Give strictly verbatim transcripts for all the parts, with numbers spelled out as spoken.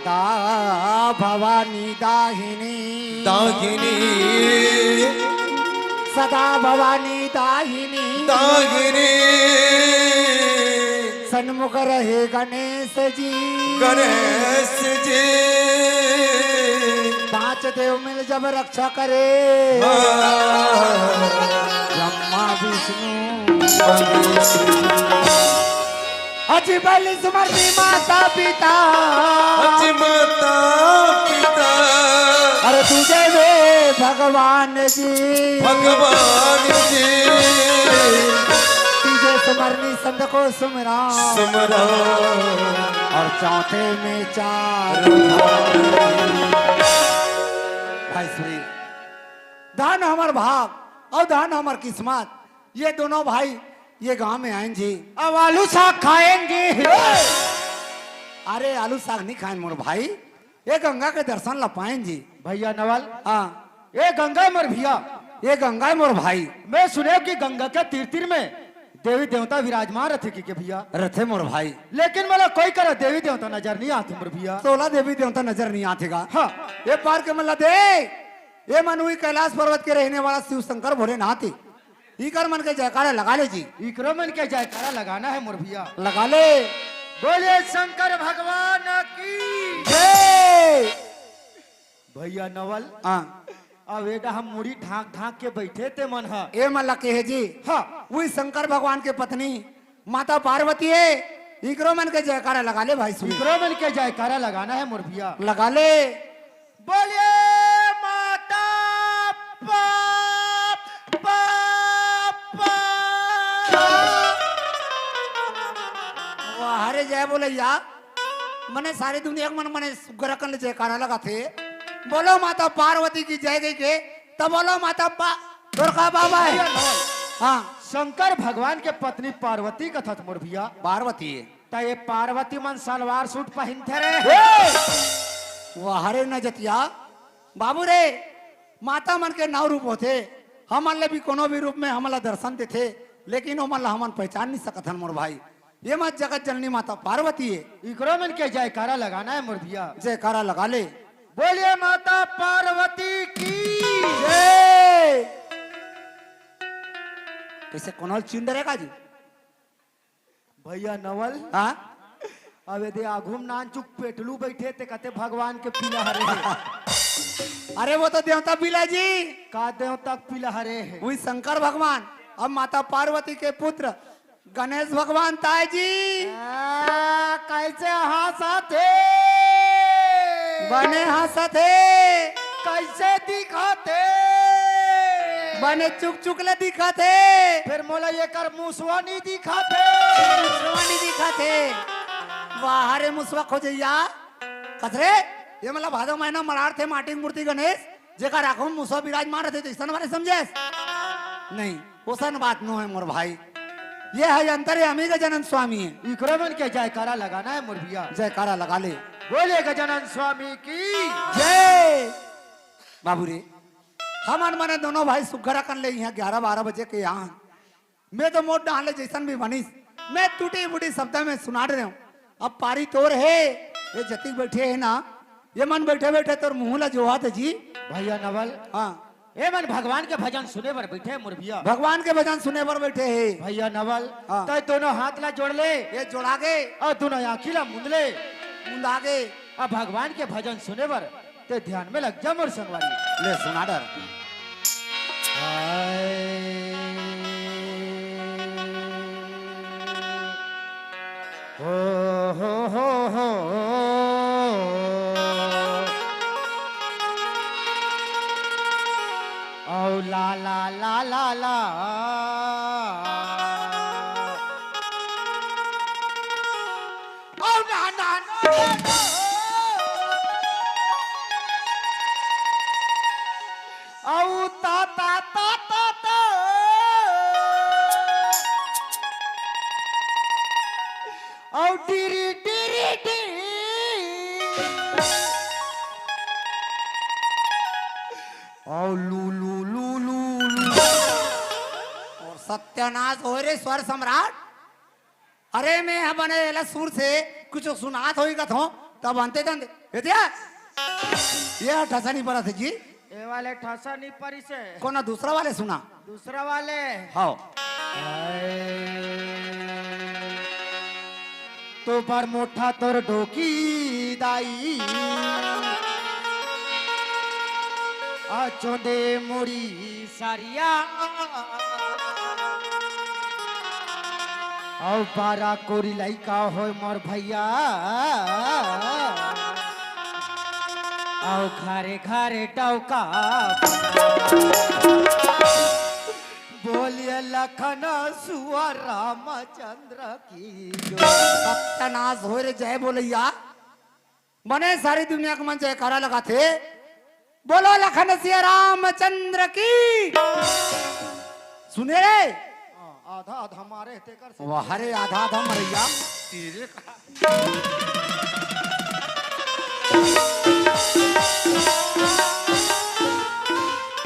सदा भवानी दाहिनी। दाहिनी। सदा भवानी दाहिनी। दाहिनी। सन्मुख रहे गणेश जी। गणेश जी। पांच देव मिल जब रक्षा करे। हाँ। ब्रह्मा विष्णु। अजी बलि स्मरणी माता पिता। अजी माता पिता। अरे तुझे वे भगवान जी। भगवान जी। तुझे स्मरणी संत को सुमिरा। सुमिरा। और चौथे में चार। भाई श्री धन हमर भाग और धन हमर किस्मत। ये दोनों भाई ये गांव में आएन जी। अब आलू साग खाएन जी। अरे आलू साग नहीं खाएन मोर भाई, ये गंगा के दर्शन ला पाएन जी। भैया नवल। हाँ। ये गंगा है मोर भैया। ये गंगा है मोर भाई। मैं सुने कि गंगा के तीर तीर में देवी देवता विराजमान रथे कि के भैया। रथे मोर भाई। लेकिन मोला कोई करा देवी देवता नजर नहीं आते मोर भैया। तोला देवी देवता नजर नहीं आते का? हाँ। ये पार के मन ला दे। ये मन उही कैलाश पर्वत के रहने वाला शिव शंकर भोलेनाथ हे। इकर मन के जयकारा लगा ले जी। इकरो मन के जयकारा लगाना है मोर भैया। लगा ले। बोलिए शंकर भगवान की। जय। भैया नवल। हाँ। अब एडा हम मुड़ी ढांक ढांक के बैठे ते मन ह। ए मन ला कहे जी। हाँ। उही शंकर भगवान के पत्नी माता पार्वती हे। इकरो मन के जयकारा लगा ले भाई श्री। इकरो मन के जयकारा लगाना है मोर भैया। लगा ले। बोलिए माता पा-, पा-, पा-। वाह रे जय बोलैया। मने सारी दुनिया के मन मने सुग्घर अकन ले जयकारा लगाथे। बोलो माता पार्वती की जय कहिके, तब बोलो माता पा-, दुर्गा बाबा हे। हाँ। शंकर भगवान के पत्नी पार्वती कथत मोर भैया। पार्वती हे। त ये पार्वती मन सलवार सूट पहिनथे रे। ए! वाह रे नजतिया, बाबू रे, माता मन के नौ रूप होथे, हमन ले भी कोनो भी रूप में हमन ला दर्शन देथे, लेकिन ओमन ला हमन पहचान नहीं सकत हन मोर भाई। ये माँ जगत जननी माता पार्वती हे। इकरो मन के जयकारा लगाना है मोर भैया। जयकारा लगा ले। बोलिए माता पार्वती की। जय। कैसे कोनो चिंद रहेगा जी? भैया नवल। हाँ? अब यदि आघू म नानचुक पेटलू बैठे ते कथे भगवान के पीला हरे हे। अरे वो तो देवता पीला जी। का देवता के पीला हरे हे? उही शंकर भगवान, अब माता पार्वती के पुत्र गणेश भगवान ताय जी। आ, कैसे हंसत हे? बने हंसत हे। कैसे दिखत हे? बने चुक चुक ले दिखत हे। फिर मोला एकर मुसवा नहीं दिखत हे। मुसवा नहीं दिखत हे। वाह रे मुसवा खोजैया। कस रे, ये मतलब भादो महीना मरार थे माटी के मूर्ति गणेश, जेकर आंखों में मुसवा विराजमान रहते तो ऐसा हमारे समझे? नहीं, ओसन बात नो है मोर भाई। ये है अंतर्यामी गजानन स्वामी है। इकरो मन के जयकारा लगाना है मोर भैया। जयकारा लगा ले। बोले गजानन स्वामी की। जय। बाबू रे, हमन मने दोनों भाई सुग्घर अकन ले यहाँ ग्यारह बारह बजे के यहाँ। मैं तो मोर डाहन ले जैसन भी बनिस, मैं टूटी फूटी शब्द में सुनात रहे हूँ। अब पारी तोर हे, ये जतिक बैठे हे ना, ये मन बैठे बैठे तोर मुंह ला जोहात हे जी। भैया नवल, हाँ। ये मन भगवान के भजन सुने बर बैठे हे मोर भैया। भगवान के भजन सुने बर बैठे हे। भैया नवल, हाँ। तै दोनों हाथ ला जोड़ ले। ये जोड़ा गे। अउ दोनों आँखी ला मूंद ले। मुंदा गे। अब भगवान के भजन सुने बर ते ध्यान में लग जा मोर संगवारी। ले सुना डर। हाय। हो, हो, हो, हो। औ ला, ला, ला, ला, ला। औ ना, ना, ना, ना, ना। औ ता, ता, ता, ता, ता। औ डी री, डी री, डी। औ लू, लू, लू, लू, लू। और सत्यानाश होय रे स्वर सम्राट। अरे मैं ह बने एला सुर से कुछ सुनात होही कथों, तब आनते तंदे। ए दिया? ये ठसा नहीं पड़ा थे जी। ए वाले ठसा नहीं पड़ी से। कोना दूसरा वाले सुना? दूसरा वाले। हाव। तो बड़ मोठा तोर डोकी दाई, आ चोंदे मुड़ी सरिया, अउ बारा कोरी लइका होय मोर भइया, अउ घरे घरे डौका। बोलिए लखन सुअर रामचंद्र की जय। सत्यानाश होय रे, जय बोलैया। बने सारी दुनिया के मन जयकारा लगाथे। बोलो लखन सिया रामचंद्र की। सुने रे। हाँ, आधा आधा मारे तेकर से। वाह रे, आधा आधा मरैया। तेरे का।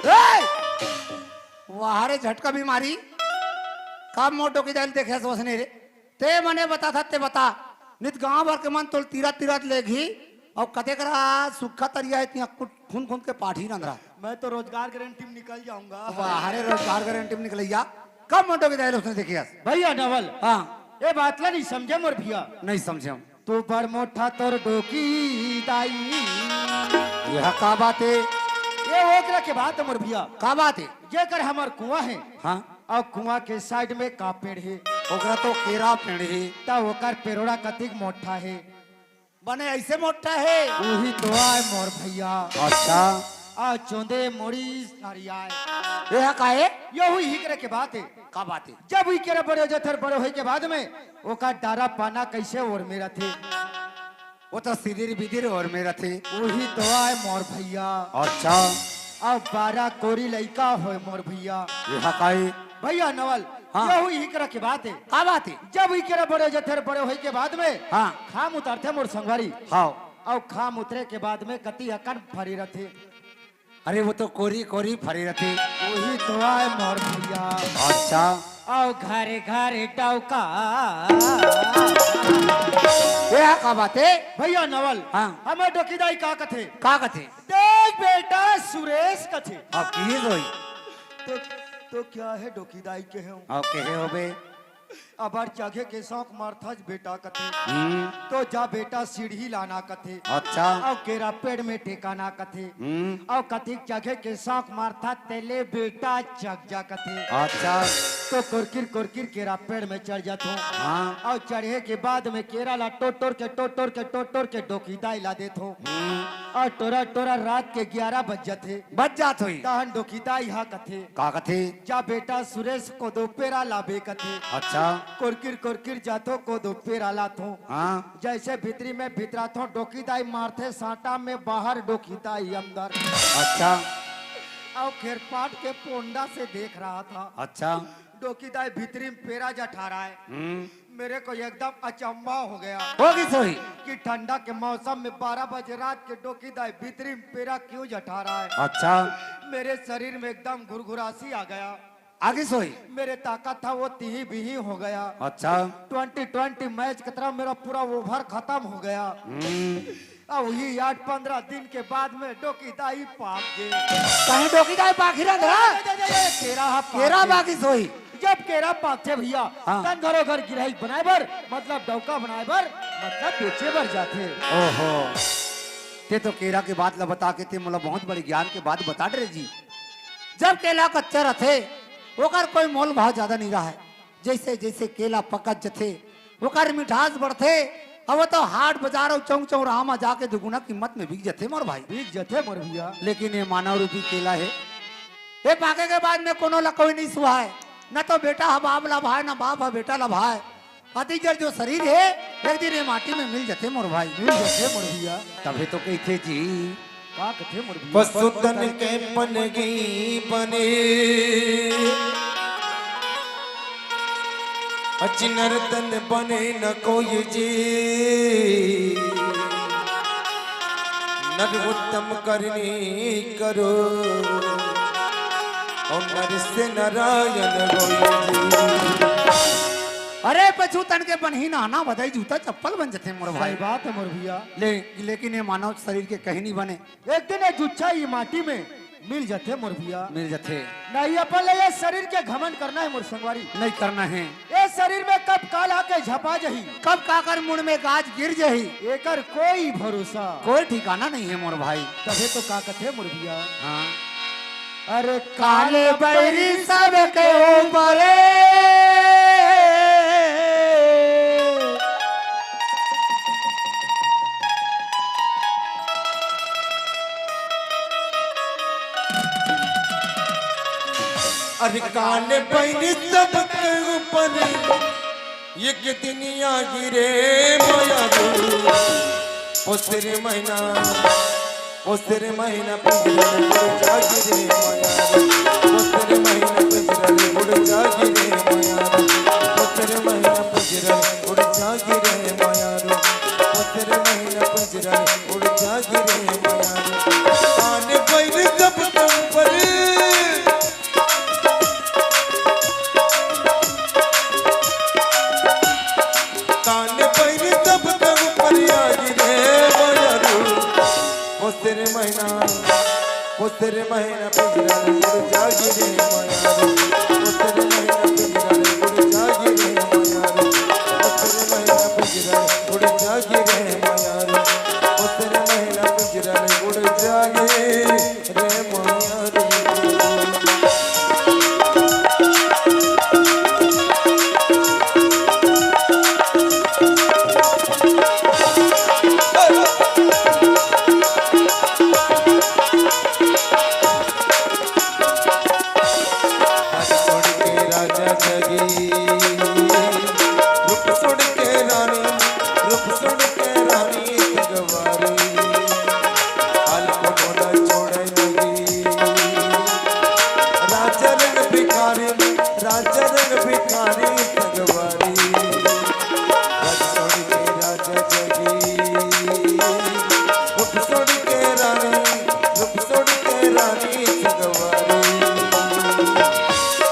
ए! वाह रे, झटका बीमारी। का मोटो की दाल देखे सोचने रे। ते मने बता था, ते बता। नित गांव भर के मन तोल तीरथ तीरथ लेगही। अउ कते करा सुक्खा तरिया हे, तिहां कुट खुन खुन के पाठी रंधरा। मैं तो रोजगार गारंटी में निकल जाऊंगा। वाह रे, रोजगार गारंटी में निकलैया। कब मोटो की दाल उसने देखी हस? भइया नवल। हाँ। ए बात ला नहीं समझे मोर भइया। नहीं समझे हम। तू बड़ मोठा तोर डोकी दाई। यह का बात हे? ये ओकरा के बात हे मोर भइया। का बात हे? जेकर हमर कुआं हे। हाँ। अउ कुआं के साइड में का पेड़ हे? ओकरा तो केरा पेड़ हे। त ओकर पेरोड़ा कतिक मोठा हे? बने ऐसे मोठा हे। उही तो आय मोर भइया। अच्छा। अउ चोंदे मोड़ी सरिया। ये का हे? यहू इही करे के बात हे। का बात हे? जब उही केरा बड़े हो जाथे, बड़े होय के बाद में ओकर डारा पाना कैसे ओर में रथे? वो तो सिदिर बिदिर ओर में रथे। उही तो आय मोर भइया। अच्छा। अउ बारा कोरी लइका होय मोर भइया। ये का हे? भइया नवल, हाँ। यहू इही करे के बात हे। का बात हे? जब उही केरा बड़े हो जाथे, बड़े होय के बाद में हाँ। खाम उतरथे मोर संगवारी। हाँ। अउ खाम उतरे के बाद में कति अकन फरी रथे। अरे वो तो कोरी कोरी फरी रथे। उही तो आय मोर भइया। अच्छा। अउ घरे घरे डौका। ये का बात हे? भइया नवल, हाँ। हमर डोकी दाई का कथे? का कथे? देख बेटा सुरेश कथे। अब की होई? तो, तो क्या हे डोकी दाई कहे हूँ? अब कहे होबे? अबर चघे के शौक मारथस बेटा कथे। हम्म। तो जा बेटा सीढ़ी लाना कथे। अच्छा। अउ केरा पेड़ में ठेकाना कथे। हम्म। अउ कतिक चघे के शौक मारथस तेले बेटा चघ जा कथे। अच्छा। तो कोरकिर कोरकिर केरा पेड़ में चढ़ जाथों। हाँ। अउ चढ़े के बाद में केरा ला टोटोर के टोटोर के टोटोर के डोकी दाई ला देथों। हम्म। अउ टोरा टोरा रात के ग्यारह बज जाथे। बज जात होई। तहन डोकी दाई हा कथे। का कथे? जा बेटा सुरेश कोदो पेरा लाबे कथे। अच्छा। कोरकिर कोरकिर जाथों कोदो पेरा लाथों। हाँ। जैसे भीतरी में भीतराथों डोकी दाई मारथे साटा में बाहर डोकी दाई अंदर। अच्छा। अउ खेरपाट के पोंडा से देख रहा था। अच्छा। डोकी दाई भीतरी में पेरा जठा रहा हे। हम्म। मेरे को एकदम अचंभा हो गया। हो गिस होही। कि ठंडा के मौसम में बारह बजे रात के डोकी दाई भीतरी में पेरा क्यों जठा रहा हे? अच्छा। मेरे शरीर में एकदम घुरघुरासी आ गया। आ गिस होही। मेरे ताकत था वो तिही बिही हो गया। अच्छा। ट्वेंटी ट्वेंटी मैच की तरह मेरा पूरा ओवर खत्म हो गया। हम्म। अब वही आठ पंद्रह दिन के बाद में डोकी दाई पाक गे। कहीं डोकी दाई पाक ही रहा था? केरा हा पाक केरा गे। पाकिस होही। जब केरा पाकथे भइया, हाँ। तन घरो घर गिरही बनाए बर, मतलब डौका बनाए बर, मतलब बेचे बर जाथे। ओहो, ते तो केरा के बात ला बता के ते मोला बहुत बड़े ज्ञान के बात बता डरे जी। जब केला कच्चा रथे, ओकर कोई मोल भाव ज्यादा नहीं रहा हे। जैसे जैसे केला पकत जथे, ओकर मिठास बढ़थे, अब वो तो हाट बाजार अउ चौक चौराहा म जाके दुगुना कीमत में बिक जथे मोर भाई। बिक जथे मोर भइया। लेकिन ये मानव रूपी केला हे, ये पाके के बाद में कोनो ला कोई नहीं सुहाय, न तो बेटा ह बाप ला भाय, न बाप ह बेटा ला भाय। अति जर जो शरीर हे, एक दिन ये माटी में मिल जथे मोर भाई। मिल जथे मोर भइया। तभे तो कहिथे जी। का कथे मोर भइया? पशु तन के पनगी बने, अचिनर तन बने न कोई जी। नर उत्तम करनी करो, और नर से नारायण होई जी। अरे, पछू तन के बनही नहाना बदई, जूता चप्पल बन जथे मोर भाई। सही बात हे मोर भैया। ले, लेकिन ये मानव शरीर के कहीं नहीं बने। एक दिन ये जुच्छा ये माटी में मिल जथे मोर भैया। मिल जथे। नहीं, अपन ले ये शरीर के घमंड करना हे मोर संगवारी। नहीं करना हे। ये शरीर में कब काल आके झपा जही। कब काकर मुड़ में गाज गिर जही। एकर कोई भरोसा। कोई ठिकाना नहीं हे मोर भाई। तभे तो का कथे मोर भैया। हाँ। अरे काल बैरी सबके ऊपर। अरे काल बैरी सबके ऊपर। एक दिन आही रे मयारू, पोस रे महीना, पोस रे महीना पिंजरा ले उड़ जाही रे मयारू, पोस रे महीना पिंजरा ले उड़ जाही रे मयारू, पोस रे महीना पिंजरा ले उड़ जाही रे मयारू, पोस रे महीना पिंजरा ले उड़ जाही रे मयारू। कान बैर सब तम पर। कान बैर सब तम पर आही रे मयारू। पोस रे महीना, पोस रे महीना पिंजरा ले उड़ जाही रे मयारू। पोस रे महीना पिंजरा ले उड़ जाही रे मयारू। पोस रे महीना पिंजरा ले उड़ जाही रे मयारू। पोस रे महीना पिंजरा ले उड़ जाही रे मयारू। छोड़ के राजा जगी, रूप छोड़ के रानी, रूप छोड़ के रानी तगवारी। हाल को मोला छोड़े लगी। राजा रंग भिखारी, राजा रंग भिखारी तगवारी। राज छोड़ के राजा जगी। रूप छोड़ के रानी, रूप छोड़ के रानी तगवारी।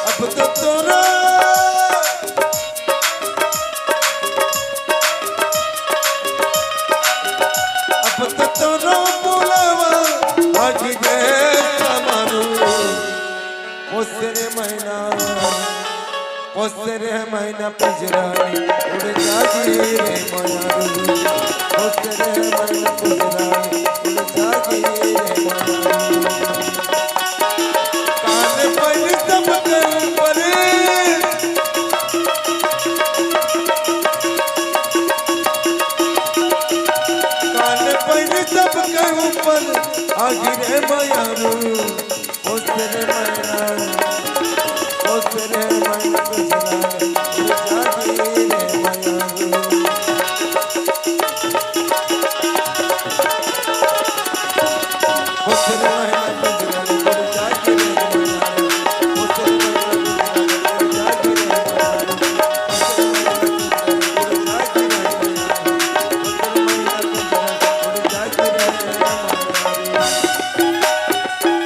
अब तो तोरा अब तो तोरो बुलावा आही रे मयारू। पोस रे महीना, पोस रे महीना पिंजरा ले उड़ जाही रे मयारू। पोस रे महीना पिंजरा ले उड़ जाही रे मयारू। कान बैर सब तम पर। कान बैर सब तम पर आही रे मयारू। पोस रे महीना, पोस रे महीना पिंजरा ले उड़ जाही रे मयारू।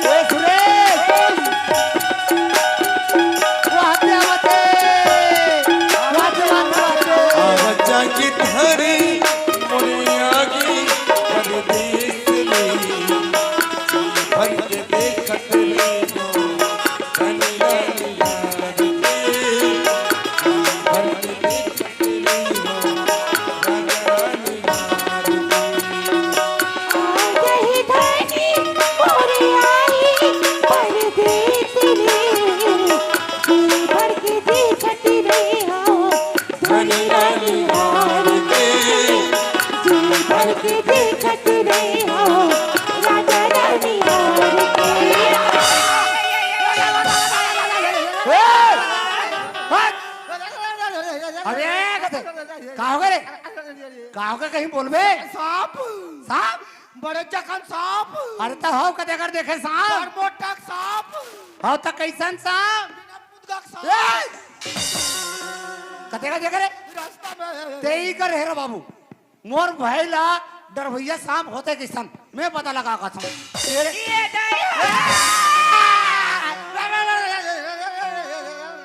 ए सुरेश, वो हाथे आवत हे। वाह, वाह, वाह, वाह। आवा जागी धरी मोरी आगी परदेस में, भर के देखत रहियो धनी रानी यार के, भर के देखत रहियो रानी यार के। आ गई धनी मोरे आई परदेस रे, जी भर के देखत रहे हो धनी रानी यार के, जी भर के देखत रहे हो राजा रानी यार के। ए! हट! अबे, कथे, का होगे रे? का होगे, कहीं बोलबे? सांप। सांप? बड़े जखन सांप। अरे त हव कते कर देखे सांप? बड़ मोटा सांप। हव त कइसन सांप? बिना मुदगा के सांप। ए! कते कर देखे रे? रास्ता में। तेई कर हेरो बाबू। मोर भाई ला डरवइया सांप होथे कइसन? मैं पता लगा का सांप। तेरे ये नहीं।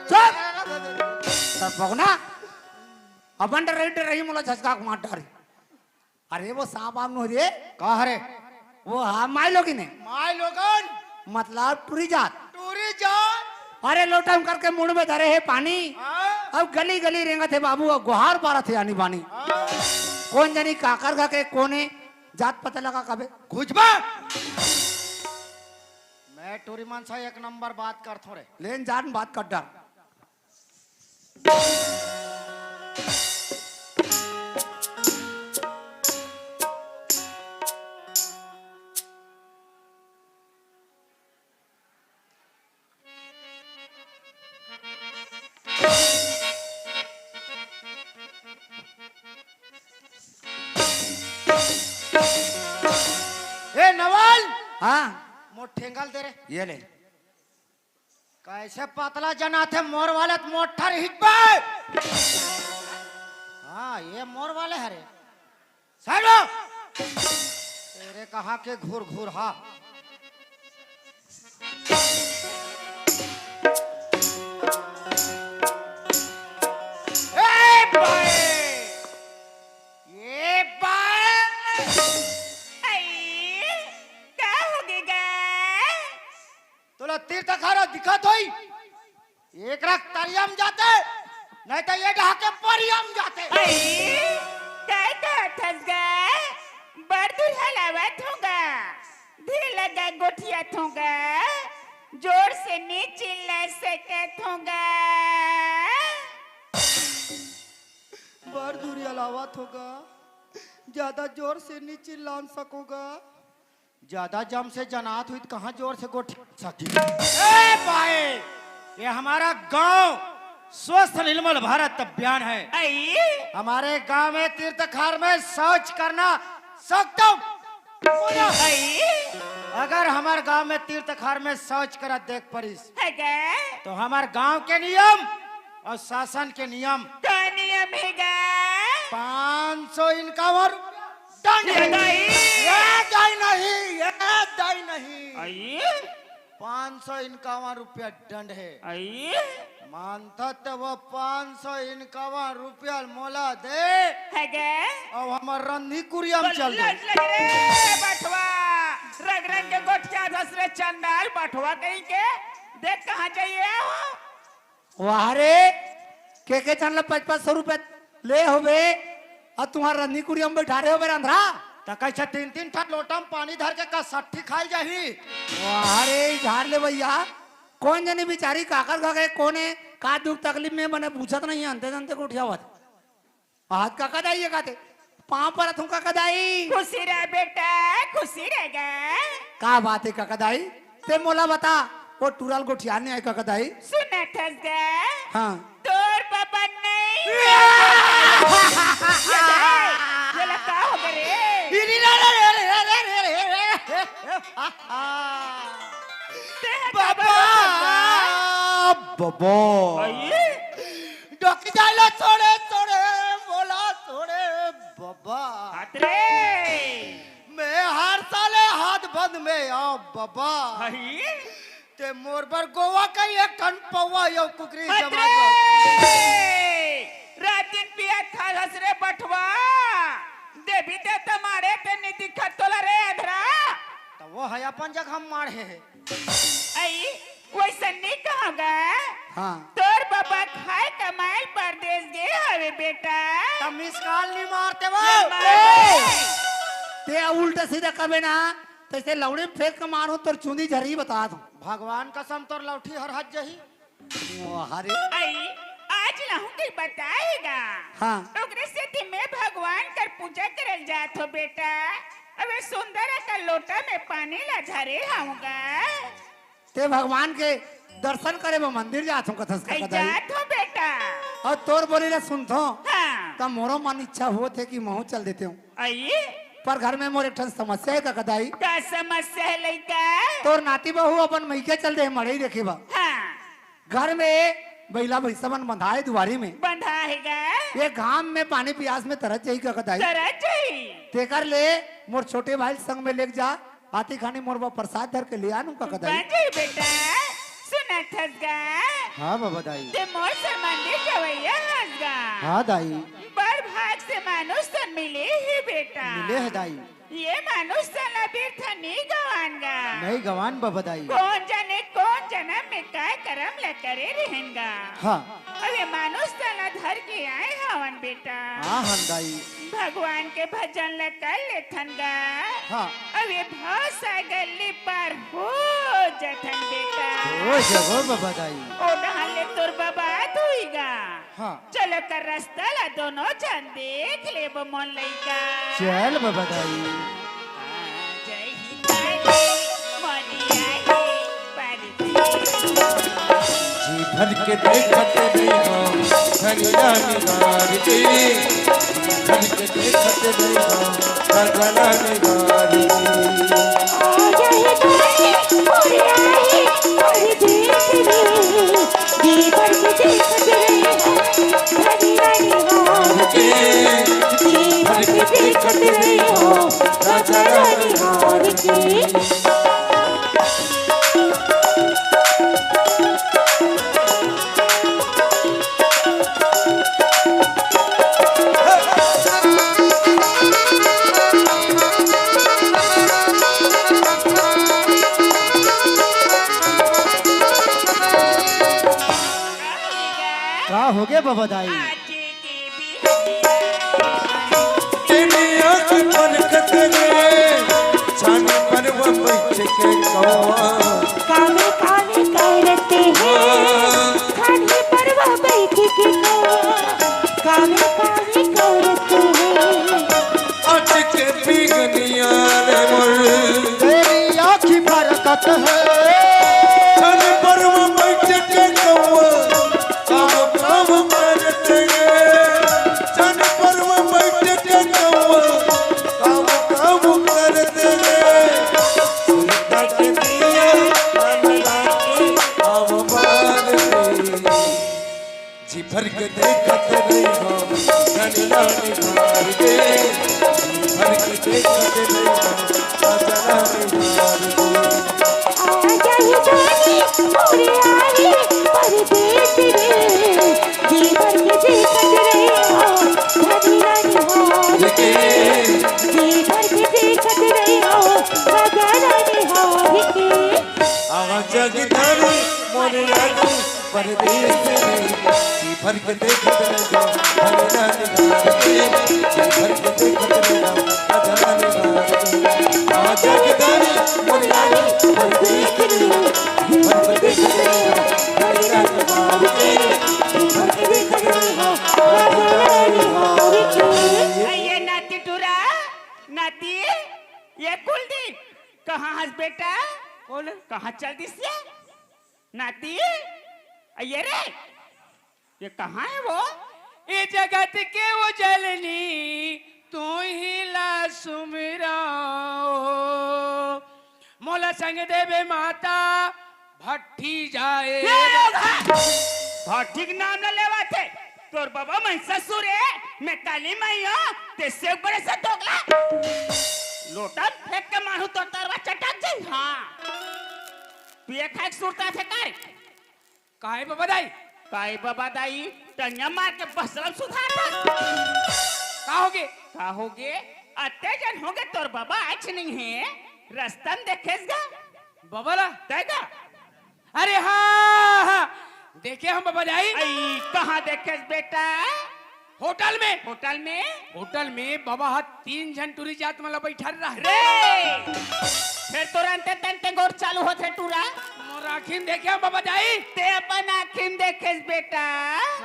चुप! सरपगना। अपन डर रही, डर रही, मोला झसका के मार डारी। अरे वो सांप आम नो रे। का हरे? वो हा माई लोगिन हे। माई लोगन। मतलब टूरी जात। टूरी जात। अरे लोटा म करके मुड़ में धरे हे पानी। हाँ। अब गली गली रेंगत हे बाबू, अब गुहार पारत हे आनी बानी। हाँ। कोन जनी काकर घर के कोने जात पता लगा कबे। घुचबा। मैं टूरी मन से एक नंबर बात करथों रे। लेन जान बात कर डर। ए नवल। हाँ। मोर ठेंगा ल दे रे। ये ले। कैसे पतला जनाथे मोर वाले त मोठर हिकबे। हाँ, ये मोर वाले हरे। साइड हो। तेरे कहाँ के घुर घुर हा। ए भाई, ये भाई। आई, का हो गे गा? तोला तीर तखारा दिखत होई, एक रख तरियम जाते, नहीं तो ये डहाके परियम जाते। आई, काय कहत हस गा? बड़ दूर हलावत होगा, धीर लगा गोठियात होगा, जोर से नी चिल्ला सकत होगा। बड़ दूर हलावत होगा, ज्यादा जोर से नी चिल्लान सकोगा। ज्यादा जम से जनात हुई त कहाँ जोर से गोठी सकी। ए भाई, ये हमारा गांव स्वस्थ निर्मल भारत अभियान है। आई? हमारे गांव में तीर्थ खार में शौच करना सख्त मना। आई? अगर हमारे गांव में तीर्थ खार में शौच करा देख परिस, है गे? तो हमारे गांव के नियम और शासन के नियम। का नियम है गे? पाँच सौ इनकावन दंड है। ये दाई। ये दाई नहीं, ये दाई नहीं। आई? पाँच सौ इनकावन रुपया दंड है। आई? मानता तो वो पाँच सौ इनकावन रुपया मोला दे। है गे? अब हमार रंधी कुरिया में चल दे। लज लग रे बठवा, रग रग के गोठिया धस रे चंडाल बठवा कहीं के। देख कहाँ जाइए हो। वाह रे, के के झन ल पाँच पाँच सौ रुपया ले होबे, अउ तुंहर रंधी कुरिया म बइठारे होबे रंधरा। त कइसे तीन तीन ठन लोटा म पानी धर के का सट्ठी खाय जाही? वाह रे, झार ले भइया, कोन जनी बिचारी काकर घर के कोन हे, का दुख तकलीफ में बने पूछत नइ हे, अंते जंते गोठियावत। आज कका दाई ये कहते, पाँव परत हूँ कका दाई। खुशी रह बेटा, खुशी रह गे। का बात हे कका दाई? ते मोला बता, वो टूरा ल गोठियाने आय कका दाई? सुनत हस गे? हाँ। तोर बबन नहीं। ये ले, ये ले का हो गे रे? तें ह का बबा। बबा। आई? डोकी जाय ला छोड़े, छोड़े, मोला छोड़े, बबा। हाथ रे। मैं हर साले हाथ बंद में आव, बबा। हई? ते मोर बर गोवा के एक ठन पौवा यो कुकरी हाथ जमा रे। दो। रात दिन पिया खा हस रे बठवा। देवी देवता मारे ते नी दिखत तोला रे अधरा। त वो है अपन जगह मार हे। आई, वइसन नी कहा गा। हाँ। तोर बबा खाय कमाय ल परदेस गे हवे बेटा। त मिस कॉल नी मारते वो। ये मार ए! दे। ते उल्टा सीधा कबे ना, तइसे लौड़ी म फेंक के मारहूँ, तोर चुंदी झरही बतात हूँ। भगवान कसम तोर लौठी हर हट जही। वाह रे। आई, आज लहू के बताय गा। हाँ। ओकरे सेती मैं भगवान कर पूजा करे ल जात हों बेटा। अबे सुंदर अकन लोटा में पानी ला धरे हूँ गा। ते भगवान के दर्शन करे बर मंदिर जात हूँ कथस का आई कदाई। जात हों बेटा। अउ तोर बोली ला सुनथों। हाँ। त मोरो मन इच्छा होत हे कि महूँ चल देतेंव। आई? पर घर में मोर एक ठन समस्या हे कका दाई। का समस्या हे लइका? तोर नाती बहू अपन मइके चल दे हे मड़ई देखे बर। हाँ। घर में बइला भइसा मन बंधा हे दुवारी में। बंधा हे गा? ये घाम में पानी पियास में तरस जाही कका दाई। तरस जाही। तेकर ले मोर छोटे भाई ल संग में लेके जा, आती खानी मोर बर परसाद धर के ले आनहूँ कका दाई। बन जाही बेटा, सुनत हस गा? हाँ बबा दाई। ते मोर से मंदिर जवइया हस गा? हाँ दाई। मानुष तन मिले हे बेटा। मिले हे दाई। ये मानुष तन ला बिरथा नी गवान गा। नहीं गवान बबा दाई। कोन जने कोन जनम में काय करम ला करे रहेन गा। हाँ। अउ ये मानुष तन ला धर के आए हवन बेटा। हाँ हन दाई। भगवान के भजन ला कर लेथन गा। हाँ। अउ ये भव सागर ले पार हो जथन बेटा। हो जबो बबा दाई। ओ डहन ले तोर बबा दुई गा। हाँ। चलो कर रस्ता ला दोनों झन देख लेबो मोन लइका। चल बबा दाई। आ जाही तारी मोरिया हे परदेस। जी भर के देखत रहिबो धनिया निगार के। जी भर के देखत रहिबो गगन निगार के। आ जाही तारी मोरिया हे परदेस रे। जी भर के देखत रहिबो धनिया निगार के। जी भर के देखत रहिबो राजा निहार के। का होगे बबा दाई? तेरी आँख पलकत रे, छानी पर वो बैठ के कौआ। कामे कामे करते हैं, छानी पर वो बैठ के कौआ। कामे कामे करते हैं। आज के बिगनिया रे मोर। तेरी आँखी फरकत है। छन पर वो बैठ के कौआ, काम काम करते हैं। छन पर वो बैठ के कौआ, काम काम करते हैं। सुनता के दिया, मन लागे, काम मारते। जी भर के देखत रहिबो, नैना निहार के। जी भर के देखत रहिबो, नैना निहार के। आ जाही जानी मोरे आए परदेस रे। जी भर के देखत रहिबो, नैना निहार के। जी भर के देखत रहिबो, नैना निहार के। आ जगदारी मोरे आए परदेस में जी भर के देखत रहिबो, भगवान भारती, जी भर के देखत रहिबो, भगवान भारती। आ जगदारी मोरे आए परदेस में जी भर के देखत रहिबो, भगवान भारती, जी भर के देखत रहिबो, भगवान भारती। अइए नाती टूरा, नाती, ये कुलदीप, कहाँ हस बेटा? बोल। कहाँ चल दिस ये? नाती, अइए रे, ये कहाँ हे वो? ए जगत के उजलनी, तू ही ला सुमिरँव। मोला संग देबे माता, भट्ठी जाए। ये होगा। भट्ठी के नाम न लेवत हे। तोर बबा महिषासुर हे, मैं काली माई हँव, ते सेव बड़े से दोगला। लोटा फेंक के मारहूँ तोर तरवा चटक जाही, हाँ। पिए खाए के सुरता हे का रे? काहे बबा दाई? काहे बबा दाई? टंगिया मार के बसरम सुधार दे। का होगे? का होगे? अत्ते झन होगे तोर बबा आइच नइ हे। रस्ता म देखेस गा? बबा ला? तैं गा? अरे हाँ, हाँ। देखे हँव बबा दाई। अई, कहाँ देखेस बेटा? होटल में। होटल में? होटल में बबा ह तीन झन टूरी जात मन ला बइठारे रहे। रे! फेर तोर अंते तंते गोठ चालू होथे टूरा। मोर आँखी म देखे हँव बबा दाई। तें अपन आँखी म देखेस बेटा।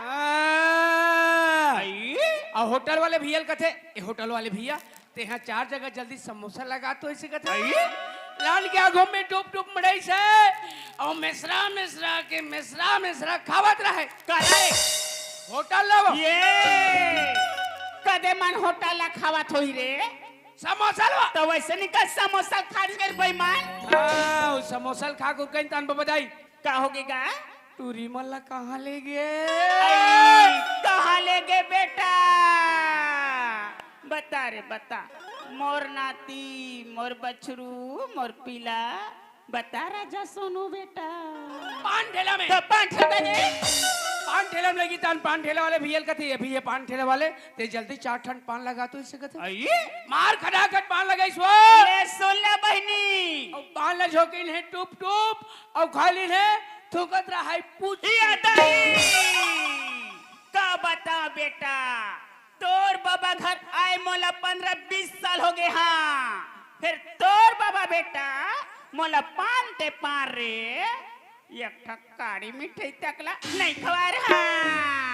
हाँ। अई? अउ होटल वाले भइया ल कथे, ए होटल वाले भइया, तेंहा चार जगह जल्दी समोसा लगा तो अइसे कथे। अई? लान के आगू में डूब डूब मड़ाइस हे। अउ मेसरा मेसरा के मेसरा मेसरा खावत रहे। का रे? होटल ला वो। ये कदे मन होटल ला खावत होही रे? समोसा ला वो। त वइसे निकल समोसा खा रे बेईमान। हाँ, वो समोसा ला खा के कहीं तान बबा दाई। का होगे गा? टूरी मन ला कहाँ ले गे? अई, कहाँ ले गे बेटा? बता रे, बता। मोर नाती, मोर बछरू, मोर पीला, बता राजा सोनू बेटा। पान ठेला में। त पान ठेला में। पान ठेला में लगी तान, पान ठेला वाले भैया ल कथे, "ए भैया पान ठेला वाले, ते जल्दी चार ठन पान लगा तो," इसे कथे। आइए। मार खटाखट पान लगाइस वो। ले सुन ले बहिनी। अउ पान ला झोंकिन हे टुप टुप, अउ खा लिन हे थूकत रहा है पूछ। या दाई, का बता बेटा, तोर बाबा घर आए मोला पंद्रह बीस साल हो गे हाँ। फिर तोर बाबा बेटा मोला पान ते पान रे, एक ठक काड़ी मिठाई तक ला नहीं खवार हाँ।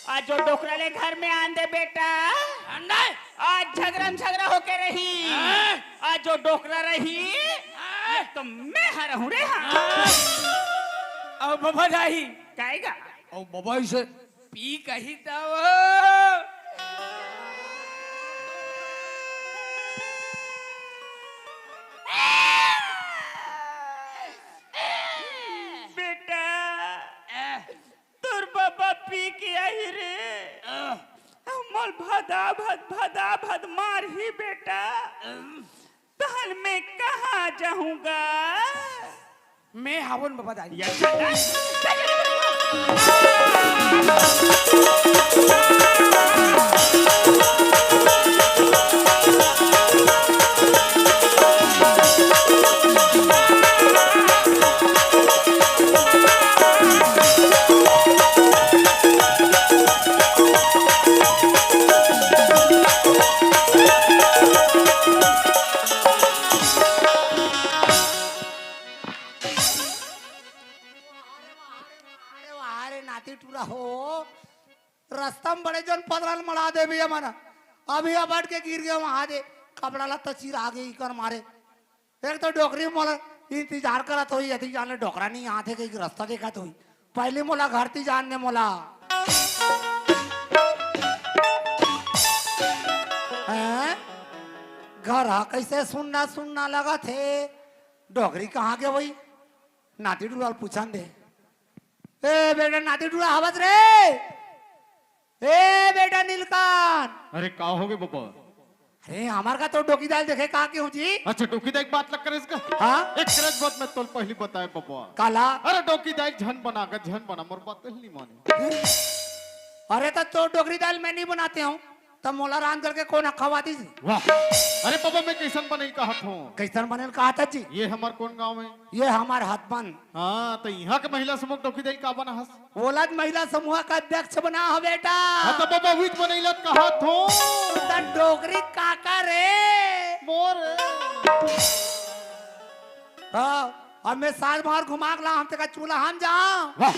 आज जो डोकरा ले घर में आन दे बेटा, आन दे। आज झगरा में झगरा होके रही। हाँ। आज जो डोकरा रही, हाँ। ये तो मैं हर हूँ रे हाँ। हाँ। अउ बबा जाही। काहेगा? अउ बबा इसे पी कही तब। बेटा, तोर बाबा पी के आही रे। मोल भदा भद, भदा भद मारही बेटा। तहन मैं कहाँ जाहूँगा? मैं हावन बबा दाई। या चला। अरे वाह रे नाती टूरा हो, रस्ता में बड़े जन पदरा ल मड़ा दे भैया मन। अभी अबड़ के गिर गए वहां दे, कपड़ा ला तचीर आ गई कर मारे। एक तो डोकरी मोला इंतजार करत होई, यदि जाने डोकरा नहीं आते कहीं रस्ता देखत होई। पहले मोला घर ती जान ने मोला। हैं? घर हा कैसे सुन्ना सुन्ना लगत हे? डोकरी कहाँ गे भाई? नाती टूरा ल पूछन दे। ए बेटा, नाती टूरा हवस रे। ए बेटा नीलकांत। अरे का होगे बबा? अरे हमार का तो डोकी दाई ल देखे का के हूँ जी? अच्छा, डोकी दाई के बात लग करे इसका? हाँ? एक रज बात मैं तोल पहली बताए बबा। काला? अरे डोकी दाई झन बना का, झन बना, मोर बात पहली नहीं माने। अरे तो, तो डोकरी दाई ल मैं नहीं बनाते हूँ, तब मोला रांध करके कौन खवा दीजिए? वाह। अरे बबा मैं कैसन बनई कहत हूँ? कैसन बनई ल कहत हस जी? ये हमार कौन गाँव है? ये हमार हथबंद। हाँ, तो यहाँ के महिला समूह डोकी दाई ल का बना हस? ओला त महिला समूह का अध्यक्ष बना हो बेटा। हाँ, तो बबा वित बनई ल कहत हूँ। त डोकरी काका रे। मोर। हाँ, अब मैं साल भर घुमा के ला, हम तेका चूल्हा हम जाऊं। वाह,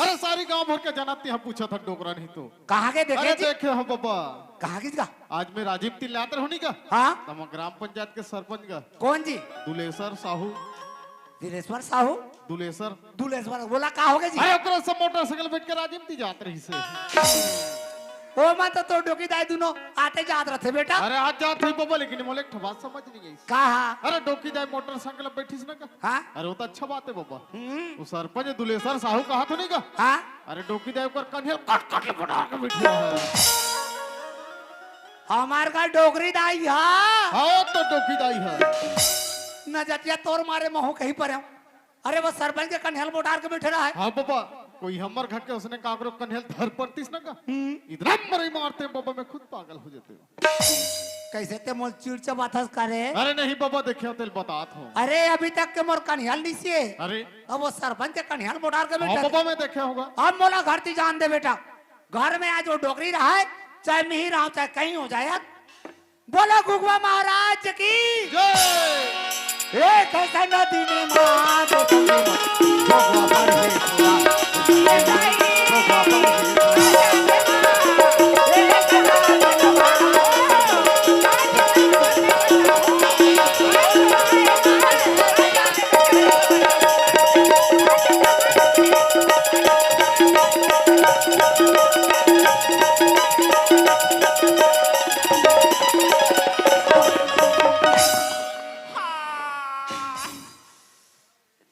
अरे सारी गांव भर के जनत ते हम पूछा था डोकरा नहीं तो। कहाँ के देखे अरे जी? देखे हो बबा। कहाँ के जी का? आज मैं राजिम तिल्लात रहूं नहीं का? हाँ? तमा ग्राम पंचायत के सरपंच का। कौन जी? दुलेसर साहू। दिलेश्वर साहू? दुलेसर। दुलेश्वर, बोला का होगे जी? अरे ओकरे से मोटरसाइकिल बैठ के राजिम ती जात रही से। ओ मैं तो, तो डोकी दाई दुनो आते जात रहते बेटा। अरे आज जात रही बबा, लेकिन मोले एक ठो बात समझ नहीं आई। का हा? अरे डोकी दाई मोटरसाइकिल पे बैठीस ना का? हाँ? अरे वो तो अच्छा बात है बबा। हम्म। वो सरपंच दुलेसर साहू कहा तो नहीं का? हाँ? अरे डोकी दाई ओकर कन्हेल कट कट के बना के बैठी है। हमार का डोकरी दाई हा? हाँ तो डोकी दाई है। न जतिया तोर मारे महू कहीं पर हूँ। अरे वो सरपंच के कन्हेल मोटार के बैठे रहा है। हाँ बबा, कोई हमर घर के उसने काकरो कन्हेल धर पड़तीस ना का? हम्म। इतना मरे मारते हैं बबा, मैं खुद पागल हो जाते हूँ। कैसे ते मोल चिड़चबाथस करे? अरे नहीं बबा, देखे हो तेल बतात हो। अरे अभी तक के मोर कन्हेल नहीं सिए। अरे। अब वो सरपंच के कन्हेल मोटार के हाँ बैठे। बबा, मैं देखे होगा। अब मोला घर ती जान दे बेटा। घर में आज वो डोकरी रहा है, चाहे मिही रहा, चाहे कहीं हो जाए। बोलो गुगवा महाराज की। जय। एक ऐसा नदी में माँ गुगवा पर है।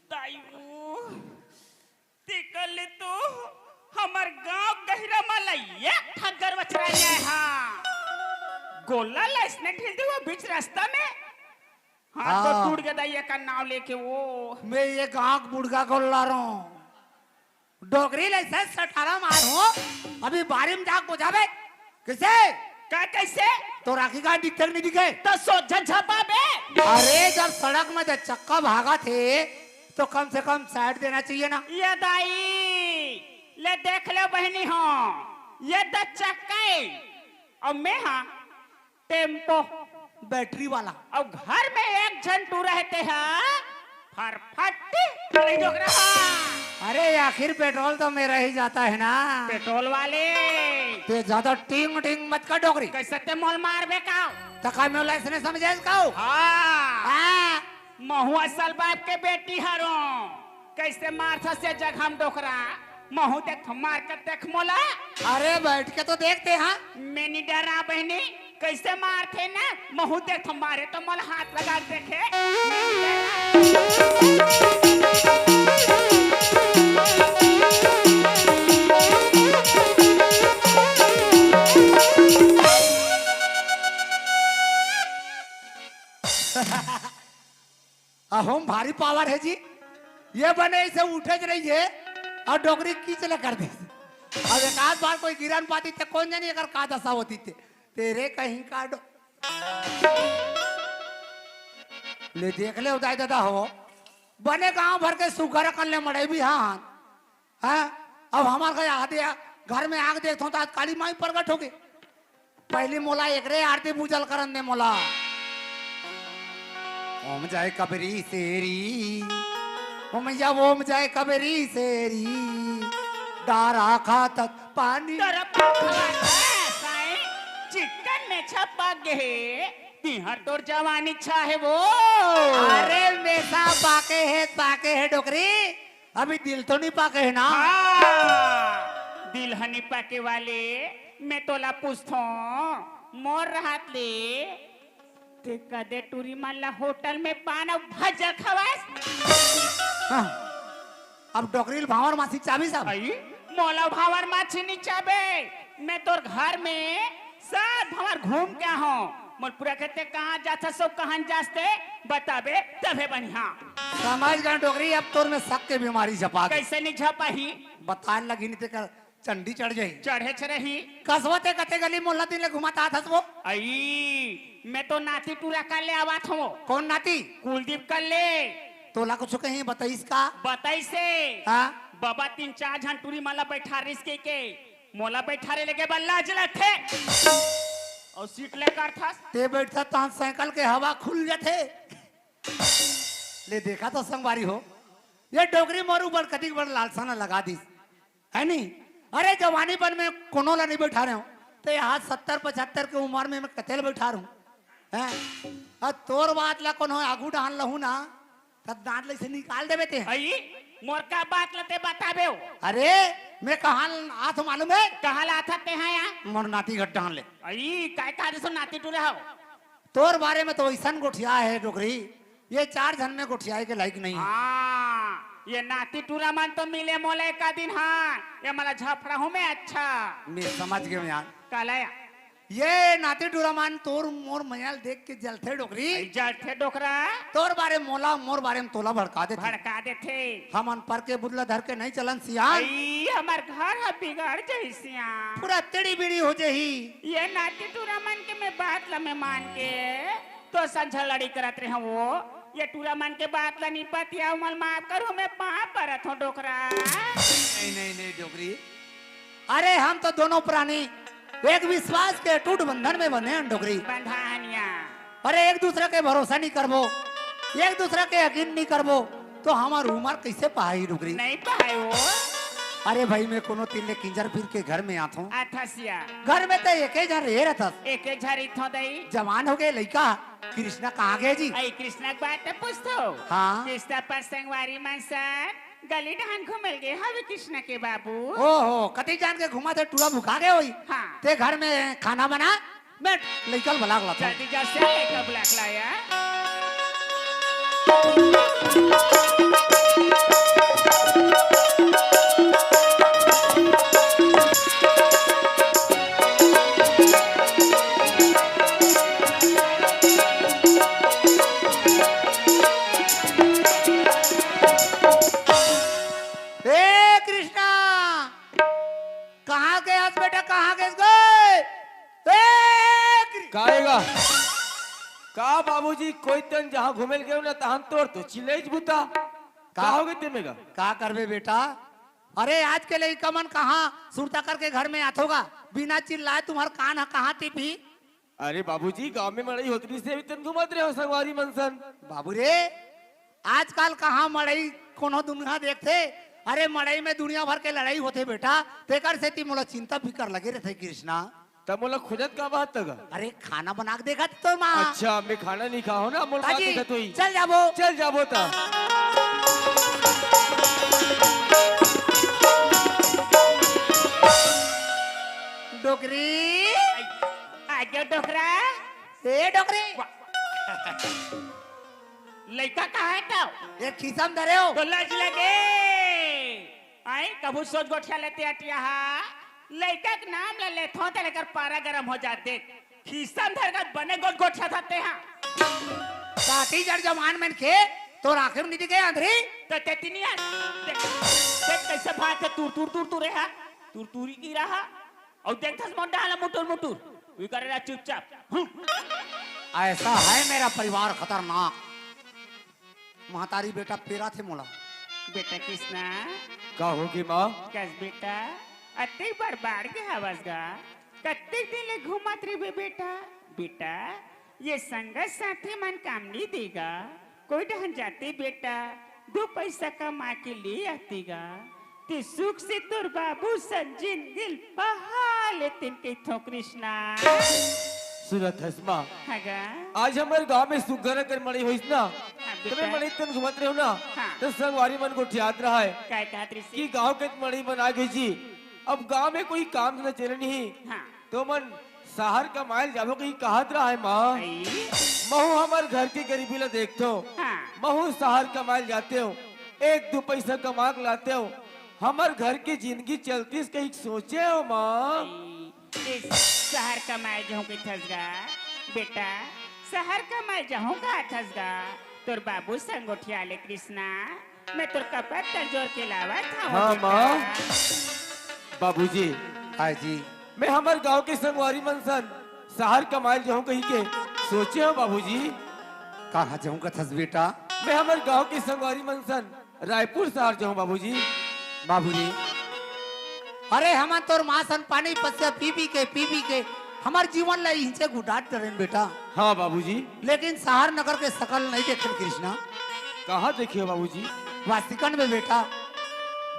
दाई ओ, तेकर ले तो हमर गांव गहिरा म ला एक ठा गरवा चराय आय हा। गोल्ला ला इसने ढील दे वो बीच रास्ता में। हाथ तो हाँ। टूट गया दाई, एकर नाव लेके वो। मैं ये गांव मुर्गा गोल्ला रहो। डोकरी ले से सटारा मार हो, अभी बारी में जाके बुझाबे। कइसे? का कइसे? तोर आँखी का दिखथे कि नहीं दिखे? त सोझा झपाबे। अरे, जब सड़क में दे चक्का भागथे, तो कम से कम side देना चाहिए ना। ये दाई, ले देख ले बहिनी हो, ये दे चक्का हे, अउ मैं हा टेम्पो, battery वाला। अउ घर में एक झन टूरा हे ते हा फरफट्टी, अरे डोकरा। अरे आखिर पेट्रोल तो मेरा ही जाता है ना। पेट्रोल वाले। ते ज्यादा टिंग टिंग मत कर डोकरी। कइसे ते मोला मारबे का? त का मैं लाइसेंस समझे का? हाँ। हाँ। महू असल बाप के बेटी हरों। कइसे मारथस ये जगह में डोकरा? महू देख मार के देख मोला। अरे बइठ के तो देख ते हा। मैं नी डरां बहिनी, कइसे मारथे ना, महू देख मारे तो मोला हाथ लगा के देखे। मैं नी डरां। अहो म भारी power हे जी। ये बने अइसे उठे ज रहिथे अउ डोकरी खींच ले कर दे। अब एक आध बार कोई गिरन पाती त कोन जनी एकर का दसा होतिस ते। तेरे कहीं का डो-, ले देख ले उदय दादा हो, बने गांव भर के सुग्घर अकन ले मड़ई बिहान। हाँ, अब हमर घर आदे, घर में आके देखथों त आज काली माई प्रगट होगे। पहिली मोला एकरे आरती पूजा ल करन दे मोला। ओम जय कबरी शेरी, ओम या ओम जय कबरी शेरी, डारा खातक पानी। तोरा पापा है साईं, चिकन में छपा गे, तिहर तोर जवानी छा हे वो। अरे मेसा पाके हे, पाके हे डोकरी। अभी दिल तो नहीं पाके हे ना? हाँ, दिल ह नी पाके वाले, मैं तोला पूछथों, मोर रहत ले, ते कदे टूरी मन ला होटल में पान अउ भज्जा खवास? हाँ, अब डोकरी ल भांवर मासी चाबी सब। अई, मोला भांवर मासी नी चाबे, मैं तोर घर में सब भांवर घूम के आहों। मोर पूरा खेते कहाँ जाथस अउ कहाँ जास ते बताबे तभे बनिहा। समझ गे डोकरी, अब तोर में शक के बीमारी झपा गे। कइसे नी झपाही? बताए लगी नी ते कर चंडी चढ़ जाही। चढ़े छरही। कसवा ते कते गली मोहल्ला दिन ले घुमात आथस वो। अई, मैं तो नाती टूरा कर ले आवत हों। कोन नाती? कुलदीप कर ले। तोला कुछ कहीं बताइस का? बताइस हे। हाँ? बाबा तीन चार झन टूरी मन ला बैठा रिहिस के, के मोला बैठारे लेगे बर लाज लगथे। अउ सीट ले करथस। ते बइठथस तहां साइकिल के हवा खुल जाथे। ले देखा तो संगवारी हो, ये डोकरी मोर ऊपर कतिक बड़ लालसा न लगा दिस, है नी? अरे जवानी बन में कोनो ला नहीं बैठारे हों, ते आज सत्तर पचहत्तर के उमर में मैं कते ल बैठारहूं, हैं? अब तोर बात ला कोनो आगू डाहन लहू ना, त दांत ले से निकाल देबे ते। अई, मोर का बात ला ते बताबे हो? अरे, मैं कहाँ आथों मालूम हे? कहाँ ला आथस ते हा या? मोर नाती घर डाहन ले। अई, काय कहा जइसे नाती टूरा हो? तोर बारे में तो अइसन गोठिया हे डोकरी, ये चार झन में गोठियाए के लायक नहीं। हाँ, ये नाती टूरा मन तो मिले मोला एका दिन, हाँ, ये मला झपड़ा हूँ मैं, अच्छा। मैं समझ गे यार। काला या? ये नाती टूरा मन तोर मोर मया ल देख के जलथे डोकरी। अई जलथे डोकरा। तोर बारे मोला, मोर बारे में तोला भड़का देथे। भड़का देथे। हमन पर के बुदला धर के नहीं चलन सियान। अई, हमर घर ह बिगड़ जाही सियान। पूरा टेढ़ी बेढ़ी हो जाही। ये नाती टूरा मन के मैं बात ला मैं मान के तो संझा लड़ी करत रहे वो। ये टूरा मन के बात ला नी पतिया, मोला माफ करू, मैं पाँव परत हों डोकरा। नहीं, नहीं, नहीं डोकरी। अरे हम तो दोनों प्राणी एक विश्वास के अटूट बंधन में बंधे हन डोकरी। बंधानिया। अरे एक दूसरा के भरोसा नहीं करबो, एक दूसरा के यकीन नहीं करबो, तो हमर उमर कइसे पहाही डोकरी? नहीं पहाय वो। अरे भाई, मैं कोनो तीर ले किंजर फिर के घर में आथों। आथस या। घर में तो एके झन रहे रहथस। एके झन रहिथों दई। जवान हो गे लइका, कृष्णा कहाँ गे जी? अई कृष्णा के बात पूछथो। हाँ। कृष्णा अपन संगवारी मन संग गली डहन घूमे ल गे हवे कृष्णा के बाबू। ओहो, कति जान के घुमाथे, टूरा भुखा गे होही। हाँ। ते घर में खाना बना, मैं लइका ल बला के लाथों। जल्दी जा से लइका बुला के लाया। हे कृष्णा, का एगा? का बाबूजी, कोई तन जहाँ घूमे ल गेव ना, तहाँ तोर तो चिल्लईच बुता। का? का होगे ते मेगा? का करबे बेटा? अरे, आज के लइका मन कहाँ सुरता करके घर में आथोगा? बिना चिल्लाए तुम्हर कान ह कहाँ टिपही? अरे बाबूजी, गांव में मड़ई होत रहिसे, अभी तन घूमत रहे हो संगवारी मन सन। बाबू रे, आजकल कहाँ मड़ई कोनो दुनिया देखथे? अरे, मड़ई में दुनिया भर के लड़ाई होथे बेटा, तेकर सेती मोला चिंता फिकर लगे रहिथे कृष्णा। तब मोला खोजत का बात तक? अरे, खाना बना के देखत तो माँ। अच्छा, मैं खाना नहीं खाओ ना, मोला बात काजी, देखत होई। चल जाबो। चल जाबो ता। डोकरी। आगे डोकरा। ए डोकरी। लइका कहाँ हे तव? ए खीसा म धरे हो। तो लाज लगे। आई, कभू सोच गोठिया लेते अटिया हा। लइका के नाम ले लेथो त लेकर पारा गरम हो जाथे। खीसा म धर कर बने गोठ गोठिया था ते हा। साथी जड़ जवान मन के तो राखे में नहीं दिखे अंधरी। तो ते तिनिया। देख, देख कैसे भाग के तूर, तूर, तूर, तूर रहा। तूर, तूरी की रहा। अउ देखथस मोर डहर ला मुटुर मुटुर, उही करे रह चुपचाप। हम्म। ऐसा है मेरा परिवार खतरनाक। महतारी बेटा पेरा थे मोला। बेटा कृष्णा। का होगे माँ? कस बेटा, अतेक बड़ बाढ़ के हवस गा, कतेक दिन ले घूमत रहिबे बेटा? बेटा, ये संगत साथी मन काम नी देगा। कोई डहन जाते बेटा, दू पैसा कमा के ले आते गा। ते सुख से तोर बाबू सन जिनगी ल बहा लेतेन कहिथों कृष्णा। सुनत हस माँ, हाँ गा। आज हमर गांव में सुग्घर अकन मड़ई होइस ना, हाँ त मैं बेटा। मड़ई तन घूमत रहेंव ना, हाँ। त संगवारी मन गोठियात रहय काय कहत रहिसे? कि गांव के मड़ई बना गे जी, अब गांव में कोई काम धंधा चले नहीं। हाँ। तो मन सहर कमाए ल जाबो कही कहत रहय माँ। आई। महू हमर घर के गरीबी ल देखथों। हाँ। महू सहर कमाए ल जातेंव, एक दू पैसा कमा के लातेंव, हमर घर के जिनगी चलतिस कही सोचेंव माँ। आई। ए, सहर कमाए जाहूं कहिथस गा? बेटा, सहर कमाए जाहूं कहथस गा? तोर बाबू संग गोठिया ले कृष्णा। मैं तोर कपत ल जोर के लावत हंव हाँ, बेटा। माँ। बाबूजी। हाँ जी। मैं हमर गांव के संगवारी मन सन सहर कमाए ल जाहूं कहिके सोचे हंव बाबूजी। कहाँ जाहूं कथस बेटा? मैं हमर गांव के संगवारी मन सन रायपुर सहर जाहूं बाबूजी। बाबूजी, अरे हमन तोर माँ सन पानी पसिया पी पी के, पी पी के हमर जीवन ला इहिंचे गुडार डरेन बेटा। हाँ बाबूजी। लेकिन सहर नगर के सकल नहीं देखेन कृष्णा। कहाँ देखे हो बाबूजी? वासिकन में बेटा,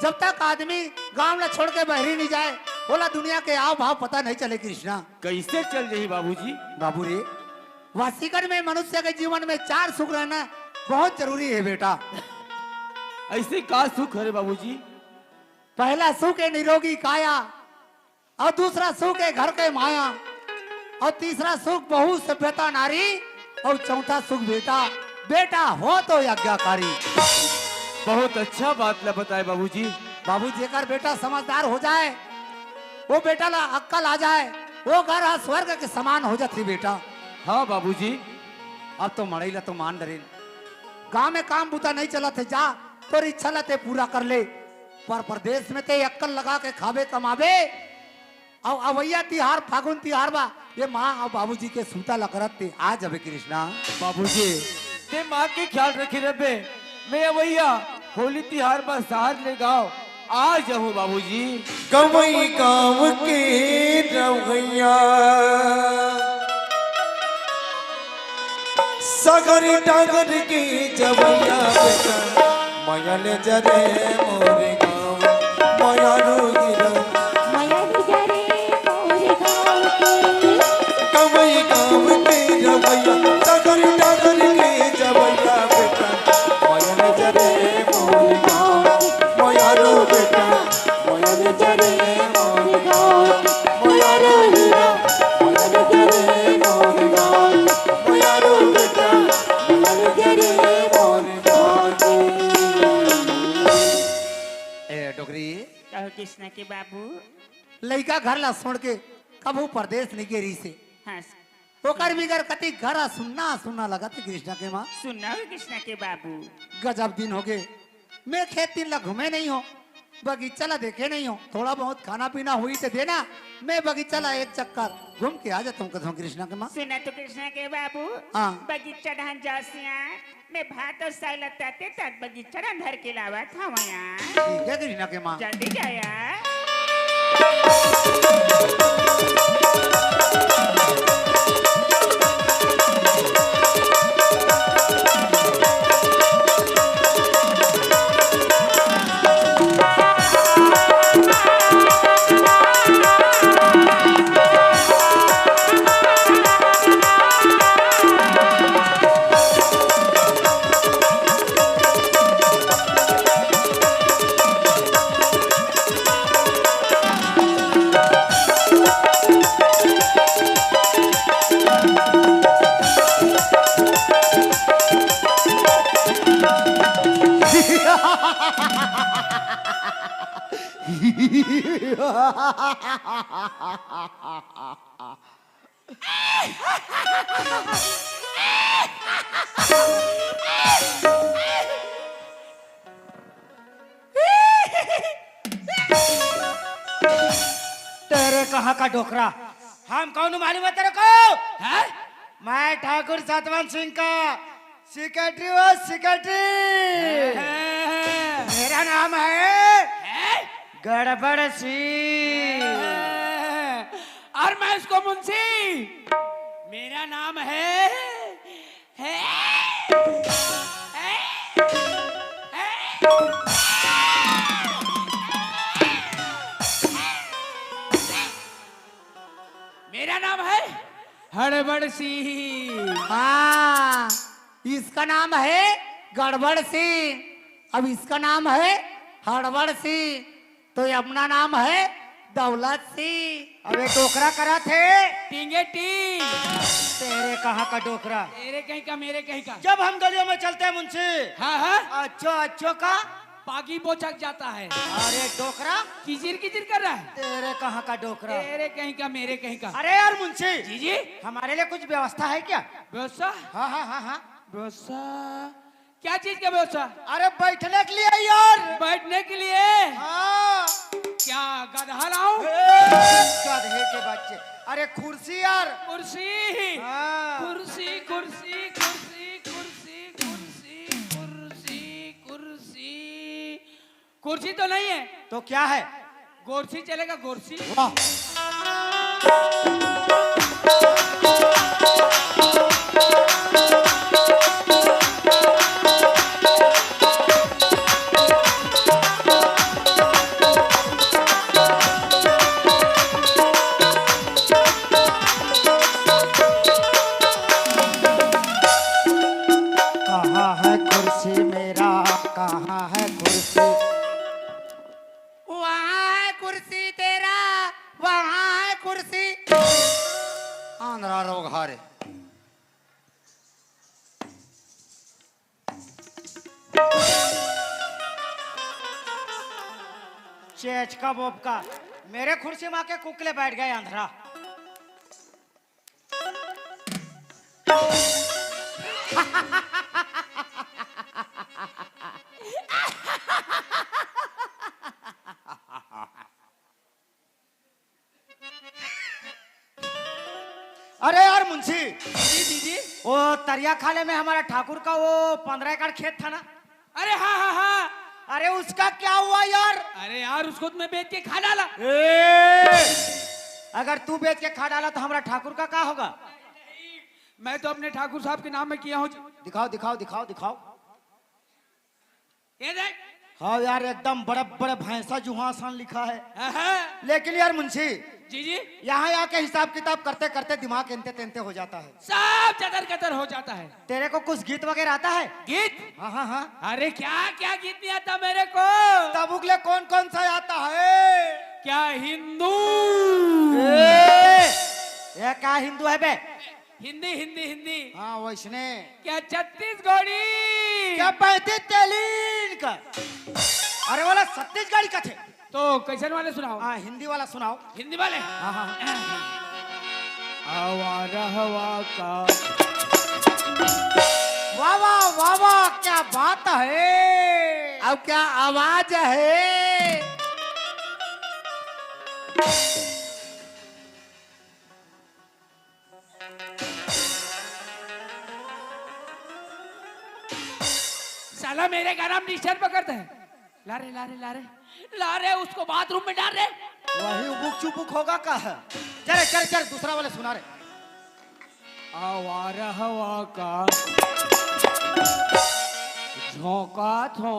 जब तक आदमी गांव ला छोड़ के बहरी नहीं जाए, ओला दुनिया के आव भाव पता नहीं चले कृष्णा। कैसे चल जाही बाबूजी? बाबू रे, वासिकन में मनुष्य के जीवन में चार सुख रहना बहुत जरूरी है बेटा। ऐसे का सुख हरे बाबूजी? पहला सुख है निरोगी काया, अउ दूसरा सुख है घर के माया, अउ तीसरा सुख बहू सभ्यता नारी, अउ चौथा सुख बेटा, बेटा हो तो आज्ञाकारी। बहुत अच्छा बात ला बताए बाबूजी। बाबू, जेकर बेटा समझदार हो जाए, वो बेटा ला अक्कल आ जाए, वो घर ह स्वर्ग के समान हो जाथे बेटा। हाँ बाबूजी। अब तो मड़ई ला तो मान डरेन, गांव में काम बूता नहीं चलत हे, जा तोर इच्छा ला ते पूरा कर ले, पर परदेस में ते अक्कल लगा के खाबे कमाबे, अउ अवइया तिहार, फागुन तिहार बा, ये माँ अउ बाबूजी के सुरता ल करत ते आ जाबे कृष्णा। बाबूजी, ते माँ के ख्याल रखे रहिबे, मैं अवइया होली तिहार बा सहर ले गाँव आ जाहूँ बाबूजी। गंवई गाँव के रवइया, सगर डागर के जवइया बेटा, मया ले जरे मोरे गाँव, मया रोगी रो। मया ले जरे मोरे गाँव के। गंवई गाँव के रवइया, सगर डागर के जवइया बेटा, मया ले जरे मोरे गाँव, मया रो बेटा, मया ले जरे मोरे गाँव, मया रो हीरा, मया ले जरे मोरे गाँव, मया रो बेटा, मया ले जरे मोरे गाँव। ए, डोकरी। कहो कृष्णा के बाबू। लइका घर ला छोड़ के कभू परदेस नहीं गे रहिसे। हाँ। ओकर बिगर कति घर ह सुन्ना सुन्ना लगत हे कृष्णा के माँ। सुन्ना हो कृष्णा के बाबू। गजब दिन होगे, मैं खेत दिन ला घूमे नहीं हों। बगीचा ला देखे नहीं हो, थोड़ा बहुत खाना पीना होही त देना, मैं बगीचा ला एक चक्कर घूम के आ जाता हूँ, कथों कृष्णा के माँ। सुना तो कृष्णा के बाबू, हाँ। बगीचा डहन जासिया, मैं भात अउ साग ला तते तक बगीचा डहन धर के लावत हवं यार। ठीक है कृष्णा के माँ। जल्दी जा यार। तेरे कहाँ का डोकरा? हम कौन मालूम है तेरे को? हैं? मैं ठाकुर सतवंत सिंह का सेक्रेटरी हूँ, सेक्रेटरी। हैं? मेरा नाम है हैं? गड़बड़ सिंह। हैं? और मैं उसको मुंशी। मेरा नाम है, है, है, है। मेरा नाम है हड़बड़ सिंह। हाँ, इसका नाम है गड़बड़ सिंह, अब इसका नाम है हड़बड़ सिंह, तो ये अपना नाम है दौलत सिंह। अबे डोकरा करा थे। टींगे टींग। तेरे कहाँ का डोकरा? तेरे कहीं का, मेरे कहीं का। जब हम गलियों में चलते हैं मुंशी। हाँ, हाँ। अच्छो, अच्छो का। पागी बोचक जाता है। अरे डोकरा। किचिर किचिर कर रहा है। तेरे कहाँ का डोकरा? तेरे कहीं का, मेरे कहीं का। अरे यार मुंशी। जी, जी। हमारे लिए कुछ व्यवस्था है क्या? व्यवस्था? हाँ, हाँ, हाँ, हाँ। व्यवस्था? क्या चीज का व्यवस्था? अरे बैठने के लिए यार। बैठने के लिए? हाँ। क्या गधा लाऊं? ए, गधे के बच्चे। अरे कुर्सी यार। कुर्सी। हाँ। कुर्सी, कुर्सी, कुर्सी, कुर्सी, कुर्सी, कुर्सी, कुर्सी। कुर्सी तो नहीं है। तो क्या है? गोरसी चलेगा, गोरसी। वाह। कहाँ है कुर्सी मेरा, कहाँ है कुर्सी? वहाँ है कुर्सी तेरा, वहाँ है कुर्सी। आंध्रा रोग हारे। चेचका बोबका, मेरे कुर्सी में आके कुकले बैठ गए अंधरा। अरे यार मुंशी, जी, जी, जी। वो तरिया खाले में हमारा ठाकुर का वो पन्द्रह एकड़ खेत था ना? अरे हाँ, हाँ, हाँ। अरे उसका क्या हुआ यार? अरे यार, उसको तो मैं बेच के खा डाला। ए, अगर तू बेच के खा डाला तो हमारा ठाकुर का क्या होगा? मैं तो अपने ठाकुर साहब के नाम में किया हूँ जी। दिखाओ, दिखाओ, दिखाओ, दिखाओ। ये देख। हाँ यार, एकदम बड़े बड़े भैंसा जुहासन लिखा है। हाँ, हाँ। लेकिन यार मुंशी, जी, जी। यहाँ आके हिसाब किताब करते करते दिमाग एंते तेंते हो जाता है। सब जतर कतर हो जाता है। तेरे को कुछ गीत वगैरह आता है? गीत? हाँ, हाँ, हाँ। अरे क्या, क्या गीत नहीं आता मेरे को? तब उगले कौन कौन सा आता है? क्या हिंदू? ए, ये क्या हिंदू है बे? हिंदी, हिंदी, हिंदी। हाँ, वैसने। क्या छत्तीसगढ़ी? क्या पैंतीस तेलीन का? अरे वाला छत्तीसगढ़ी का थे। तो कैसन वाले सुनाओ? हाँ, हिंदी वाला सुनाओ। हिंदी वाले? हाँ, हाँ, हाँ। आवा रहवा का। वाह, वाह, वाह, वाह, क्या बात है। अब क्या आवाज है? साला मेरे गाना में डिस्टर्ब करता है। ला रे, ला रे, ला रे, ला रे, उसको बाथरूम में डाल रे। वही उबुक चुबुक होगा का है? चल, चल, चल, दूसरा वाला सुना रे। आवारा हवा का झोंका थो,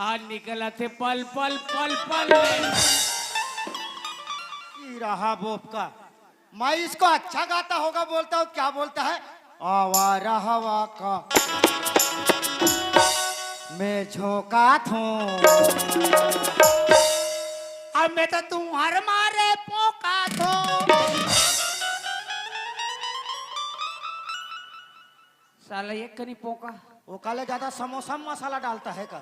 आज निकलत हे पल पल पल पल। ई रहा बोप का। मैं इसको अच्छा गाता होगा बोलता हूँ, क्या बोलता है? आवारा हवा का मैं झोंका थो। अब मैं तो तुम्हारे मारे पोका थो। साला एक कनी पोका। वो काले ज्यादा समोसा में मसाला डालता है का?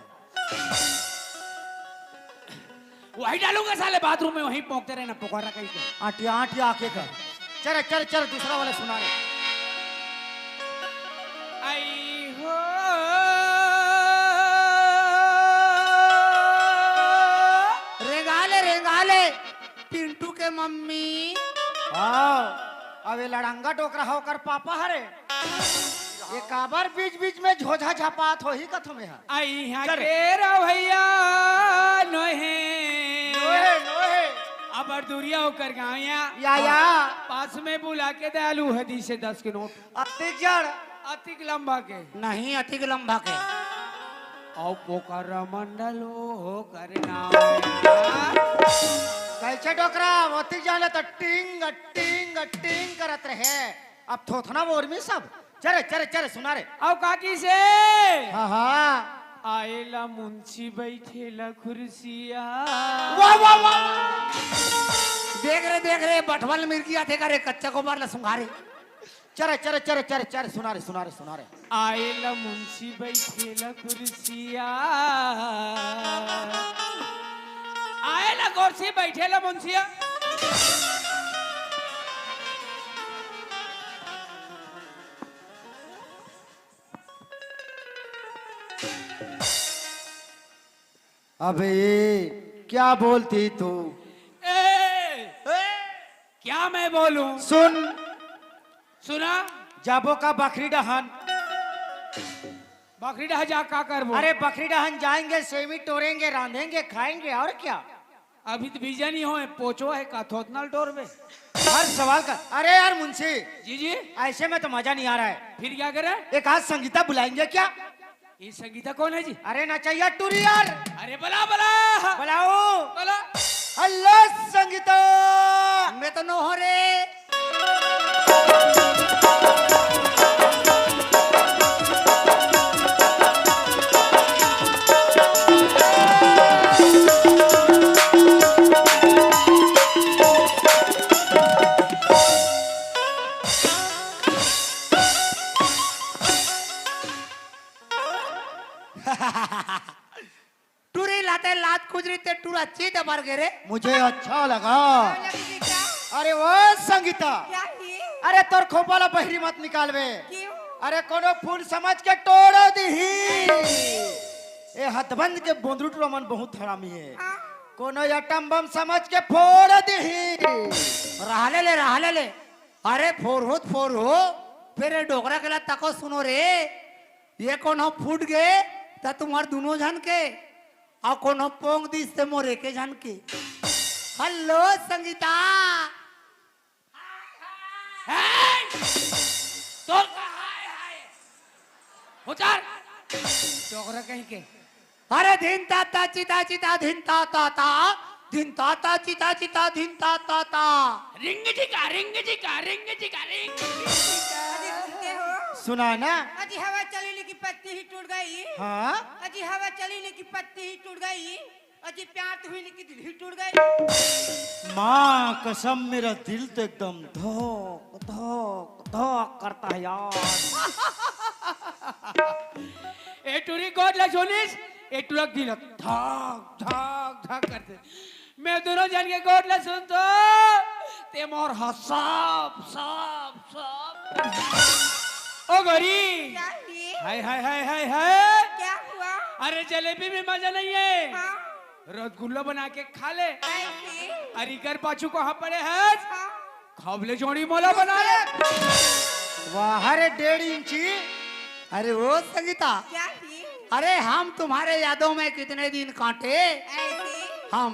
वही डालूंगा साले बाथरूम में, वहीं पोंकते रहना, पोकारा कहीं के। आटिया, आटिया आके का। चल, चल, चल, दूसरा वाला सुना रे। आई हो। रेंगा ले, रेंगा ले, पिंटू के मम्मी। हाँ, अब ये लड़ंगा डोकरा हा ओकर पापा हरे। ये काबर बीच बीच में झोझा झपात होही कथो में हा। आई यहाँ चल। के रवैया नोहे। नोहे, नोहे। अब दूरिया होकर गाँव या। या, या। पास में बुला के दयालु हदी से दस के नोट। अतिक जड़। अतिक लंबा के। नहीं, अतिक लंबा के। औ पोकर मंडल हो करना। कैसे डोकरा? अतिक जाने तो टिंग, टिंग, टिंग करत रहे। अब थोथना वो उर्मी सब। चले, चले, चले, सुना रे। औ काकी से। हाँ, हाँ। आएला मुंशी बैठेला कुर्सिया। वाह, वाह, वाह। देख रे, देख रे, बठवल मिर्गिया थे का रे, कच्चा गोबर ला सुंघा रे। चरे, चरे, चरे, चरे, चरे, सुना रे, सुना रे, सुना रे। आएला मुंशी बैठेला कुर्सिया। आएला कुर्सी बैठेला मुंशिया। अबे ये क्या बोलती तू? ए, ए, क्या मैं बोलूं? सुन। सुना? जाबो का बखरी डहन? बखरी डहन जा का करबो? अरे बखरी डहन जाएंगे, सेवी टोरेंगे, रांधेंगे, खाएंगे और क्या? अभी तो बीजा नहीं होए, पोचो है का थोतनल टोरबे? हर सवाल का। अरे यार मुंशी, जी, जी। ऐसे में तो मजा नहीं आ रहा है। फिर क्या करें? एक आध संगीता बुलाएंगे क्या? ये संगीता कौन है जी? अरे नचैया टूरी यार। अरे बला, बला। बलाओ। बला। हेलो संगीता। मैं तो नो हो रे। टूरी लाते लात कुजरी ते टूरा चीत भर गे रे। मुझे अच्छा लगा। क्या लगी बेटा? अरे ओ संगीता। क्या ही? अरे तोर खोपा ला बहरी मत निकालबे। क्यों? अरे कोनो फूल समझ के टोड़ दिही। ए हथबंद के बोंदरू टूरा मन बहुत हरामी है। हाँ। कोनो एटम बम समझ के फोड़ दिही। रहले ले, रहले ले। अरे फोरहो त फोरहो, फेर ए डोकरा के ला तको सुनो रे। ये कोनो फूट गे त तुम्हर दुनो झन के, अउ कोनो पोंक दिस ते मोर एके झन के। हेलो संगीता। हाय, हाय। तोर का हाय, हाय? उतार। डोकरा कहीं के। अरे धिन ता ता चिता चिता धिन ता ता ता, धिन ता ता चिता चिता धिन ता ता ता। रिंग जिका, रिंग जिका, रिंग जिका, रिंग। अजी सुनते हो? सुना ना। अजी हवा चली लेकिन पत्ती ही टूट गई। हाँ? अजी हवा चली लेकिन पत्ती ही टूट गई। अजी प्यार तो हुई लेकिन दिल ही टूट गई। माँ कसम, मेरा दिल तो एकदम धक धक धक करता है यार। ए टूरी गोद ला सुनिस, ए टूरा दिल धक धक धक करते। मैं दुनो झन के गोद ला सुनतो, ते मोर हसाप साप साप। ओ गोरी। क्या हुई? हाय, हाय, हाय, हाय, हाय। क्या हुआ? अरे जलेबी में मजा नहीं है। हाँ। रसगुल्ला बना के खा ले। अरे इकर पाछू कहाँ पड़े हस? हाँ। खबले जोड़ी मोला बना ले। वाह रे डेढ़ इंची। अरे वो संगीता, क्या ही? अरे हम तुम्हारे यादों में कितने दिन काटे, ऐसे? हम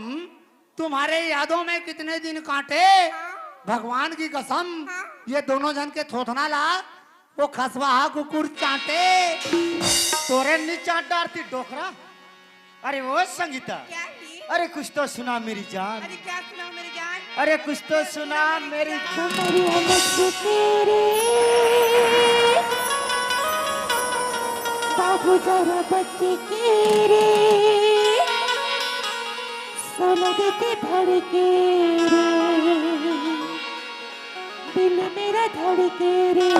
तुम्हारे यादों में कितने दिन काटे। हाँ। भगवान की कसम, हाँ। ये दोनों जन के थोथना ला वो खसवाहा कुकुर चाटे। तोरे नी चाट डारती डोकरा। अरे वो संगीता, क्या ही? अरे कुछ तो सुना मेरी जान। अरे क्या सुनाऊं मेरी जान? अरे कुछ तो सुना मेरी जान। मेरी आमद तेरे, बाबू जरा बच के रे, सोना देते धड़के रे, दिल मेरा धड़के रे।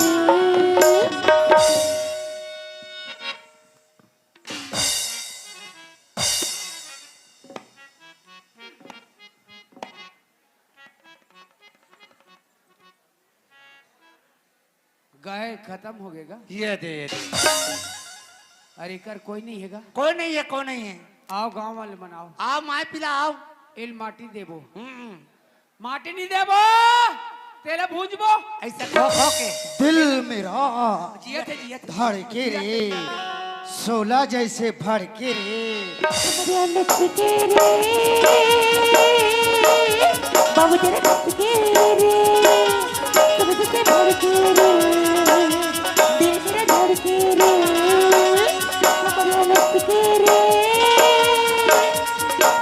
गए, खत्म हो गए गा। ये दे, ये दे। अरे कर कोई नहीं है गा। कोई नहीं है, कोई नहीं है। आओ गांव वाले मन आओ। आओ माय पिला आओ। एल माटी देबो। हम्म। माटी नहीं देबो, तेला भूंजबो। ऐसे खो खो के। दिल मेरा जियत है, जियत है। धड़के रे, शोला जैसे भड़के रे। बाबू तेरे के रे, तुझसे भड़के रे, दिल मेरा धड़के रे, कमरिया लटके रे,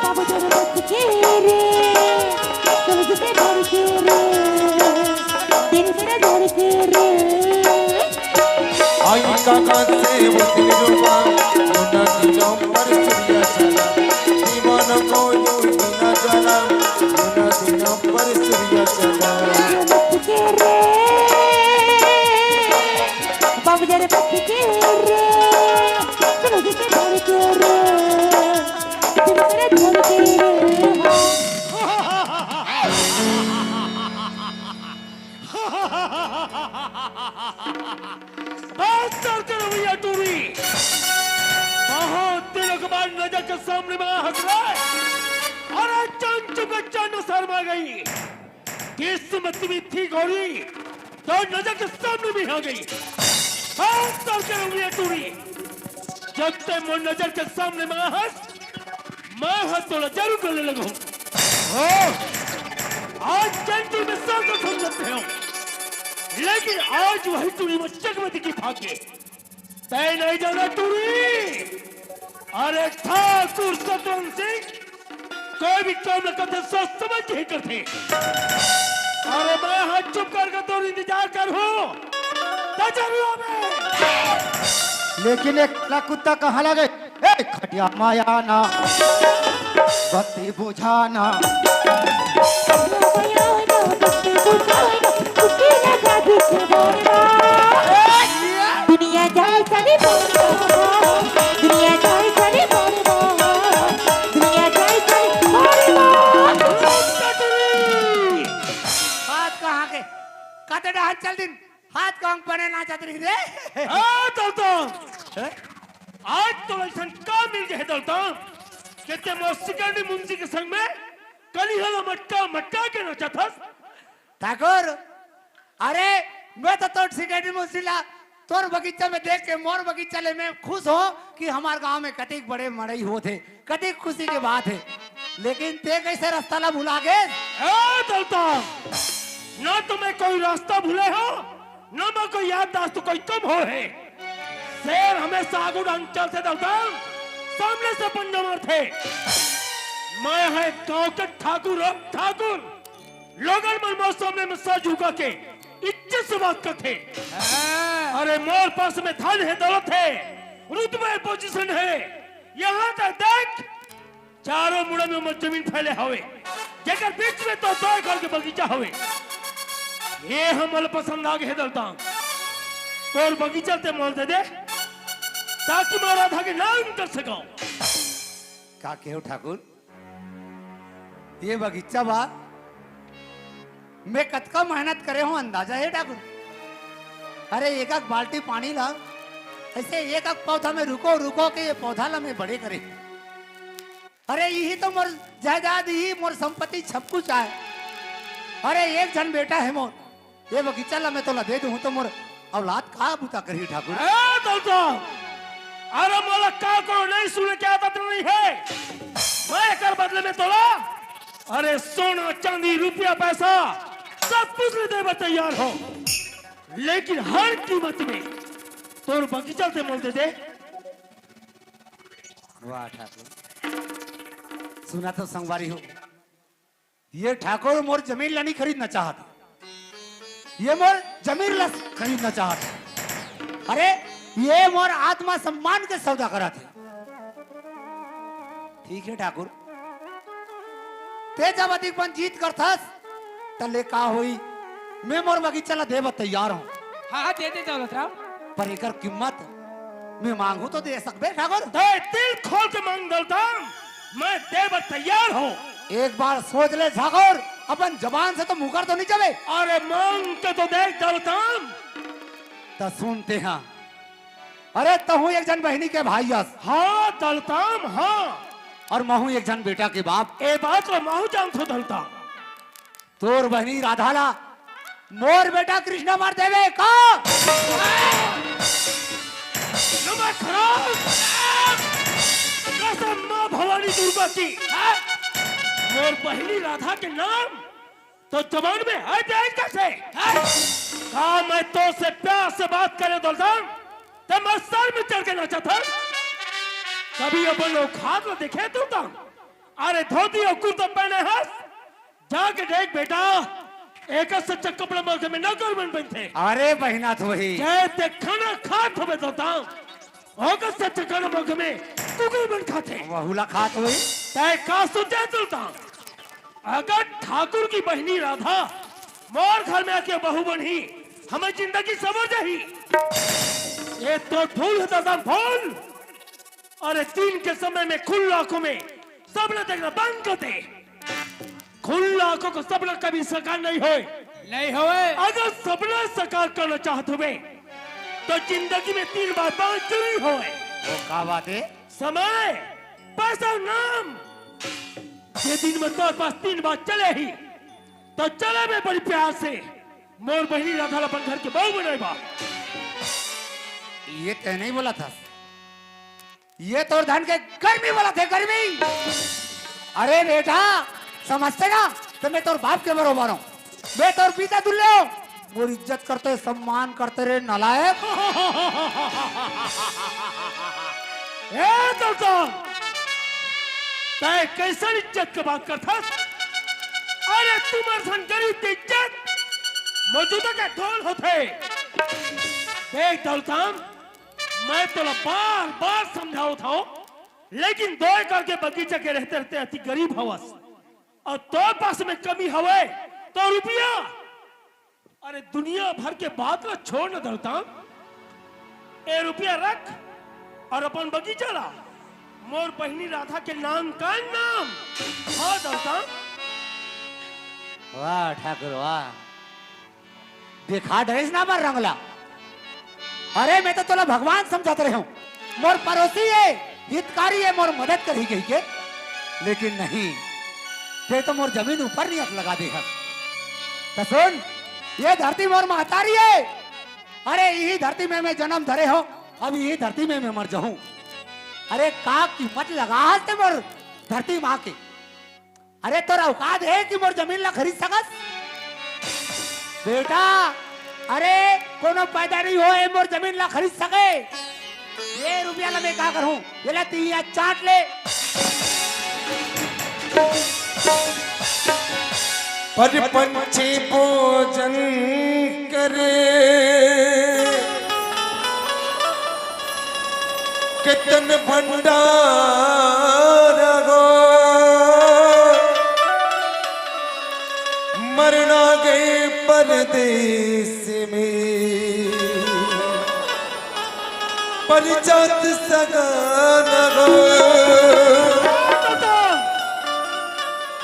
बाबू जरा बच के रे, तुझसे भड़के रे, दिल मेरा धड़के रे। आई कहाँ से वो दिलरुबा, मुन्ना दिलों पर सुरिया चला, दीवानों को यूं जीना जाना, मुन्ना दिलों पर सुरिया चला। बच के रे, बाबू जरा बच के रे, चलो जी के घर के रे, तुम मेरे घर के रे। बस कर दे भैया टूरी। बहुत दिनों के बाद नजर के सामने में आ हंस रहा है। अरे चंद चुके चंद शर्मा गई। किस्मत भी थी गोरी, तो नजर के सामने भी आ गई। बस कर दे भैया टूरी। जब ते मोर नजर के सामने में आ हंस, मैं हाथ तोला जरूर करने लगा हूँ। हो, आज चंचू में सर को समझते हो, लेकिन आज वही टूरी में चकमक की भाग गए। तय नहीं जाना टूरी। अरे ठाकुर सतवंत सिंह, कोई भी काम न करते, सोच समझ के ही करते। अरे मैं हाथ चुप करके तो इंतजार कर हूँ। तजर्बा में। लेकिन एक काला कुत्ता कहाँ लगे? ए, खटिया माया ना, बत्ती बुझाना। दुनिया जाए चले बाबा, दुनिया जाए चले बाबा, दुनिया जाए चले बाबा। हाथ कहाँ के? कते डहान चल दिन, हाथ कहाँ पड़े ना चतरी रे। ए, दौलता। हैं? आज तो ऐसा का मिल गए दौलता, कि ते मोर सिकंडी मुंशी के संग में कलिहला मटका मटका के नचत हस। ठाकुर, अरे, मैं तो तोर सिकंडी मुंशी ला तोर बगीचा में देख के मोर बगीचा ले मैं खुश हो कि हमार गांव में कतिक बड़े मड़ई होत हे, कतिक खुशी के बात हे। लेकिन ते कैसे रास्ता ला भुला गे? ए दौलता, ना तो मैं कोई रास्ता भूले हो, ना मैं कोई याददाश्त कोई कम हो हे। शेर हमेशा आगू डांग चलते दौलता, सामने से पंजा मारते। मैं है गांव के ठाकुर, ठाकुर। लोगन मन मोर सामने में सर झुका के इज्जत से बात करथे। हाँ। अरे मोर पास में धन हे, दौलत हे, रुतबा हे, पोजीशन हे। यहाँ तक देख, चारों मुड़ा में मोर जमीन फैले हवे, जेकर बीच में तो दो एकड़ के बगीचा हवे। ये हमला पसंद आ गे हे दौलता। तोर बगीचा ते मोला दे दे, ताकि मैं राधा के नाम कर सकूं। का केहो ठाकुर? ये बगीचा बा, मैं कतका मेहनत करे हूँ, अंदाजा हे ठाकुर? अरे एक एक बाल्टी पानी ला, ऐसे एक एक पौधा में रुको रुको के ये पौधा ला मैं बड़े करे। अरे, इही तो मोर जायदाद, इही मोर संपत्ति, सब कुछ आय। अरे, एक झन बेटा हे मोर, ये बगीचा ला मैं तोला दे दूं तो मोर औलाद का बुता करही ठाकुर? ए दौलता, अरे मोला का कोनो नहीं सुने के आदत नहीं हे। मैं एकर बदले में तोला, अरे सोना, चांदी, रुपया, पैसा, सब कुछ ले देबे तैयार हों, लेकिन हर कीमत में तोर बगीचा ते मोल दे दे। वाह ठाकुर, सुना तो संगवारी हो, ये ठाकुर मोर जमीन ला नहीं खरीदना चाहत, ये मोर जमीन ला खरीदना चाहत। अरे, ये मोर आत्मा सम्मान के सौदा करत हे। ठीक हे ठाकुर, ते जब अधिक मन जीत करथस, त ले का होई, मैं मोर बगीचा ला देबे तैयार हों। हाँ, हाँ, दे दे दौलत राम। पर एकर कीमत मैं मांगू तो दे सकबे ठाकुर? ते दिल खोल के मांग दौलत राम, मैं देबे तैयार हों। एक बार सोच ले ठाकुर, अपन जबान से तो मुकर तो नहीं जाबे। अरे मांग के तो देख दौलत राम। त सुन ते हा, अरे तहूँ एक झन बहिनी के भाई अस। हाँ दौलत राम, हाँ। अउ महूँ एक झन बेटा के बाप। ए बात ला महूँ जानथों दौलत राम। तोर बहिनी राधा ला मोर बेटा कृष्णा बर देबे का? नमक हराम! कसम माँ भवानी दुर्गा की, मोर बहिनी राधा के नाम तोर जबान में हे ते कइसे? का मैं तोर से प्यार से बात करें दौलत राम, ते मोर सर में चढ़ के नाचत हस? कभी अपन औकात ला देखे दौलत राम? अरे धोती अउ कुर्ता पहने हस, जाके देख बेटा, एकर से अच्छा कपड़ा मोर घर में नौकर मन पहिनथे। अरे बहिना तो वही। जय ते खाना खात होबे दौलत राम, ओकर से अच्छा खाना मोर घर में कुकुर मन खाथे। वहू ला खात होही। ते का सोचे दौलत राम? अगर ठाकुर की बहिनी राधा मोर घर में आके बहू बनही, हमर जिंदगी संवर जाही। ये तो भूल हे दौलत राम, भूल। अरे दिन के समय में खुल्ला आंखों में सपना देखना बंद कर दे। खुल्ला आंखों को सपना कभी साकार नहीं होय। नहीं होय। अगर सपना साकार करना चाहत होबे, तो जिंदगी में तीन बार बांह जरूरी होय। वो का बात हे? समय, पैसा, नाम। ये दिन में तोर पास तीन बार चले ही, तो चले बे बड़ी प्यार से मोर बहिनी राधा ला अपन घर के बहू बनाए बर। ये ते नहीं बोलत हस। ये तोर धन के गर्मी बोलथे, गर्मी। अरे बेटा, समझते ना, त मैं तोर बाप के बरोबर हों। मैं तोर पिता तुल्य हों। मोर इज्जत करते, सम्मान करते रे नालायक। ए दौलत राम, ते कइसन इज्जत के बात करथस? अरे तुमर सन गरीब के इज्जत मौजूदा के ढोल होथे। देख दौलत राम, मैं तोला बार बार समझावत हंव, लेकिन दो एकड़ के बगीचा के रहते रहते अति गरीब हवस, अउ तोर पास में कमी हवय तो रुपया। अरे दुनिया भर के बात ला छोड़ न दौलत राम, ए रुपया रख अउ अपन बगीचा ला मोर बहिनी राधा के नाम का नाम। हाँ दौलत राम। वाह ठाकुर वाह, देखा डरेस ना मोर रंग ला। अरे मैं तो तोला भगवान समझत रहेंव, मोर पड़ोसी हे, हितकारी हे, मोर मदद करही कहिके, लेकिन नहीं, ते तो मोर जमीन ऊपर नियत लगा दे हस। त सुन, ये धरती मोर महतारी हे। अरे इही धरती में मैं जनम धरे हों, अब इही धरती में मैं मर जाहूं। अरे का कीमत लगा हस ते मोर धरती माँ के? अरे तोर औकात हे कि मोर जमीन ला खरीद सकस? बेटा, अरे कोनो पैदा नहीं होय मोर जमीन ला खरीद सके। ये रुपया ला मैं का करहूं? ये ला तिही आज चाट ले। पर पंछी भोजन करे, कितन भंडार हो, मरना गए परदेस में, पर जात सगा न हो।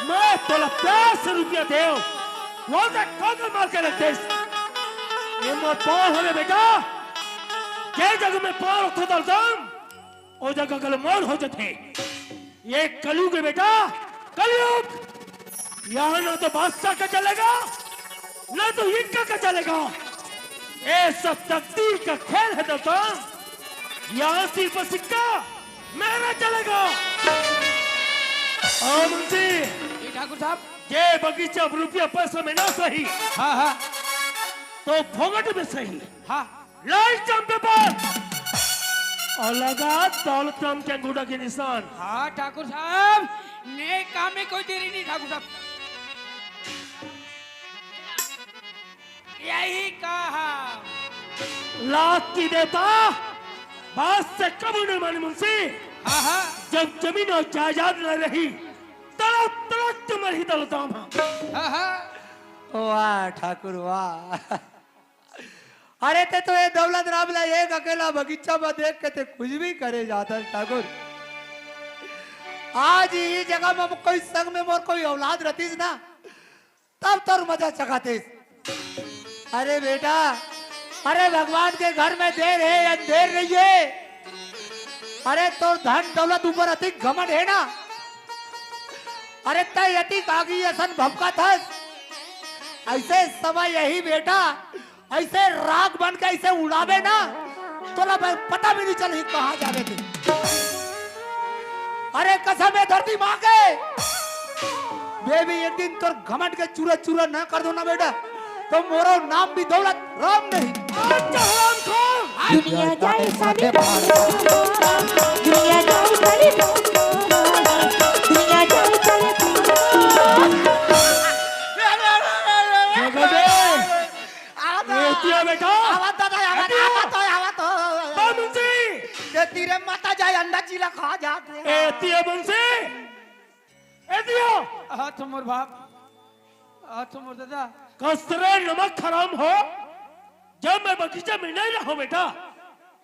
मैं तोला प्यार से रुपया देंव, वो तक ठोकर मार के रख देस। ये मोर पाँव हरे बेटा, जे जगह में पाँव रखथों दौलत राम, ओ जगह गलमोल हो जथे। ये कलयुग है बेटा, कलयुग। यहाँ ना तो बादशाह का चलेगा, ना तो इनका का चलेगा। ये सब तकदीर का खेल है दोस्तों। यहाँ सिर्फ सिक्का मेरा चलेगा। और मुंशी, जी ठाकुर साहब। ये बगीचा अब रुपया पैसा में ना सही, हाँ हाँ तो फोकट में सही। हाँ लाल स्टाम्प पेपर और लगा दौलत राम के अंगूठा के निशान। हाँ ठाकुर साहब, नेक काम में कोई देरी नहीं ठाकुर साहब। यही कहा। लाख की देवता बात से कब नहीं मानी मुंशी। हाँ हाँ जब जमीन और जायदाद न रही, तड़प तड़प के मरी दौलत राम। हाँ हाँ वाह ठाकुर वाह। अरे ते तो ये दौलत राम ला एक अकेला बगीचा में देख के ते कुछ भी करे जाता ठाकुर। आज ही जगह में कोई संग में मोर कोई औलाद रहतीस ना, तब तोर मजा चखातीस। अरे बेटा, अरे भगवान के घर में देर है या अंधेर नहीं है, अरे तोर धन दौलत ऊपर अतिक घमंड है ना, अरे तय अतिक आगी असन भभका थस। ऐसे समय यही बेटा, ऐसे राख बन के ऐसे उड़ावे ना, तोला ब- पता भी नहीं चलही कहाँ जावे थे। अरे कसम है धरती माँ के, बेबी एक दिन तोर घमंड के चूरा चूरा ना कर दो ना बेटा, तो मोरो नाम भी दौलत राम नहीं। अच्छा हराम खान। दुनिया जाए सारे दुनिया जाए सारे दुनिया जाए सारे जगदे, एतिया बेटा। आवत दादा, आवत, एतिया। आवत हो, आवत हो। बा मुंशी, ये तीरे माता जाए अंडा चीला खा जात रे। एतिया मुंशी, एतिया। हाँ तो मोर बाप, हाँ तो मोर दादा। कसरे नमक हराम हो, जब मैं बगीचा में नहीं रहूं बेटा,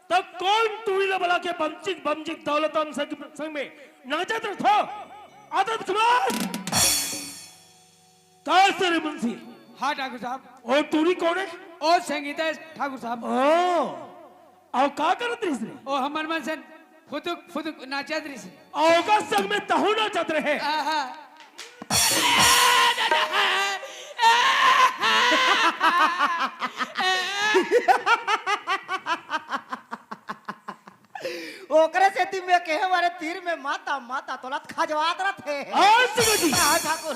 तब कौन टूरी ला बुला के बमचिक बमचिक दौलत राम संग, संग में नाचत रथो? आदत खमास। का सरे मुंशी? हाँ ठाकुर साहब। ओ टूरी कौन है? ओ संगीता ठाकुर साहब। ओ, और का करत रहिस रे? ओ हमर मन सन फुदुक फुदुक नाचत रहिस। और ओकर संग में तहू नाचत रहे। आहा। ओकरे सेती मैं कहे मारे तीर में माता माता तोला खजवात रथे। आज सिंह जी, हाँ ठाकुर।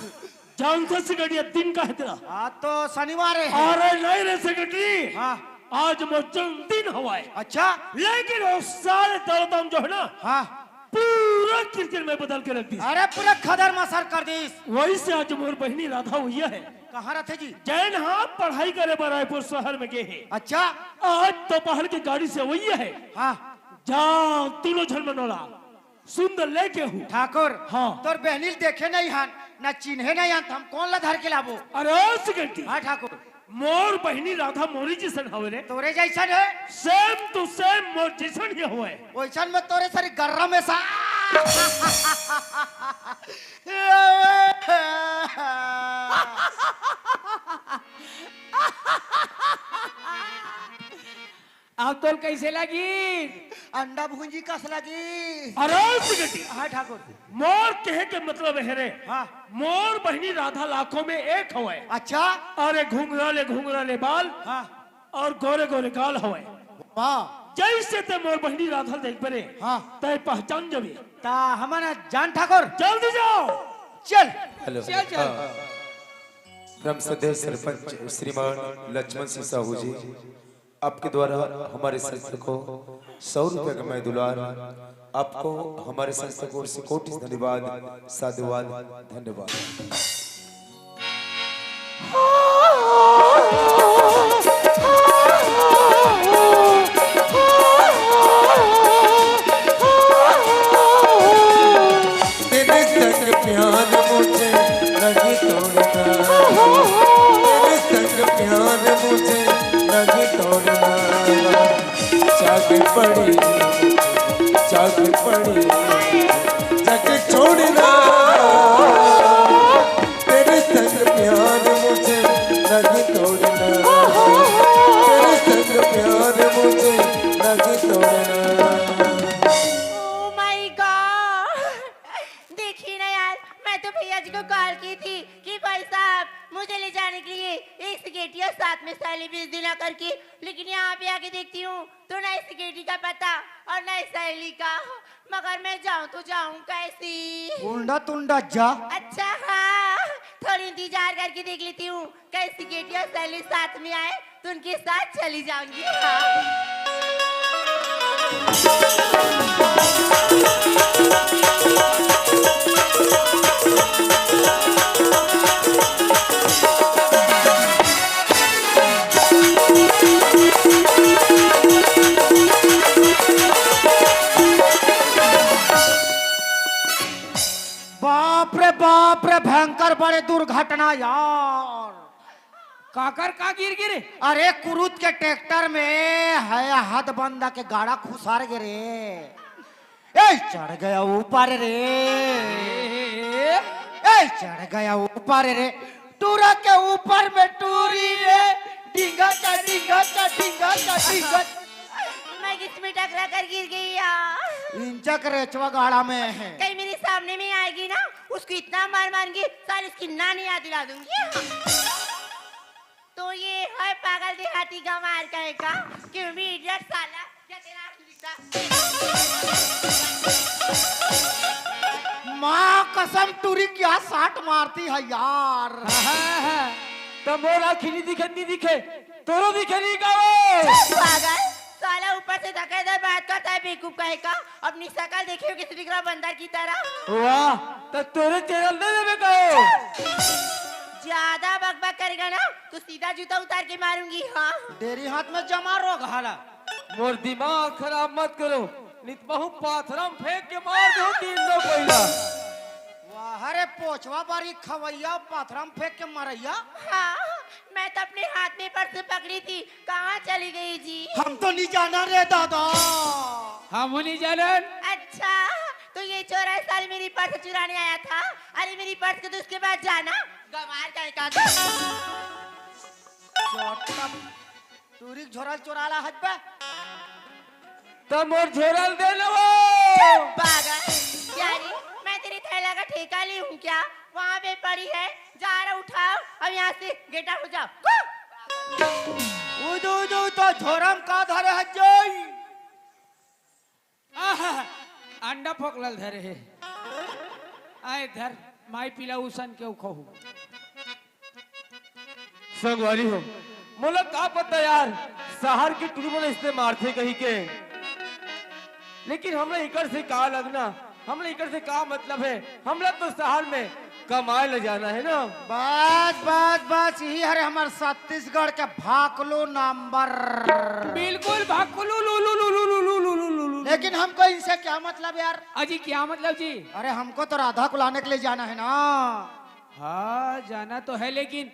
जान से सिंह जी, दिन का है तेरा? आज तो शनिवार है। अरे नहीं रे सेक्रेटरी, हाँ। आज मोर जन्मदिन हवय। अच्छा। लेकिन वो सारे दौलत राम जो है ना, हाँ। पूरा क्रिकेट में बदल के रख दी। अरे पूरा खदर मसर कर दीस। वही से आज मोर बहिनी राधा हुई है, कहाँ रथे जी? जैन हाँ पढ़ाई करे बर रायपुर शहर में गए है। अच्छा। आज दोपहर के गाड़ी से वही है। हाँ। जाओ तीनों झन मनोला सुंदर लेके हूँ। ठाकुर। हाँ। तोर बहनी ल देखे नहीं हन, ना चिन्हे नहीं हन, त हम कौन ला धर के लाबो? अरे ओ सिंह जी, हाँ ठाकुर। मोर बहिनी राधा मोरी जैसन हवे रे। तोरे जैसन है। सेम टू सेम मोर जैसन ही हवे। वैसन में तोरे सारी गर्रा में सा। अब तोल कैसे लगी? अंडा भूंजी कस लगी। अरे सिंह जी, हाँ ठाकुर। मोर कहे के मतलब है रे, हाँ। मोर बहिनी राधा लाखों में एक हवे। अच्छा। अरे घुंघरा ले घुंघरा ले बाल हाँ। और गोरे गोरे गाल हवे। वाह। जैसे ते मोर बहिनी राधा देख बरे, हाँ। ते पहचान जबे। ता हमन जान ठाकुर। जल्दी जाओ। चल। हेलो। चल, चल। हाँ। परम श्रद्धेय सरपंच श्रीमान लक्ष्मण सिंह साहू जी, आपके द्वारा हमारे संस्था को सौ रुपए का मैं दुलार, आपको हमारे संस्था को ओर से कोटि धन्यवाद, साधुवाद, धन्यवाद। तेरे संग प्यार मुझे नहीं तोड़ना, तेरे संग प्यार मुझे नहीं तोड़ना। चाक पड़ी, चाक पड़ी, जग छोड़ना। तेरे संग प्यार मुझे नहीं तोड़ना, तेरे संग प्यार मुझे नहीं तोड़ना। Oh my God! एक सिगरेटी और साथ में सैली भी देना करके, लेकिन यहाँ पे आके देखती हूँ तो ना इस सिगरेटी का पता और ना इस सैली का। मगर मैं जाऊँ तो जाऊँ कैसी? उंडा तुंडा जा। अच्छा, हाँ, थोड़ी इंतजार करके देख लेती हूँ, कहीं सिगरेटी और सैली साथ में आए तो उनके साथ चली जाऊंगी। हाँ। बाप रे बाप रे, भयंकर बड़े दुर्घटना यार। काकर का गिर गिरे? अरे, कुरुत के ट्रैक्टर में है हद बंदा के गाड़ा खुसार गे रे। ए, चढ़ गया ऊपर रे। ए, चढ़ गया ऊपर रे। टूरा के ऊपर में टूरी रे। डिंगा चा, डिंगा चा, डिंगा चा, डिंगा। मैं किस में टकरा कर गिर गई यार? इंचक रेचवा गाड़ा में है। कहीं मेरे सामने में आएगी ना, उसको इतना मार मारूंगी, साली उसकी नानी याद दिला दूंगी। तो ये है पागल देहाती गंवार कहे का कि मैं इडियट साला, क्या तेरा रिश्ता? माँ कसम, टूरी क्या साट मारती है यार। हाँ, हाँ, हाँ। तो मोर आँखी नहीं दिखे, नहीं दिखे, तोरो दिखे नहीं का वो? पागल, साला ऊपर से धकेल दे, बात करता है बेवकूफ कहे का। अपनी शकल देखी हो किसी विक्रम बंदर की तरह? वाह, तो तोरे चैनल नहीं देवे का हो? ज्यादा बकबक करेगा ना तो सीधा जूता उतार के मारूंगी। हाँ। डेरी हाथ में जमा रोग हाला। मोर दिमाग खराब मत करो, नित बहु पाथरम फेंक के मार दो तीन दो पहिला। वाह रे पोछवा बारी खवैया, पाथरम फेंक के मरैया। हाँ, मैं तो अपने हाथ में पर्स पकड़ी थी, कहाँ चली गई जी? हम तो नहीं जाना रे दादा। हम नहीं जानन। अच्छा, तो ये चोर है साल मेरी पर्स चुराने आया था। अरे मेरी पर्स को तो उसके बाद जाना, गंवार कहे का। चोटम टूरी के झोरल चोराला हजबे। त मोर झोरल दे न वो। पागल, क्या रे? मैं तेरे थैला का ठेका ली हूँ क्या? वहाँ पे पड़ी है, जा रहा उठाओ और यहाँ से गेट आउट हो जाओ। उदो, उदो, तो झोरम का धरे हज जाई? आहा, अंडा फोकलल धरे हे। आए धर, माई पिला उसन के उखहू। संगवारी हो, मोला का पता यार, शहर के टूरी मन इसने मारथे कही के। लेकिन हमला इकर से का लगना, हमला इकर से का मतलब है? हमला तो शहर में कमाए ले जाना है ना। बस, बस, बस, यही हरे हमर छत्तीसगढ़ के भाकलू नंबर। बिल्कुल भाकलू, लू, लू, लू। लेकिन हमको इनसे क्या मतलब यार? अजी, क्या मतलब जी? अरे, हमको तो राधा को लाने के लिए जाना है ना। हाँ, जाना तो है, लेकिन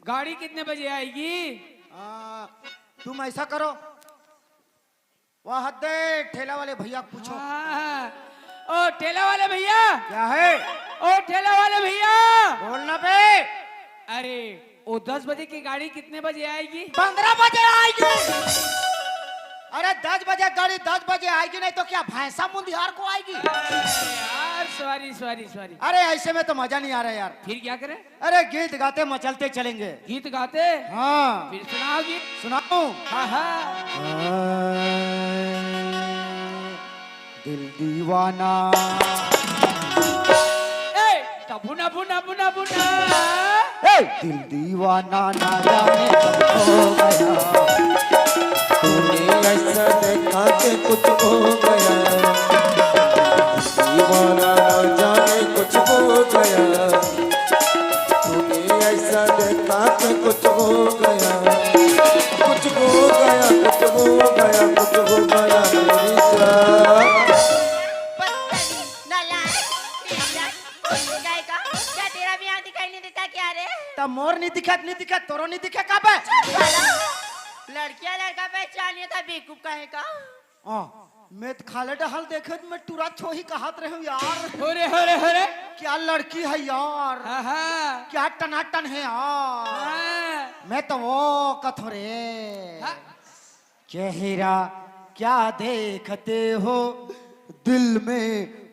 गाड़ी कितने बजे आएगी? आ, तुम ऐसा करो, वह दे ठेला वाले भैया को पूछो। हाँ, ओ ठेला वाले भैया। क्या है? ओ ठेला वाले भैया। बोलना बे। अरे, ओ दस बजे की गाड़ी कितने बजे आएगी? पन्द्रह बजे आएगी। अरे, दस बजे गाड़ी दस बजे आएगी, नहीं तो क्या भैंसा मुंदिहार को आएगी? अरे यार, सॉरी, सॉरी, सॉरी। अरे, ऐसे में तो मजा नहीं आ रहा यार। फिर क्या करें? अरे, गीत गाते मचलते चलेंगे। गीत गाते? हाँ। फिर सुनाओ गीत। सुनाऊं? हाँ, हाँ। दिल दीवाना। ए, तबुना, बुना, बुना, बुना। ए, दिल दीवाना ना जाने कब खो गया। तूने ऐसा देखा कि कुछ हो गया। दीवाना ना जाने कुछ हो गया। तूने ऐसा देखा कि कुछ हो गया। कुछ हो गया, कुछ हो गया, कुछ हो गया मेरी जान। बदतमीज, नालायक, बेइज्जत, कुछ हो जाएगा। क्या तेरा भी आँख दिखाई नहीं देता क्या रे? तब मोर नहीं दिखत, नहीं दिखत, तोरो नहीं दिखे का बे? चुप साला। लड़कियां लड़का पहचानिए था बेवकूफ कहे का। हाँ, मैं तो खाले डहल देखे तो मैं टुरा छोही कहत रहे हूँ यार। हो रे, हो रे, हो रे। क्या लड़की है यार। हाँ, हाँ। क्या टनाटन है यार। हाँ। मैं तो वो कथो रे। हाँ। चेहरा क्या देखते हो, दिल में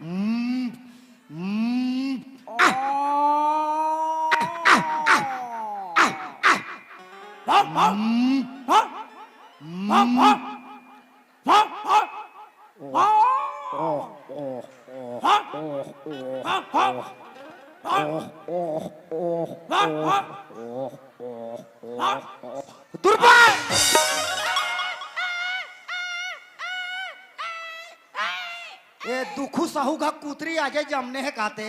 हम्म, हम्म। वाह, वाह, वाह, वाह, वाह। दुर्बल। ए दुखू सहू घा कुतरी आजे जमने हे काते।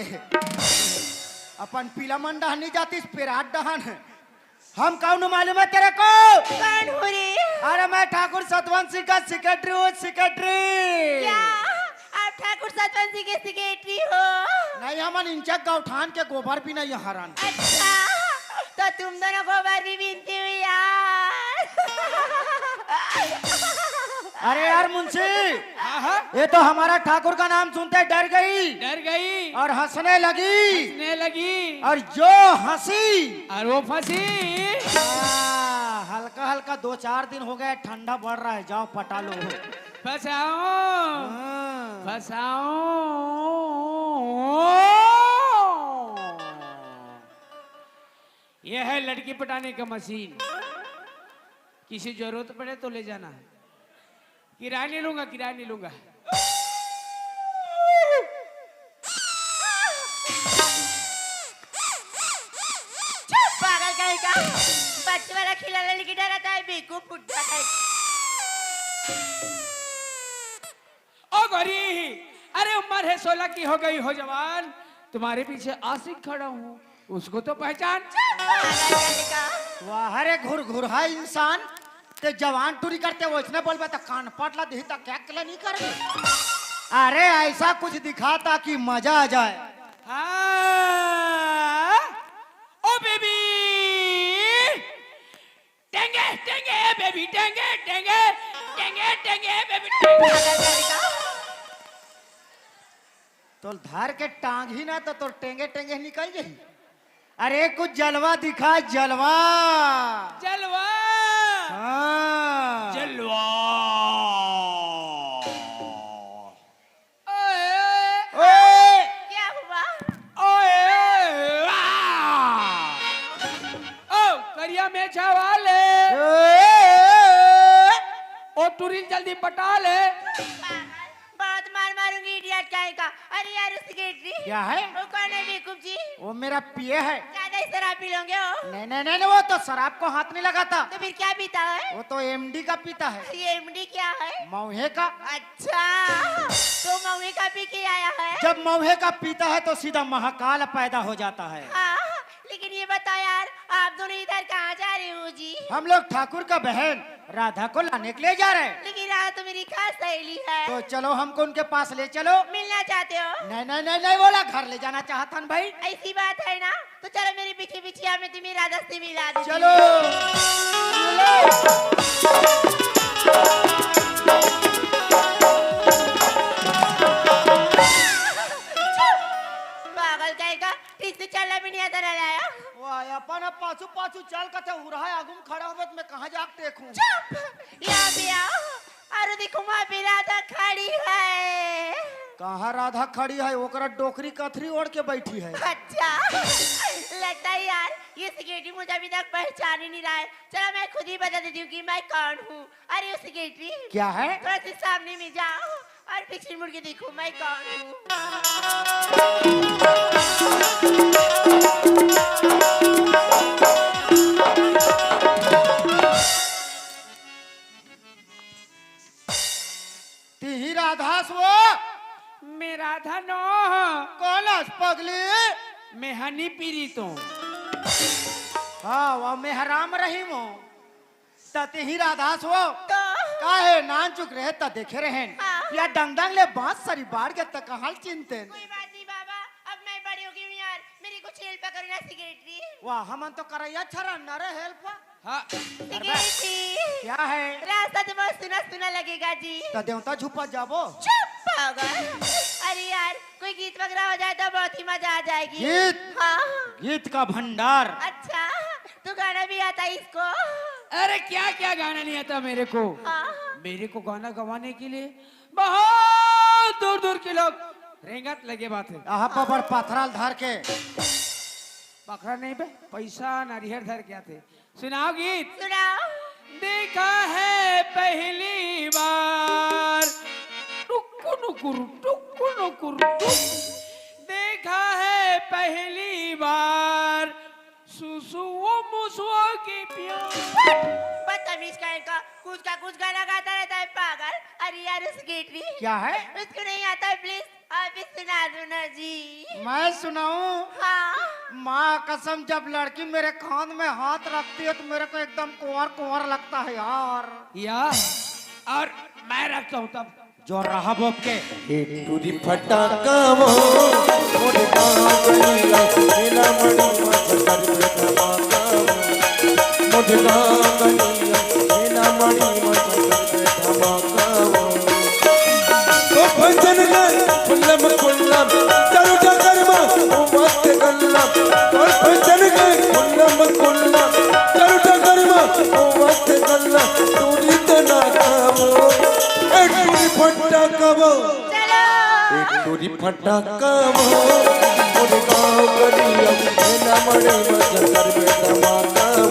अपन पीला मन डहन नहीं जातिस, पेरात डहन। हम कौन हूँ मालूम है तेरे को? कौन हूँ रे? अरे, मैं ठाकुर सतवंत सिंह का सेक्रेटरी हूँ, सेक्रेटरी। क्या? आप ठाकुर सतवंत सिंह के सेक्रेटरी हो? नहीं, हमन इंचक गौठान के गोबर भी नहीं हरन। अच्छा, तो तुम दोनों गोबर भी बीनती हुई यार। अरे यार मुंशी, हाँ, हाँ। ये तो हमारा ठाकुर का नाम सुनते डर गई। डर गई। और हंसने लगी। हंसने लगी। और जो हंसी। और वो फंसी। हाँ, हल्का हल्का दो चार दिन हो गए, ठंडा बढ़ रहा है, जाओ पटा लो। फंसाओ। हाँ। फंसाओ। ये है लड़की पटाने का मशीन। किसी जरूरत पड़े तो ले जाना। किराए नहीं लूंगा, किराए नहीं लूंगा। चुप, पागल कहीं का। बच्चे वाला खिलौना लेके डराता है, बेवकूफ फुट्टा है। ओ गोरी, अरे उम्र है सोलह की, हो गई हो जवान, तुम्हारे पीछे आशिक खड़ा हूँ, उसको तो पहचान। पागल कहीं का। वाह रे घुरघुरहा इंसान, ते जवान टूरी करते वैसने बोलबे त कान पटला देही त क्या किला नहीं करबे। अरे ऐसा कुछ दिखा ताकि मजा आ जाए। हाँ, ओ बेबी, टेंगे टेंगे बेबी, टेंगे टेंगे, टेंगे टेंगे बेबी, टेंगे। तो धर के टांग ही ना तो तोर टेंगे टेंगे निकल जाही। अरे कुछ जलवा दिखा, जलवा। जलवा। हाँ। जलवा। ओए। ओए। क्या हुआ? ओए। आ। ओ करिया मेछा वाले। ओए। ओ टूरी ल जल्दी पटा ले। बहुत मार मारूंगी इडियट कहीं का। अरे यार, उसकी क्या है? वो कौन है बेवकूफ जी? वो मेरा पिए है। ज्यादा ही शराब पी लोगे हो? नहीं, नहीं, नहीं, नहीं, वो तो शराब को हाथ नहीं लगाता। तो फिर क्या पीता है? वो तो एमडी का पीता है। ये एमडी क्या है? मौहे का। अच्छा, तो मौहे का पी के आया है? जब मौहे का पीता है तो सीधा महाकाल पैदा हो जाता है। हाँ, लेकिन ये बताओ यार, आप दोनों इधर कहाँ जा रहे हो जी? हम लोग ठाकुर का बहन राधा को लाने के लिए जा रहे हैं। लेकिन राधा तो मेरी खास सहेली है। तो चलो हमको उनके पास ले चलो। मिलना चाहते हो? नहीं, नहीं, नहीं, नहीं बोला, घर ले जाना चाहता हूँ भाई। ऐसी बात है ना, तो चलो मेरे पीछे पीछे, मैं तुम्हें राधा से मिला दूँ। चलो। पागल कहीं का, ठीक से चलना भी नहीं आता ना लाया। वाह, अपन अब पाछू पाछू चल कथे उरहा आगू में खड़ा होवे त मैं कहाँ जाके देखूं? चुप! यहाँ भी आओ। अरे देखो, वहाँ पे राधा खड़ी है। कहाँ राधा खड़ी है? ओकरा डोकरी कथरी ओढ़ के बैठी है। अच्छा, लगता है यार, ये सेक्रेटरी मुझे अभी तक पहचान ही नहीं रहा है। चलो, मैं खुद ही बता देती हूँ कि मैं कौन हूँ। अरे, वो सेक्रेटरी, क्या है? थोड़ा सा सामने में जाओ और पीछे मुड़ के देखो, मैं कौन हूँ। तिही राधास वो? मैं राधा नो। कौन अस पगली? मैं हनी पीरी तो। हाँ, वो मैं हराम रही वो। त तिही राधास वो? तो? काहे नान चुक रहे त देखे रहेन। हाँ। या डंग डंग ले बांस सरी बाढ़ के त कहाल चिंतेन। कोई बात नहीं बाबा, अब मैं बड़ी हो गई हूँ यार, मेरी कुछ हेल्प करो ना सेक्रेटरी। वाह, हमन तो करैया छरन न रे हेल्प। हाँ। अरे बे, सेक्रेटरी, क्या है? रास्ता तो बहुत सुना सुना लगेगा जी। तो देवता झुपा जाबो। चुप पागल। अरे यार, कोई गीत वगैरह हो जाए तो बहुत ही मजा आ जाएगी। गीत? हाँ। गीत का भंडार। अच्छा, तो गाना भी आता है इसको? अरे क्या क्या गाना नहीं आता मेरे को। हाँ। मेरे को गाना गवाने के लिए बहुत दूर दूर के लोग रेंगत लगे बात है। आहा, पर पथराल धर के। पखरा नहीं बे, पैसा नारियर धर के आते। सुनाओ गीत। सुनाओ। देखा है पहली बार टुकु नुकुर, टुकु नुकुर, टुक। देखा है पहली बार सुसुओ मुसुओ के प्यार। बदतमीज कहीं का, कुछ का कुछ गाना गाता रहता है पागल। अरे यार, सेक्रेटरी, क्या है? उसको नहीं आता है, प्लीज आप ही सुना दो ना जी। मैं सुनाऊं? हाँ। माँ कसम, जब लड़की मेरे कान में हाथ रखती है तो मेरे को एकदम कुंवर कुंवर लगता है यार। या, और मैं रखता हूँ तब। जो रहा बोप के। एक टूरी फटाका वो, मोरे गाँव गलिया, मेला मड़ी मत कर धमाका वो। मोरे गाँव गलिया, मेला मड़ी मत कर धमाका वो। ओ भजन गए कुल्लम कुल्लम, चारों डगर में ओ मस्त गल्ला। ओ भजन गए कुल्लम कुल्लम, चारों डगर में ओ मस्त गल्ला। टूरी तना काबो, ए टूरी फट्टा काबो। चलो। ए टूरी फट्टा काबो, मोरे गाँव करिया, मेला मड़े मजा करबे धमाका वो।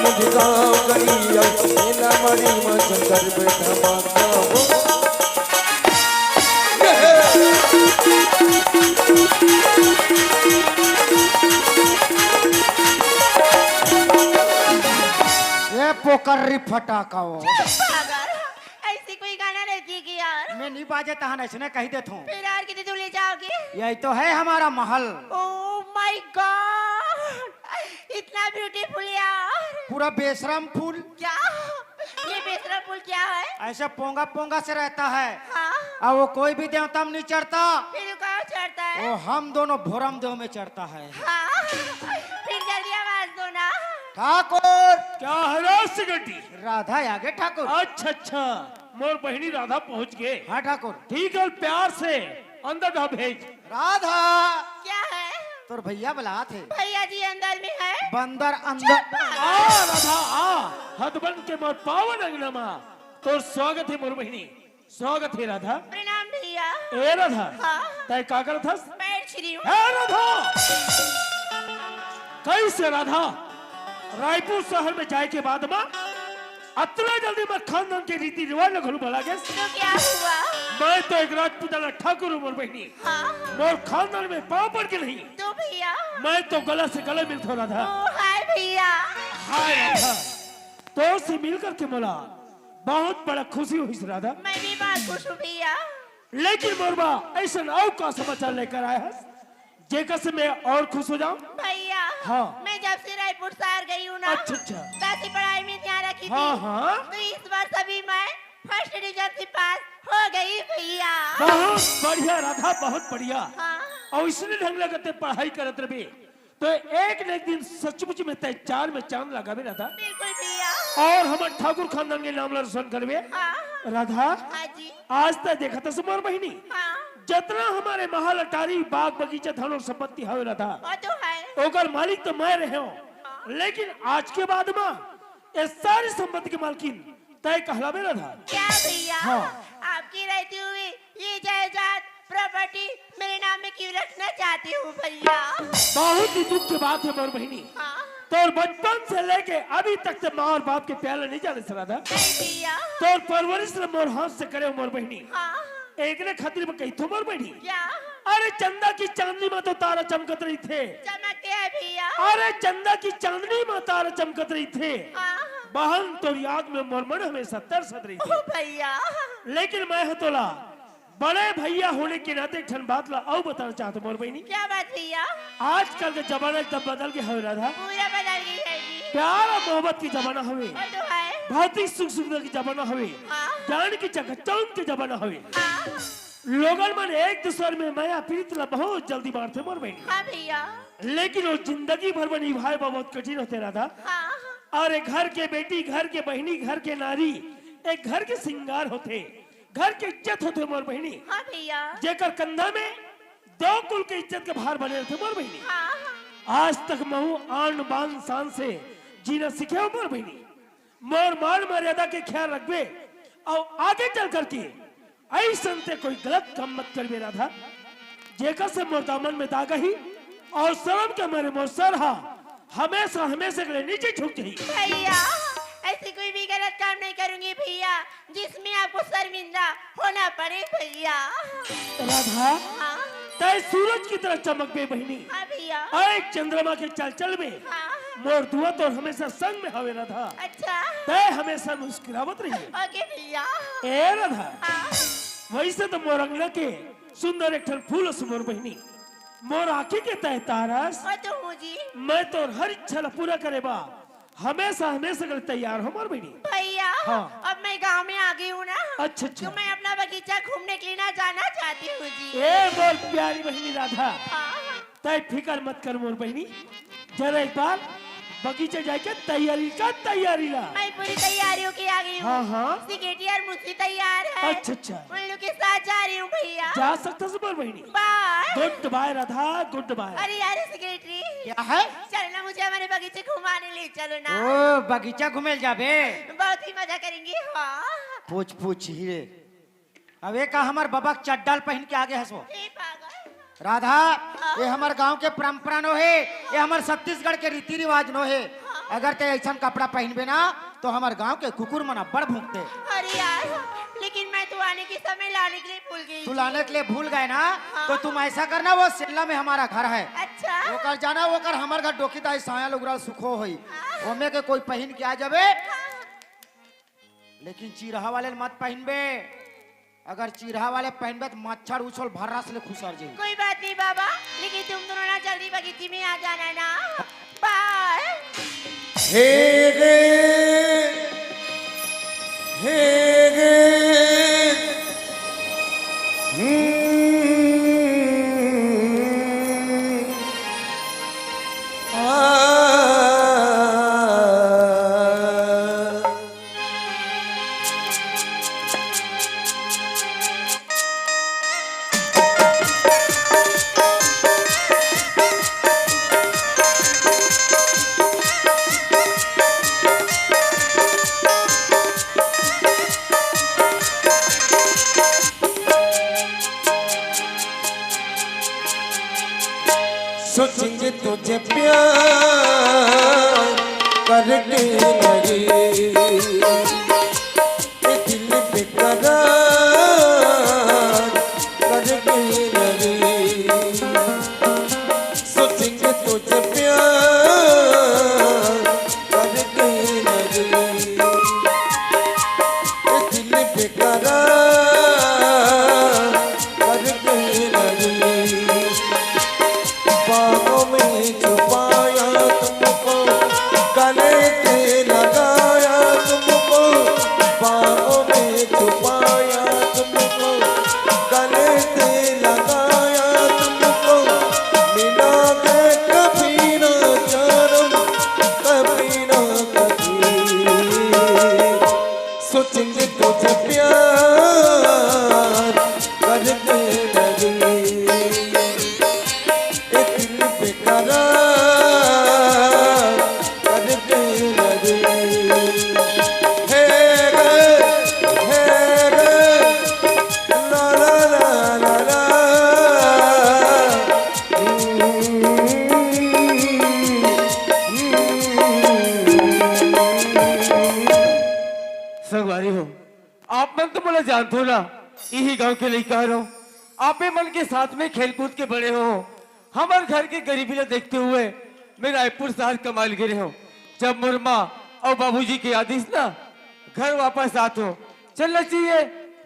मोरे गाँव करिया, मेला मड़े मजा करबे धमाका वो। ये पोकर्री फटाका वो। चुप पागल, ऐसी कोई गाना नहीं थी कि यार। मैं नहीं बाजे तहन ऐसने कही देत हूँ। फिर यार कितनी दूर ले जाओगे? यही तो है हमारा महल। Oh my God, इतना ब्यूटीफुल यार। पूरा बेशरम फूल। क्या? ये बेशरम फूल क्या है? ऐसे पोंगा पोंगा से रहता है। हाँ। और वो कोई भी देवता में नहीं चढ़ता। फिर वो कहाँ चढ़ता है? वो हम दोनों भोरम देव में चढ़ता है। हाँ। फिर जल्दी आवाज दो ना। ठाकुर। क्या है रे सिगटी? राधा आगे ठाकुर। अच्छा, अच्छा, मोर बहिनी राधा पहुंच गए। हाँ ठाकुर। ठीक है, प्यार से अंदर धा भेज। राधा। क्या है? तोर भैया बलात हे। भैया जी अंदर में है। बंदर अंदर। चुप। आ राधा आ, हद बन के मोर पावन अंगना मा तोर स्वागत है मोर बहिनी, स्वागत है राधा। प्रणाम भैया। ए राधा, हाँ। तै का करत हस? बैठ श्री हूँ। ए राधा, कैसे राधा, रायपुर शहर में जाए के बाद मा अतना जल्दी मोर खानदान के रीति रिवाज ल घलो भुला गेस। तो क्या हुआ? मैं तो एक राजपूताना ठाकुर हूँ मोर बहिनी। हाँ। मोर खानदान में पाँव पड़ के नहीं। तो भैया। मैं तो गला से गला मिलता हूँ राधा। ओ हाय भैया। हाय राधा, तोर से मिल करके मोला बहुत बड़ा खुशी होइस राधा। मैं भी बहुत खुश हूँ भैया। लेकिन मोर बा, ऐसन अउ का समाचार लेकर आए हस, जेकर से मैं और खुश हो जाऊं? भैया, हाँ। मैं जब से रायपुर शहर गई हूँ ना, अच्छा, अच्छा। तब से पढ़ाई में ध्यान रखी हाँ, थी। हाँ। तो इस वर्ष अभी मैं फर्स्ट डिवीजन से पास हो गई भैया। बहुत बढ़िया राधा, बहुत बढ़िया। हाँ। और इसने ढंग लगते पढ़ाई करत रहे, तो एक न एक दिन सचमुच में तय चार में चांद लगाबे राधा। बिल्कुल भैया। और हमर ठाकुर खानदान के नाम ला रोशन करबे। हाँ। राधा, हाँ जी। आज तय देखत हस मोर बहिनी, हाँ। जतना हमर महल अटारी, बाग बगीचा, धन और संपत्ति हवे राधा, वो तो है। ओकर मालिक तो मैं रहे हूँ, हाँ। लेकिन आज के बाद मा ये सारी संपत्ति के मालकिन तय कहलाबे राधा। क्या भैया? हाँ। आपकी रहती हुई ये जायदाद, प्रॉपर्टी मेरे नाम में क्यों रखना चाहती हूँ भैया? बहुत ही दुख की बात है मोर बहिनी। हाँ। तोर बचपन से लेके अभी तक से माँ और बाप के प्यार नहीं जाने से राधा। नहीं भैया। तोर परवरिश ल मोर हाथ से करे हो मोर बहिनी। हाँ। एकरे खातिर मैं कहिथो मोर बहिनी। क्या? अरे चंदा की चांदनी मा तो तारा चमकत रहिथे। चमकते हैं भैया। अरे चंदा की चांदनी मा तारा चमकत रहिथे। हाँ। बहन तोर याद में मोर मन हमेशा तरसत रहिथे। ओ भैया। लेकिन मैं ह तोला बड़े भैया होने के नाते एक ठन बात ला अउ बताना चाहत हूँ मोर बहिनी। क्या बात भैया? आजकल के जमाना एकदम बदल गया हवे राधा। पूरा बदल गई है जी। प्यार और मोहब्बत की जमाना हवे। वो तो है। भौतिक सुख सुविधा की जमाना हवे। हाँ। जान के चकचौंध के जमाना हवे। हाँ। लोगन मन एक दूसर में मया प्रीत ला बहुत जल्दी बांटथे मोर बहिनी। हाँ भैया। लेकिन वो जिंदगी भर में निभाए बर बहुत कठिन होथे राधा। हाँ। अउ एक घर के बेटी, घर के बहिनी, घर के नारी, एक घर के सिंगार होथे, घर के इज्जत होथे मोर बहिनी। हाँ भैया। जेकर कंधा में दो कुल के इज्जत के भार बने रहिथे मोर बहिनी। हाँ। आज तक महू आन बान शान से जीना सीखे हंव मोर बहिनी। मोर मान मर्यादा के ख्याल रखबे अउ आगे चल करके अइसन ते कोई गलत काम मत करबे राधा, जेकर से मोर दामन में दाग आही अउ शरम के मारे मोर सर हा हमेशा हमेशा के लिए नीचे झुक जाही। भैया, ऐसी कोई भी गलत काम नहीं करूंगी भैया, जिसमें आपको शर्मिंदा होना पड़े भैया। राधा, हाँ। तय सूरज की तरह चमकबे बहिनी। हाँ भैया। अउ चंद्रमा के चाल चलबे। हाँ। मोर दुआ तोर हमेशा संग में हवे राधा। अच्छा। तय हमेशा मुस्कुरावत रहिए। ओके भैया। ए राधा। हाँ। वइसे तो मोर अंगना के सुंदर एक ठन फूल अस मोर बहिनी, मोर आँखी के तय तारा अस। ओ तो हूँ जी। मैं तोर हर इच्छा ला पूरा करे बर हमेशा हमेशा के लिए तैयार हंव मोर बहिनी। भैया, हाँ। अब मैं गांव में आ गई हूँ ना, अच्छा, अच्छा। तो मैं अपना बगीचा घूमने के लिए ना जाना चाहती हूँ जी। ए मोर प्यारी बहिनी राधा, हाँ। तय फिकर मत कर मोर बहिनी, जरा एक बार बगीचा जाए के तैयारी कर, तैयारी ला। मैं पूरी तैयारी होके आ गई हूँ। हाँ, हाँ। सेक्रेटरी और मुंशी तैयार है। अच्छा, अच्छा। उन लोग के साथ जा रही हूँ भैया। जा सकथस मोर बहिनी। बाय। गुड बाय राधा, गुड बाय। अरे यार सेक्रेटरी, क्या है? चल ना, मुझे हमारे बगीचे घुमाने ले चलो ना। ओ, बगीचा घूमे ल जाबे? बहुत ही मजा करेंगे। हाँ। पूछ, पूछ ही रे। अब ये का हमर बबा के चड्डा ल पहिन के आगे हस वो? हे पागल। राधा, हाँ। ये हमर गांव के परंपरा नो हे, ये हमर छत्तीसगढ़ के रीति रिवाज नो हे। हाँ। अगर ते अइसन कपड़ा पहिनबे ना, तो हमर गांव के कुकुर मन अब्बड़ भूंकते। अरे यार, लेकिन मैं तो आने के समय लाने के लिए भूल गई तू थी। लाने के लिए भूल गए ना, हाँ। तो तुम ऐसा करना, वो सेल्ला में हमारा घर है। अच्छा। ओकर जाना, ओकर हमर घर डोकी दाई साया लुगरा सुखो होई। हाँ। ओमे के कोई पहिन के आ जाबे। हाँ। लेकिन चिरहा वाले ल मत पहिनबे। अगर चिरहा वाले पहिनबे त मच्छर उछल भर्रा से ले खुसर जाई। कोई बात नहीं बाबा, लेकिन तुम दोनों ना जल्दी बगीचे में आ जाना ना। बाय। हे गे, हे गे, हम्म, आ। सोचेंगे तुझे प्यार करके नहीं, ये दिल बेकरार करके नहीं। सोचेंगे तुझे प्यार करके नहीं, ये दिल बेकरार करके नहीं। बाहों में छुपाया तुमको, गले से लगाया तुमको, बाहों में छुपाया तुमको, गले से लगाया तुमको, मिला के कभी ना जानम, कभी ना कभी। सोचेंगे तुझे प्यार करके नहीं, ये दिल बेकरार करके नहीं। हे रे, हे रे, ला ला ला ला ला। संगवारी हो, आप मन तो मोला जानथो ना, इही गांव के लइका हरव। आपे मन के साथ में खेल कूद के बड़े हो। हमर घर के गरीबी ला देखते हुए मैं रायपुर शहर कमाए ल गे रेहेंव। जब मोर माँ अउ बाबूजी के याद आइस ना, घर वापस आत हों। चलना चाहिए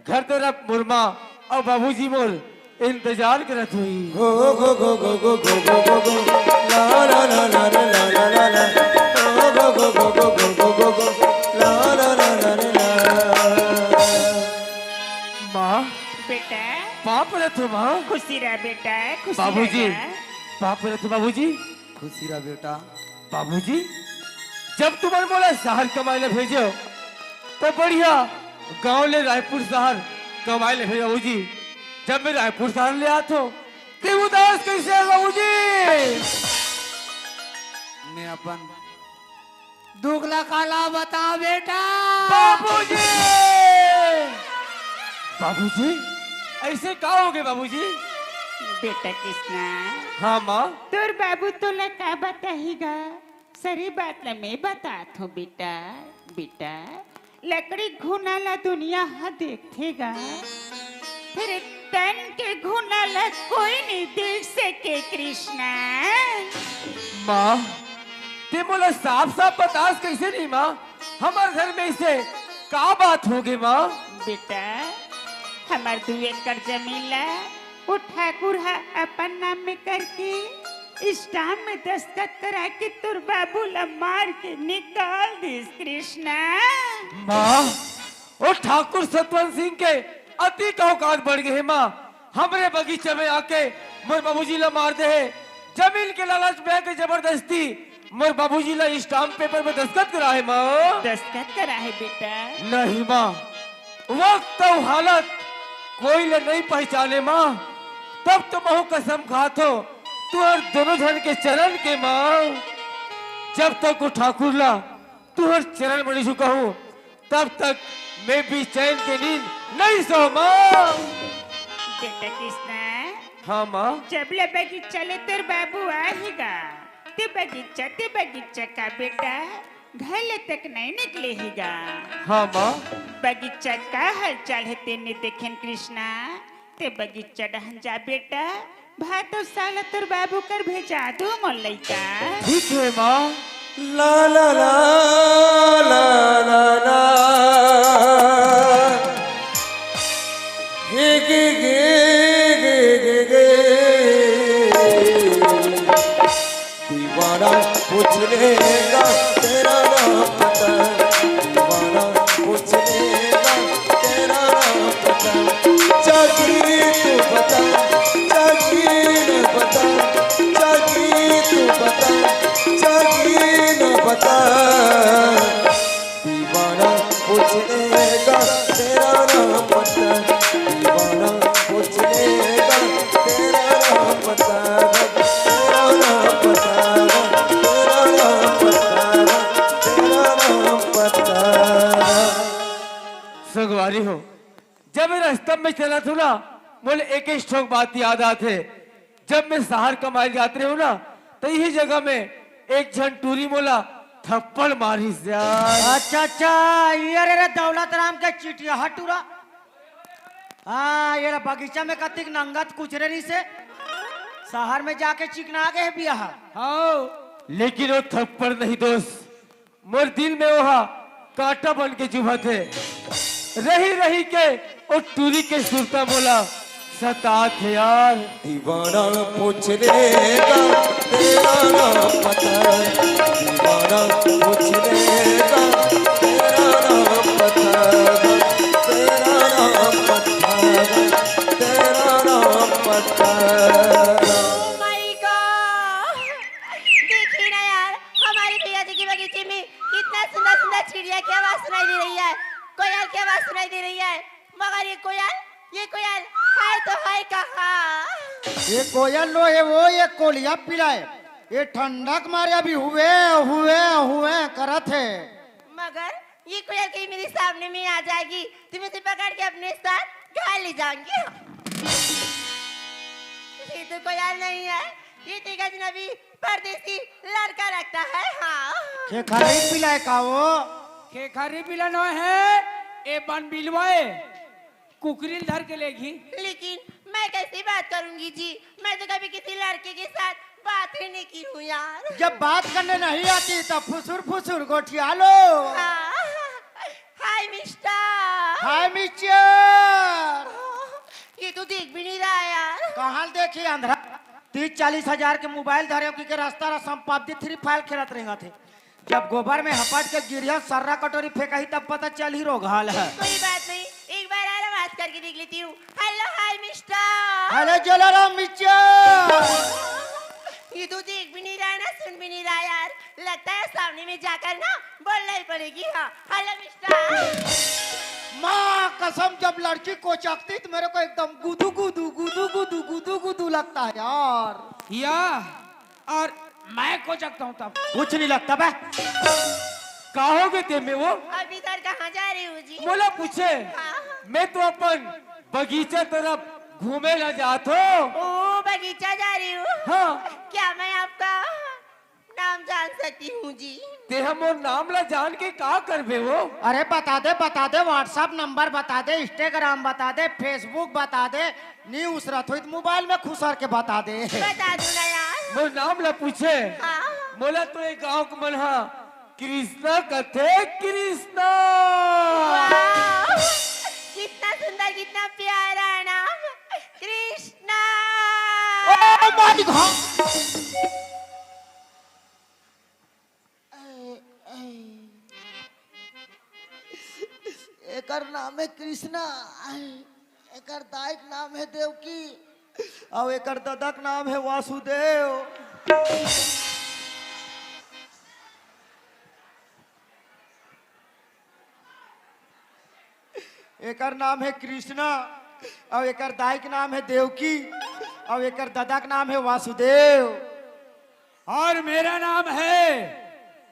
घर तरफ, मोर माँ अउ बाबूजी मोर इंतजार करत होही। गो गो गो गो गो गो गो गो गो। ला ला ला ला ला ला ला ला। गो गो गो गो गो गो गो गो। ला ला ला ला ला ला ला। तो माँ, खुशी रह बेटा, खुशी बाबूजी, रह। बाप रे, तो बाबूजी, खुशी रह बेटा। बाबूजी, जब तुमन मोला शहर कमाए ला भेजो, तो बढ़िया गांव ले रायपुर शहर कमाए ला भेजो बाबूजी। जब मैं रायपुर शहर ले आत हो, ते उदास कैसे है बाबूजी? मैं अपन दुख ला काला बता बेटा। बाबूजी, बाबूजी, ऐसे का हो गए बाबूजी? बेटा कृष्णा, हाँ माँ। तोर बाबू तोला का बताही गा? सरी बात ला मैं बतात हूँ बेटा। बेटा, लकड़ी घुना ला दुनिया ह देखथे गा, फेर तन के घुना ला कोई नहीं देख सके कृष्णा। माँ, ते मोला साफ साफ बतास कैसे नहीं माँ? हमर घर में इसे का बात होगे माँ? बेटा, हमर दू एकड़ जमीन ला वो ठाकुर ह अपन नाम में करके स्टाम्प में दस्तखत करा के तोर बाबू ला मार के निकाल दिस कृष्णा। माँ, ओ ठाकुर सतवंत सिंह के अति औकात बढ़ गए हे माँ। हमरे बगीचा में आके मोर बाबूजी ला मार दे हे। जमीन के लालच में आके जबरदस्ती मोर बाबूजी ला स्टाम्प पेपर में दस्तखत करा हे माँ। दस्तखत करा हे बेटा। नहीं माँ, वक्त अउ हालत कोई ले नहीं पहचाने माँ। तब तो महू कसम खात हो तुहर दोनों झन के चरण के माँ। जब तक वो ठाकुर ला तुहर चरण में नहीं झुका हूँ, तब तक मैं भी चैन के नींद नहीं सो माँ। बेटा कृष्णा, हाँ माँ। जब ले बगीचा ले तोर बाबू आही गा, ते बगीचा, ते बगीचा का बेटा, घर ले तक नहीं निकले ही गा। हाँ माँ। बगीचा का हलचल हे तेने देखेन कृष्णा, ते बगीचा डहन जा बेटा, भात अउ साग ला तोर बाबू कर भेजा दू मोर लइका। ठीक हे माँ। ला ला ला ला ला ला। हे गे गे गे गे गे। दीवाना पूछ लेगा तेरा नाम पता, दीवाना पूछ लेगा तेरा नाम पता। जागी तू बता, जागी न बता, जागी तू बता, जागी न बता। दीवाना पूछ लेगा तेरा नाम पता, दीवाना पूछ लेगा तेरा नाम पता, तेरा नाम पता, तेरा नाम पता, तेरा नाम पता। संगवारी हो, जब मैं रास्ता में चलत हूँ ना, मोला एक ही ठोक बात याद आथे। जब मैं शहर कमाए जात रहे हूँ ना, तो यही जगह में एक झन टूरी मोला थप्पड़ मारिस यार। अच्छा अच्छा, ये रे, रे दौलत राम के चिटिया टूरा। हाँ, ये रे बगीचा में कतिक नंगत कुचरे रहिसे, शहर में जाके चिकना गे हे बिया। हाँ। लेकिन वो थप्पड़ नहीं दोस्त, मोर दिल में ओहा कांटा बन के चुभत हे। रही रही के ओ टूरी के सुरता मोला सतात हे यार। दीवाना पूछ लेगा तेरा नाम पता, दीवाना पूछ लेगा तेरा नाम पता, तेरा नाम पता, तेरा नाम पता। Oh my God! देखी ना यार, हमारे भैया जी की बगीचे में कितना सुंदर सुंदर चिड़िया की आवाज सुनाई दे रही है, कोयल की आवाज सुनाई दे रही है, मगर ये कोयल, ये कोयल है तो है कहाँ? ये कोयल नो हे वो, ये कोलिया पिला हे। ये ठंडक मारे अभी हुए हुए हुए करत हे। मगर ये कोयल कहीं मेरे सामने में आ जाएगी तो मैं इसे पकड़ के अपने साथ घर ले जाऊंगी। ये तो कोयल नहीं है, ये तो एक अजनबी परदेसी लड़का लगता है। हाँ। खेखरी पिला हे का वो? खेखरी पिला नो हे, ए बन बिलवा हे, कुकरी ल धर के लेगी। लेकिन मैं कैसी बात करूंगी जी, मैं तो कभी किसी लड़के के साथ बात ही नहीं की हूँ यार। जब बात करने नहीं आती तो फुसुर फुसुर गोठिया लो। हाँ। हाय मिस्टर। हाय मिस्टर। ये तो देख भी नहीं रहा यार। कहाँ देखी अंधरा? तीस चालीस हजार के मोबाइल धरे हो कि के रास्ता रा संपादित फ्री फायर खेलत रहत हे। जब गोबर में हपट के गिरिया सर्रा कटोरी फेंकही तब पता चलही रोगहा ल हे। कोई बात नहीं, एक बार और आवाज करके देख लेती हूँ। हेलो, हाय मिस्टर। हेलो, जलाराम मिर्चा। ये तो देख भी नहीं रहा है ना, सुन भी नहीं रहा यार। लगता है सामने में जाकर ना बोलना ही पड़ेगी। हाँ, हेलो मिस्टर। माँ कसम, जब लड़की कोचकती तो मेरे को एकदम गुदू गुदू गुदू गुदू गुदू गुदू लगता है यार। या, और मैं कोचकता हूँ तब। कुछ नहीं लगता बे। का होगे ते में वो? अब इधर कहाँ जा रही हूँ जी? मोला पूछे। हाँ। मैं तो अपन बगीचा तरफ घूमे ला जात हो। ओ, बगीचा जा रही हूँ। हाँ। क्या मैं आपका नाम जान सकती हूँ जी? ते ह मोर नाम ला जान के का करबे वो? अरे बता दे, बता दे, WhatsApp नंबर बता दे, Instagram बता दे, Facebook बता दे, नी उसरत होई त मोबाइल में खुसर के बता दे। बता दो ना यार। मोर नाम ला पूछे। हाँ। मोला तो एक गांव के मन हा कृष्णा कथे, कृष्णा। वाह! कितना सुंदर, कितना प्यारा नाम, कृष्णा। Oh my God! एकर नाम है कृष्णा, एकर दाई के नाम है देवकी, अउ एकर ददा के नाम है वासुदेव। एकर नाम है कृष्णा, अउ एकर दाई के नाम है देवकी, अउ एकर ददा के नाम है वासुदेव। और मेरा नाम है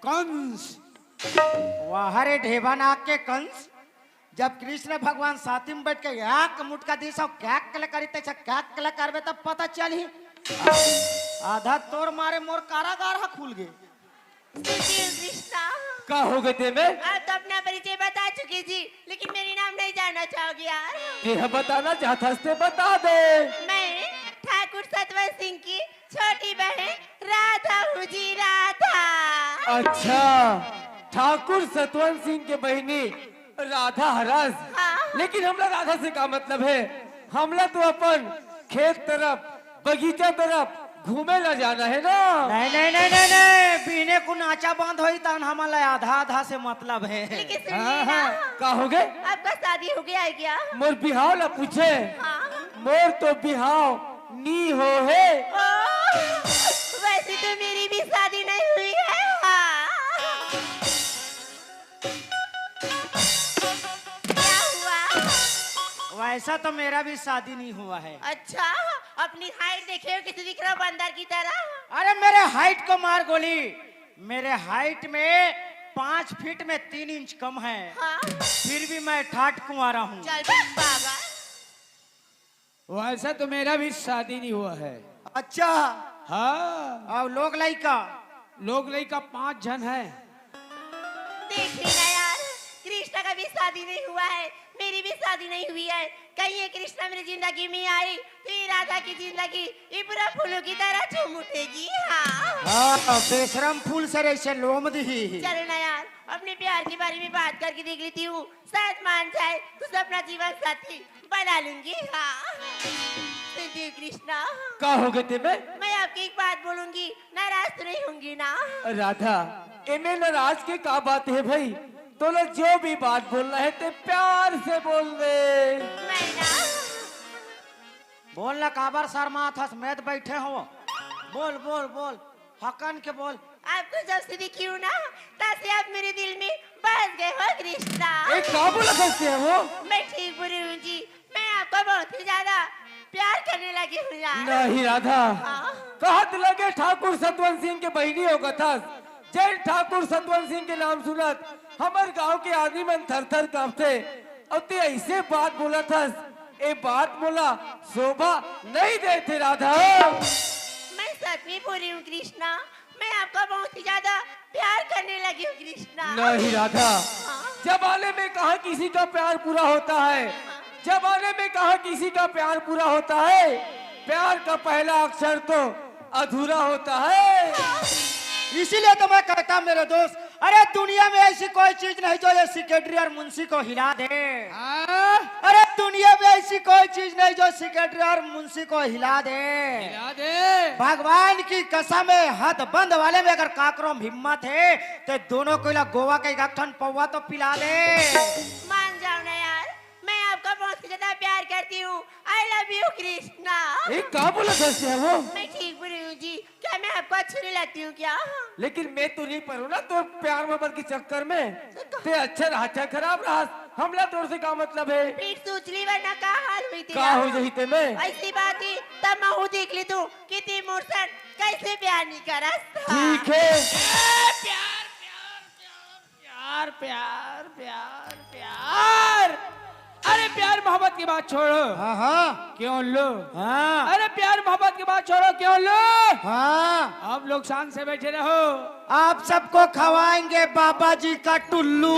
कंस। वाह रे ढेबा नाक के कंस, जब कृष्ण भगवान साथी में बैठ के एक मुटका दिस अउ क्या कले करी, तैसा क्या कले करबे, तब पता चलही। आधा तोर मारे मोर कारागार हा खुल गे। सुशील कृष्णा। का होगे ते में? आप तो अपना परिचय बता चुके जी, लेकिन मेरी नाम नहीं जानना चाहोगे यार? ते ह बताना चाहत हस ते बता दे। मैं ठाकुर सतवंत सिंह की छोटी बहन राधा हूँ जी, राधा। अच्छा, ठाकुर सतवंत सिंह के बहिनी राधा हरस। हाँ। लेकिन हमला राधा से का मतलब है? हमला तो अपन खेत तरफ, बगीचा तरफ घूमे ला जाना है ना। नहीं, नहीं, नहीं, नहीं, नहीं, बिहने को नाचा बंद होई तहन हमन ला आधा आधा से मतलब है। लेकिन सुनिए हाँ, ना, हाँ। का होगे? आपका शादी हो गया है क्या? मोर बिहाव ला पूछे। हाँ। मोर तो बिहाव नी हो हे। ओ, वैसे तो मेरी भी शादी नहीं हुई है। हाँ। क्या हुआ? वैसा तो मेरा भी शादी नहीं हुआ है। अच्छा, अपनी हाइट देखे हो, किसी दिख रहा बंदर की तरह? अरे, मेरे हाइट को मार गोली। मेरे हाइट में पाँच फीट में तीन इंच कम है। हाँ? फिर भी मैं ठाट कुंवारा हूँ। चल बे पागल। वैसा तो मेरा भी शादी नहीं हुआ है। अच्छा। हाँ। और लोग लइका? लोग लइका पांच झन है। देखिए ना यार, कृष्णा का भी शादी नहीं हुआ है, मेरी भी शादी नहीं हुई है। कहीं ये कृष्णा मेरी जिंदगी में आई तो ये राधा की जिंदगी ये पूरा फूलों की तरह झूम उठेगी। हाँ। हाँ, बेशरम फूल से ऐसे लोम दी। चलो ना यार, अपने प्यार के बारे में बात करके देख लेती हूँ, शायद मान जाए तो अपना जीवन साथी बना लूंगी। हाँ। सुनती हूँ कृष्णा। का होगे ते में? मैं आपकी एक बात बोलूंगी, नाराज तो नहीं होंगी ना? राधा, एमे नाराज के का बात है भाई? तोला जो भी बात बोलना है ते प्यार से बोल दे। मैं ना। बोल ना, काबर शर्मात हस? मैं तो बैठे हूँ। बोल, बोल, बोल, हकन के बोल। आपको जब से देखी हूँ ना, तब से आप मेरे दिल में बस गए हो कृष्णा। ए, का बोलत हस ते वो? मैं ठीक बोल रही हूँ जी, मैं आपको बहुत ही ज्यादा प्यार करने लगी हूँ यार। नहीं राधा, हाँ। कहत लगे ठाकुर सतवंत सिंह के बहिनी होगत हस, जय ठाकुर सतवंत सिंह के नाम सुनत हमर गांव के आदमी मन थर थर कांपथे। अउ ते ऐसे बात बोलत हस, ए बात मोला शोभा नहीं देथे राधा। मैं सच में बोल रही हूँ कृष्णा, मैं आपका बहुत ही ज्यादा प्यार करने लगी हूँ कृष्णा। नहीं राधा, हाँ। जमाने में कहाँ किसी का प्यार पूरा होता है, जमाने में कहाँ किसी का प्यार पूरा होता है। प्यार का पहला अक्षर तो अधूरा होता है। इसीलिए तो मैं कहता मेरे दोस्त, अरे दुनिया में ऐसी कोई चीज नहीं जो ये सेक्रेटरी और मुंशी को हिला दे। हाँ? अरे दुनिया में ऐसी कोई चीज नहीं जो सेक्रेटरी और मुंशी को हिला दे। हिला दे। भगवान की कसम है, हद बंद वाले में अगर काकरो में हिम्मत है तो दोनों को ला गोवा के एक ठन पौवा तो पिला दे। मान जाओ ना यार, मैं आपका बहुत ज्यादा प्यार करती हूँ। I love you Krishna. ये का बोलत हस यार वो? मैं ठीक बोल रही हूँ जी। क्या मैं आपको अच्छी नहीं लगती हूँ क्या? लेकिन मैं तो नहीं पढ़ू ना तो प्यार मोहब्बत के चक्कर में। ते अच्छा रहा, अच्छा खराब रहा, हमला तोर से का मतलब है? पीठ सूझ ली वरना का हाल हुई थी का ना? हो जही ते में? ऐसी बात ही तब मैं हूँ देख ली तू कि ती मोर सन कैसे प्यार नहीं करस। ठीक है। ए, प्यार, प्यार, प्यार, प्यार, प्यार, प्यार, प्यार। अरे प्यार मोहब्बत की बात छोड़ो। हाँ, हाँ। क्यों लो? हाँ। अरे प्यार मोहब्बत की बात छोड़ो, क्यों लो? हाँ। आप लोग शांत से बैठे रहो। आप सबको खवाएंगे बाबा जी का टुल्लू।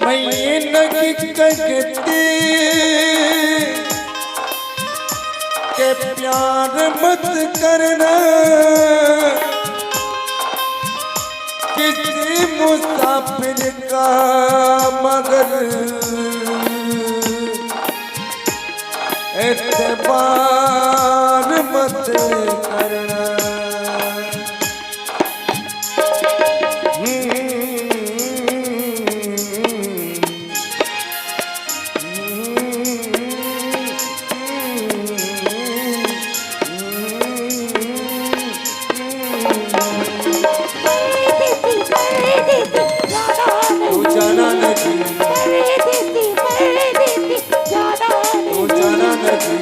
मैं नग कगती के प्यार मत करना, किसी मुसाफिर का मगर एतबार मत करना। तू जाना नहीं। तू जाना नहीं।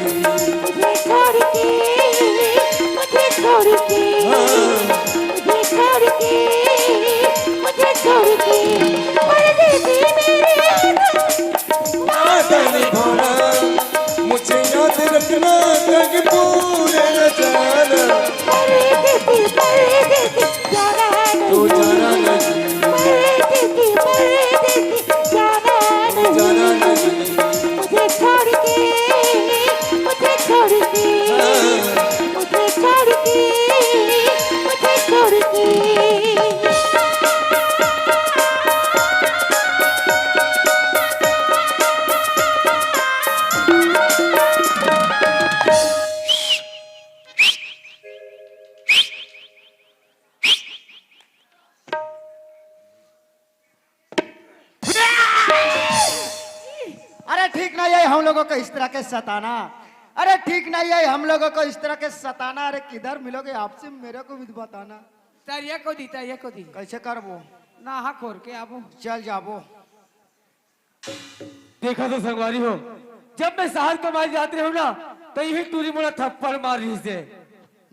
मुझे छोड़ के, मुझे छोड़ के, हाँ। मुझे छोड़ के, मुझे छोड़ के, परदेसी मेरे आना। वादा निभाना, मुझे याद रखना, कभी भूल न जाना। परदेसी, परदेसी, जाना है तू जाना नहीं। परदेसी, परदेसी, जाना नहीं। जाना नहीं। मुझे छोड़ के, मुझे छोड़ के, हाँ। मुझे छोड़ के, मुझे छोड़ के। अरे ठीक नहीं है हम लोगों को इस तरह के सताना। अरे ठीक नहीं है हम लोगों को इस तरह के सताना। अरे किधर मिलोगे आपसे मेरे को भी बताना। तरिया को दी, तरिया को दी। कैसे करबो? नहा खोर के आबो। चल जाबो। देखा तो संगवारी हो, जब मैं शहर कमाए जात रहे हूँ ना, तो यही टूरी मोला थप्पड़ मार रही से।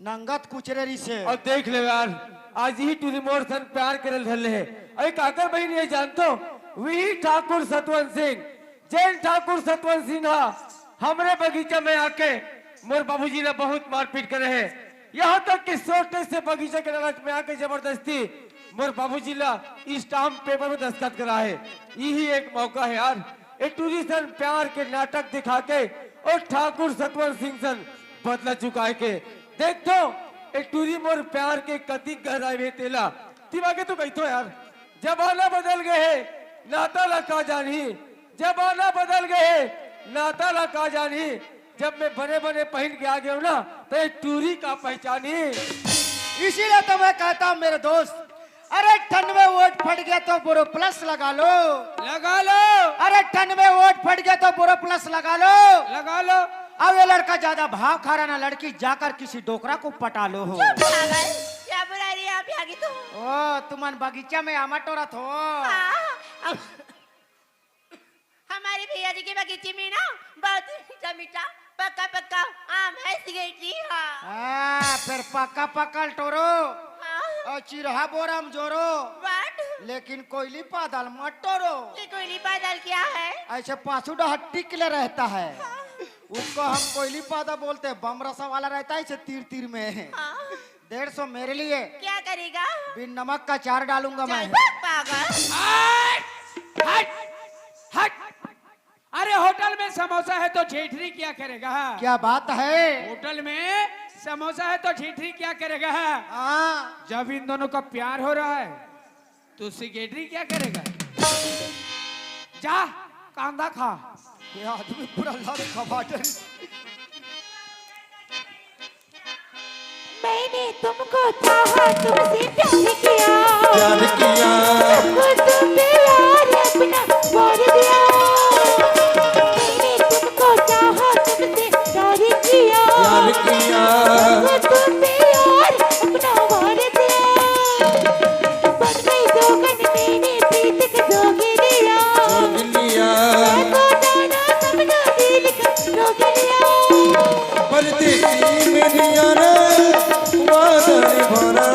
नंगत कुचरे रही से। और देख ले यार, आज यही टूरी मोर सन प्यार करे धर ले है। अरे काकर बहिनी ये जानतो, वही ठाकुर सतवंत सिंह, जैन ठाकुर सतवंत सिंह हा, हमरे बगीचा में आके मोर बाबूजी ला बहुत मारपीट करे है। यहाँ तक कि सोटे से बगीचा के नलक में आके जबरदस्ती मोर बाबूजी ला स्टाम्प पेपर में दस्तखत करा है। यही एक मौका है यार, ए टूरी सन प्यार के नाटक दिखा के और ठाकुर सतवंत सिंह सन बदला चुकाए के। देख तो, ए टूरी मोर प्यार के कतिक गहराई में तेला। तिवागे तो कहितो यार, जमाना बदल गए है, नाता ला का जानही। जमाना बदल गए है, नाता ला का जानही। जब मैं बने बने पहन के आ गया हूँ ना, तो ये टूरी का पहचानी। इसीलिए तो मैं कहता हूँ मेरे दोस्त, अरे ठंड में वोट फट गया तो बोरो प्लस लगा लो। लगा लो। अरे ठंड में वोट फट गया तो बोरो प्लस लगा लो। लगा लो। अब ये लड़का ज्यादा भाव खा रहा ना, लड़की जाकर किसी डोकरा को पटा लो हो। चुप पागल, क्या बुला रही है आप यहाँ की तो? ओ, तुमन बगीचा में आमा टोरत हो। हाँ, अब हमारे भैया जी के बगीचे में ना बहुत मीठा मीठा पक्का पक्का आम है, सेठ जी। हाँ। हाँ, फिर पक्का पक्का टोरो। हाँ। और चिरहा बोरा में जोरो। What? लेकिन कोयली पादल मत टोरो। ये कोयली पादल क्या है? ऐसे पाछू डहर टिकले रहता है। हाँ। उसको हम कोयली पादल बोलते हैं, बमरसा वाला रहता है ऐसे तीर तीर में। हाँ। डेढ़ सौ मेरे लिए। क्या करेगा? बिन नमक का चार डालूंगा मैं। चल भाग पागल। हट! हट! हट! अरे, होटल में समोसा है तो ठेठरी क्या करेगा? क्या बात है? होटल में समोसा है तो ठेठरी क्या करेगा? हाँ। जब इन दोनों का प्यार हो रहा है तो सेक्रेटरी क्या करेगा? जा, कांदा खा। ये आदमी पूरा लत खपाटे। मैंने तुमको चाहा, तुमसे प्यार किया। प्यार किया। तुमको तुम पे यार अपना वार दिया। मैंने तुमको चाहा, तुमसे प्यार किया। प्यार किया। तुमको तुम पे यार अपना वार दिया। बन गई जोगन, मैंने प्रीत के जोगी लिया। जोगी लिया। मैं तो जाना समझा दिल का जोगी लिया। परदेसी मेरी यारा, वादा निभाना,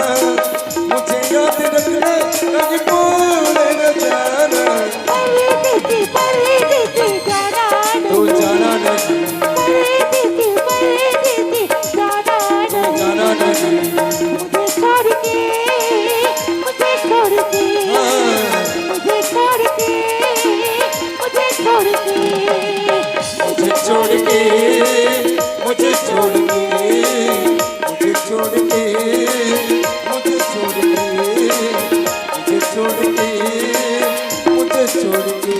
मुझे याद रखना, कभी भूल न जाना। परदेसी, परदेसी, जाना तू नहीं। जाना नहीं। परदेसी, परदेसी, जाना तू नहीं। जाना नहीं। मुझे छोड़ के, मुझे छोड़ के, हाँ। मुझे छोड़ के, मुझे छोड़ के। मुझे छोड़ के, मुझे छोड़ के, मुझे छोड़ के, मुझे छोड़ के, मुझे छोड़ के, मुझे छोड़ के।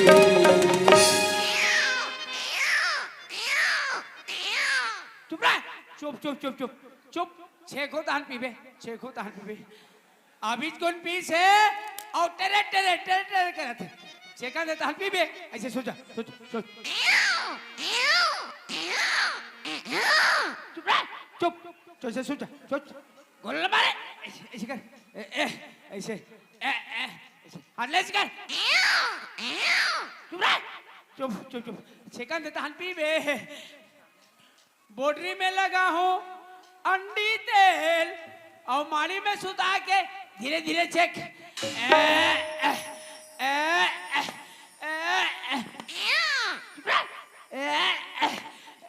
चुप रह। चुप, चुप, चुप, चुप, चुप। छेखो तहन पीबे, छेखो तहन पीबे। अभी कौन पीस है? और टेरे, टेरे, टेरे, टेरे करत है। छेका दे तहन पीबे। ऐसे सो जा, सो जा, सो जा। चुप रह, चुप। तो ऐसे सो जा, सो जा। गोल मारे। ऐसे, ऐसे कर। ए, ए, ऐसे। ए, ए, ऐसे। हाथ ले ऐसे कर। चुप रह। चुप, चुप, चुप। छेका दे तहन पीबे। बोटरी में लगा हूँ अंडी तेल और माड़ी में सुता के धीरे धीरे छेक। ए, ए, ए, ए, ए, ए, ए, ए,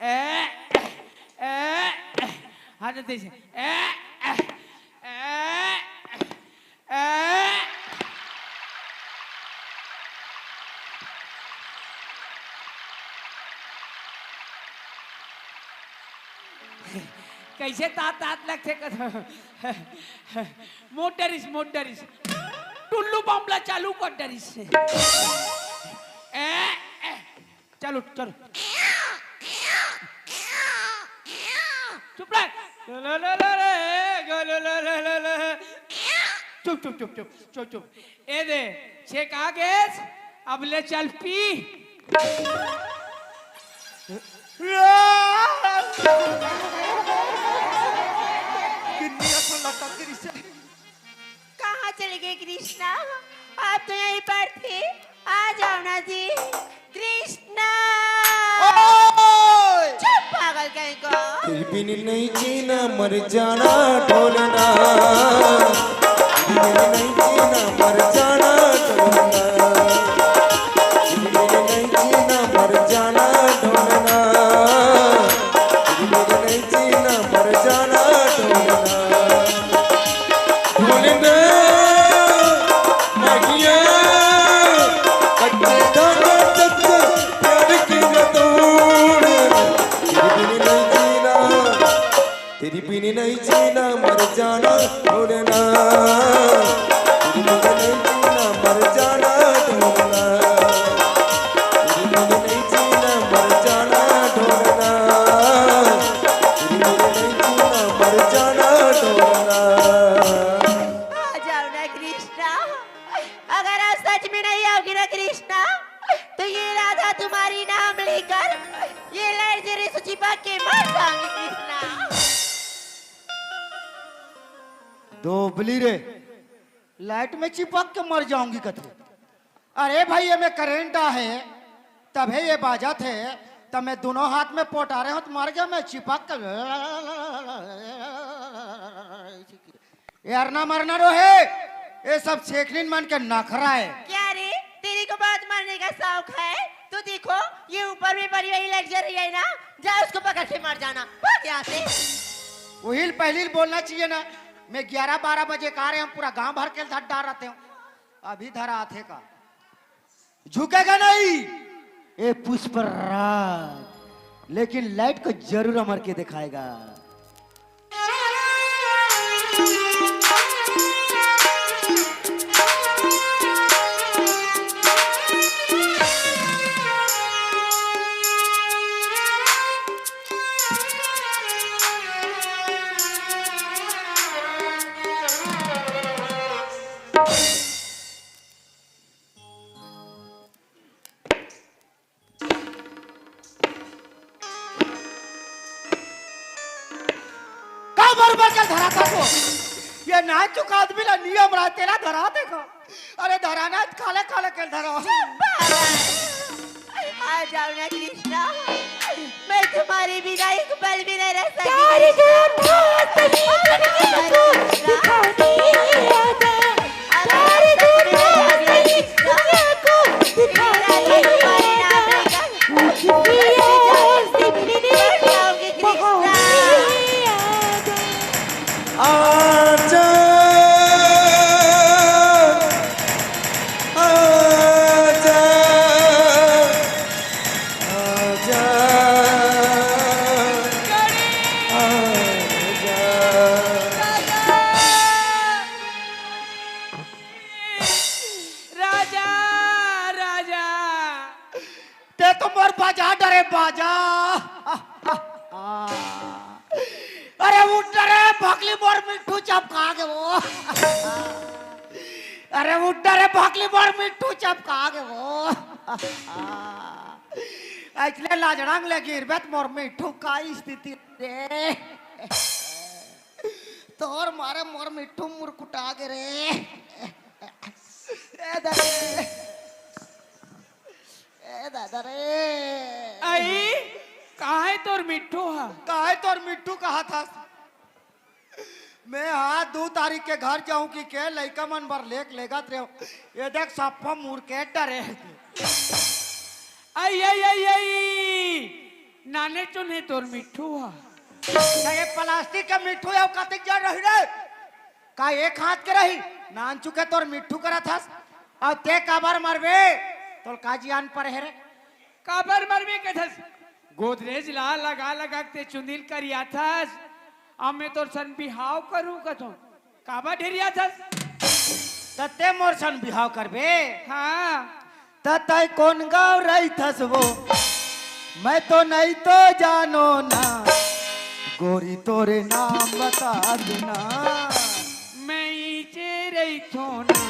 ए, ए, हाथ दे से। ए, ए, ए, ए, कैसे तात तात लगथे कथ। मोर डरिस, मोर डरिस। टुल्लू बम ला चालू कर डरिस। ए, ए, चलो, चलो। चुप रह। लो, लो, लो, लो रे, गो, लो, लो, लो, लो, लो। चुप, चुप, चुप, चुप, चुप, चुप। ए दे, छेका गेस, अब ले चल पी। किन्नी असन लटक रही से। कहाँ चले गए कृष्णा? आप तो यहीं पर थे, आ जाओ ना जी। कृष्णा! ओए! चुप पागल कहीं को। तेरे बिन नहीं जीना मर जाना ढोलना। तेरे बिन नहीं जीना मर जाना ढोलना। तेरे बिन नहीं जीना मर जाना ढोलना। तेरे बिन नहीं जीना मर जाना ढोलना। ढोलना, मागिया, कच्चे धागा चच्चा, प्यार की न तोड़ना। तेरे बिन नहीं जीना, तेरे बिन नहीं जीना, मर जाना ढोलना। तेरे बिन नहीं जीना, मर जाना ढोलना। तेरे बिन नहीं जीना, मर जाना ढोलना। तेरे बिन नहीं जीना, मर जाना ढोलना। आ जाओ ना कृष्णा, अगर आप सच में नहीं आओगे ना कृष्णा, तो ये राधा तुम्हारी नाम लेकर ये लड़जेरी से चिपक के मर जाएंगे कृष्णा। दोबली रे, लाइट में चिपक के मर जाऊंगी कथे। अरे भाई, ये में करंट आहे, तभे ये बाजत हे, तब मैं दोनों हाथ में पोटारे हों त मर गया मैं चिपक के। यार ना मरना रोहे, ये सब छेखनिन मन के नखरा हे। क्या रे, तेरे को बहुत मरने का शौक है? तो देखो, ये ऊपर में बड़ी वाली लड़जेरी है ना, जा उसको पकड़ के मर जाना। भाग यहाँ से। वही पहली बोलना चाहिए ना, मैं ग्यारह बारह बजे का रहे, हम पूरा गांव भर के धर डार रहते हो, अभी धरा आथे का? झुकेगा नहीं ये पुष्पराज, लेकिन लाइट को जरूर अमर के दिखाएगा। का बरोबर के धराता को? ये नाचुक आदमी ला नियम रहा, तेला धराते को। अरे धराना खाले खाले के धरा। आ जाओ ना कृष्णा, मैं तुम्हारे बिना एक पल भी नहीं रह सकती। आजा, आजा, आजा, आजा। राजा, राजा। ते तो मोर बाजा डरे बाजा। अरे उठ रे भकली, मोर मिट्ठू चपका गे वो। अरे उठ रे भकली, मोर मिट्ठू चपका गे वो। अइसने लाजड़ंग ले गिरबे त मोर मिट्ठू का स्थिति रे। तोर मारे मोर मिट्ठू मुरकुटा गे रे। ए दादा रे। ए दादा रे। आई, कहाँ है तोर मिट्ठू हा? कहाँ है तोर मिट्ठू, कहाँ था? मैं हा दू तारीख के घर जाऊं कि के लइका मन बर लेक लेगत रेहो। ये देख सप्पा मुरकेट डरे। आई, आई, आई, आई। नाने चुने तोर मिट्ठू हा। ये प्लास्टिक के मिट्ठू अउ कतिक जड़ रही रे? का एक हाथ के रही? नानचुके तोर मिट्ठू करत हस। अउ ते काबर मरबे? तोर का जियान पर हे रे? काबर मरबे कथस? गोदरेज ला लगा लगा के ते चुंदिल करियाथस। अब मैं तोर सन बिहाव करूं कथों। काबर ढेरियाथस? त ते मोर सन बिहाव करबे? हाँ। त तय कोन गाँव रहिथस वो? मैं तो नहीं तो जानो ना, गोरी तोरे नाम बता देना। मैं इचे रहिथो ना,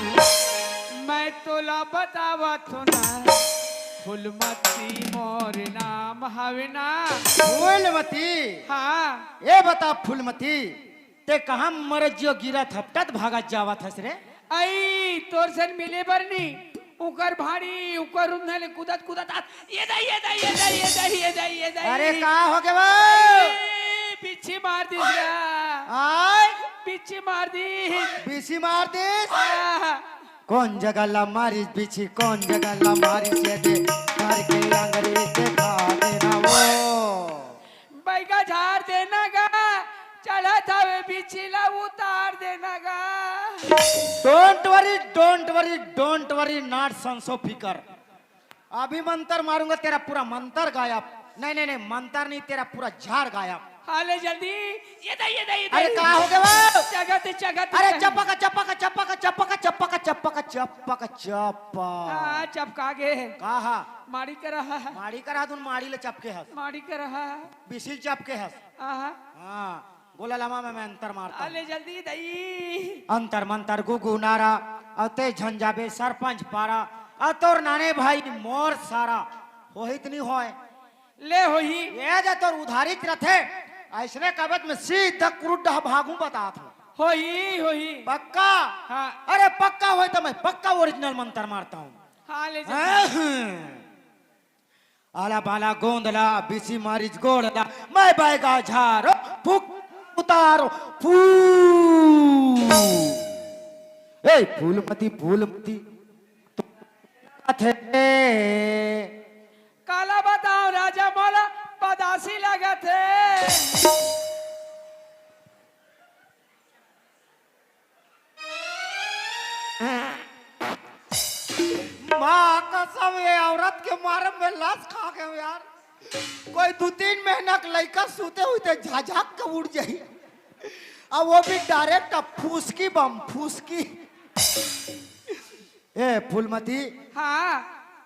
मैं तोला बतावत हो ना, फूलमती मोर नाम हवे ना। फूलमती? हाँ। ए बता फूलमती, ते कहाँ मरजियो गिरा थपटत भागत जावत हस रे? आई, तोर सन मिले बर नी, उकर भाड़ी, उकर रुंधा ले कूदत कूदत आत, ये दाई, ये दाई, ये दाई, ये दाई, ये दाई, ये दाई। अरे का हो गे वो? अरे, बिच्छी मार दिस गा। आय? बिच्छी मार दिस। बिच्छी मार दिस? आह। कौन जगह ला मारिस बिच्छी, कौन जगह ला मारिस ये दे, घर के आंगरी देखा देना वो। बैगा झाड़ देना गा, चढ़त हवे बिच्छी ला उतार देना गा। Don't worry, don't worry, don't worry, not संसो फिकर। अभी मंतर मारूंगा, तेरा पूरा मंतर गायब। नहीं, नहीं, नहीं, मंतर नहीं, तेरा पूरा झाड़ गायब। हाँ, ले जल्दी। ये दे, ये दे, ये दे। अरे, का हो गया वो? चगत, चगत, अरे, चगत। चपक, चपक, चपक, चपक, चपक, चपक, चपक, चपक। हाँ, चपका गे। का हा? माड़ी करा हा। माड़ी करा, तुम माड़ी ले चपके हस। माड़ी करा हा। बिसिल चपके हस। आहा। हाँ, गोला लमा में मैं अंतर मारता हूँ। अले जल्दी दई। अंतर मंतर गुगु नारा, अउ ते झन जाबे सरपंच पारा, अउ तोर नाने भाई मोर सारा, होही त नहीं होय? ले होही। ये जे तोर उधारी च रथे, अइसने कबत में सीधा कुरुड्डा भागू बतात हूँ। होही, होही। पक्का? हाँ। अरे पक्का होय त मैं पक्का original मंतर मारता हूँ। हाँ, ले जल्दी। हाँ। आला बाला गोंदला, बिसी मारिच गोड़ला, मैं बैगा झारो, फूक उतारो, फू। ए, फूलमती, फूलमती, तो थे। काला बताओ राजा मोला, पदासी लगत हे। कसम, ये औरत के मारे में लाश खा गए यार। कोई दू तीन महीना के लइका सूते हुए ते झझक के उठ जाई, और वो भी डायरेक्ट अब फूसकी बम फूसकी। ए फूलमती, हाँ।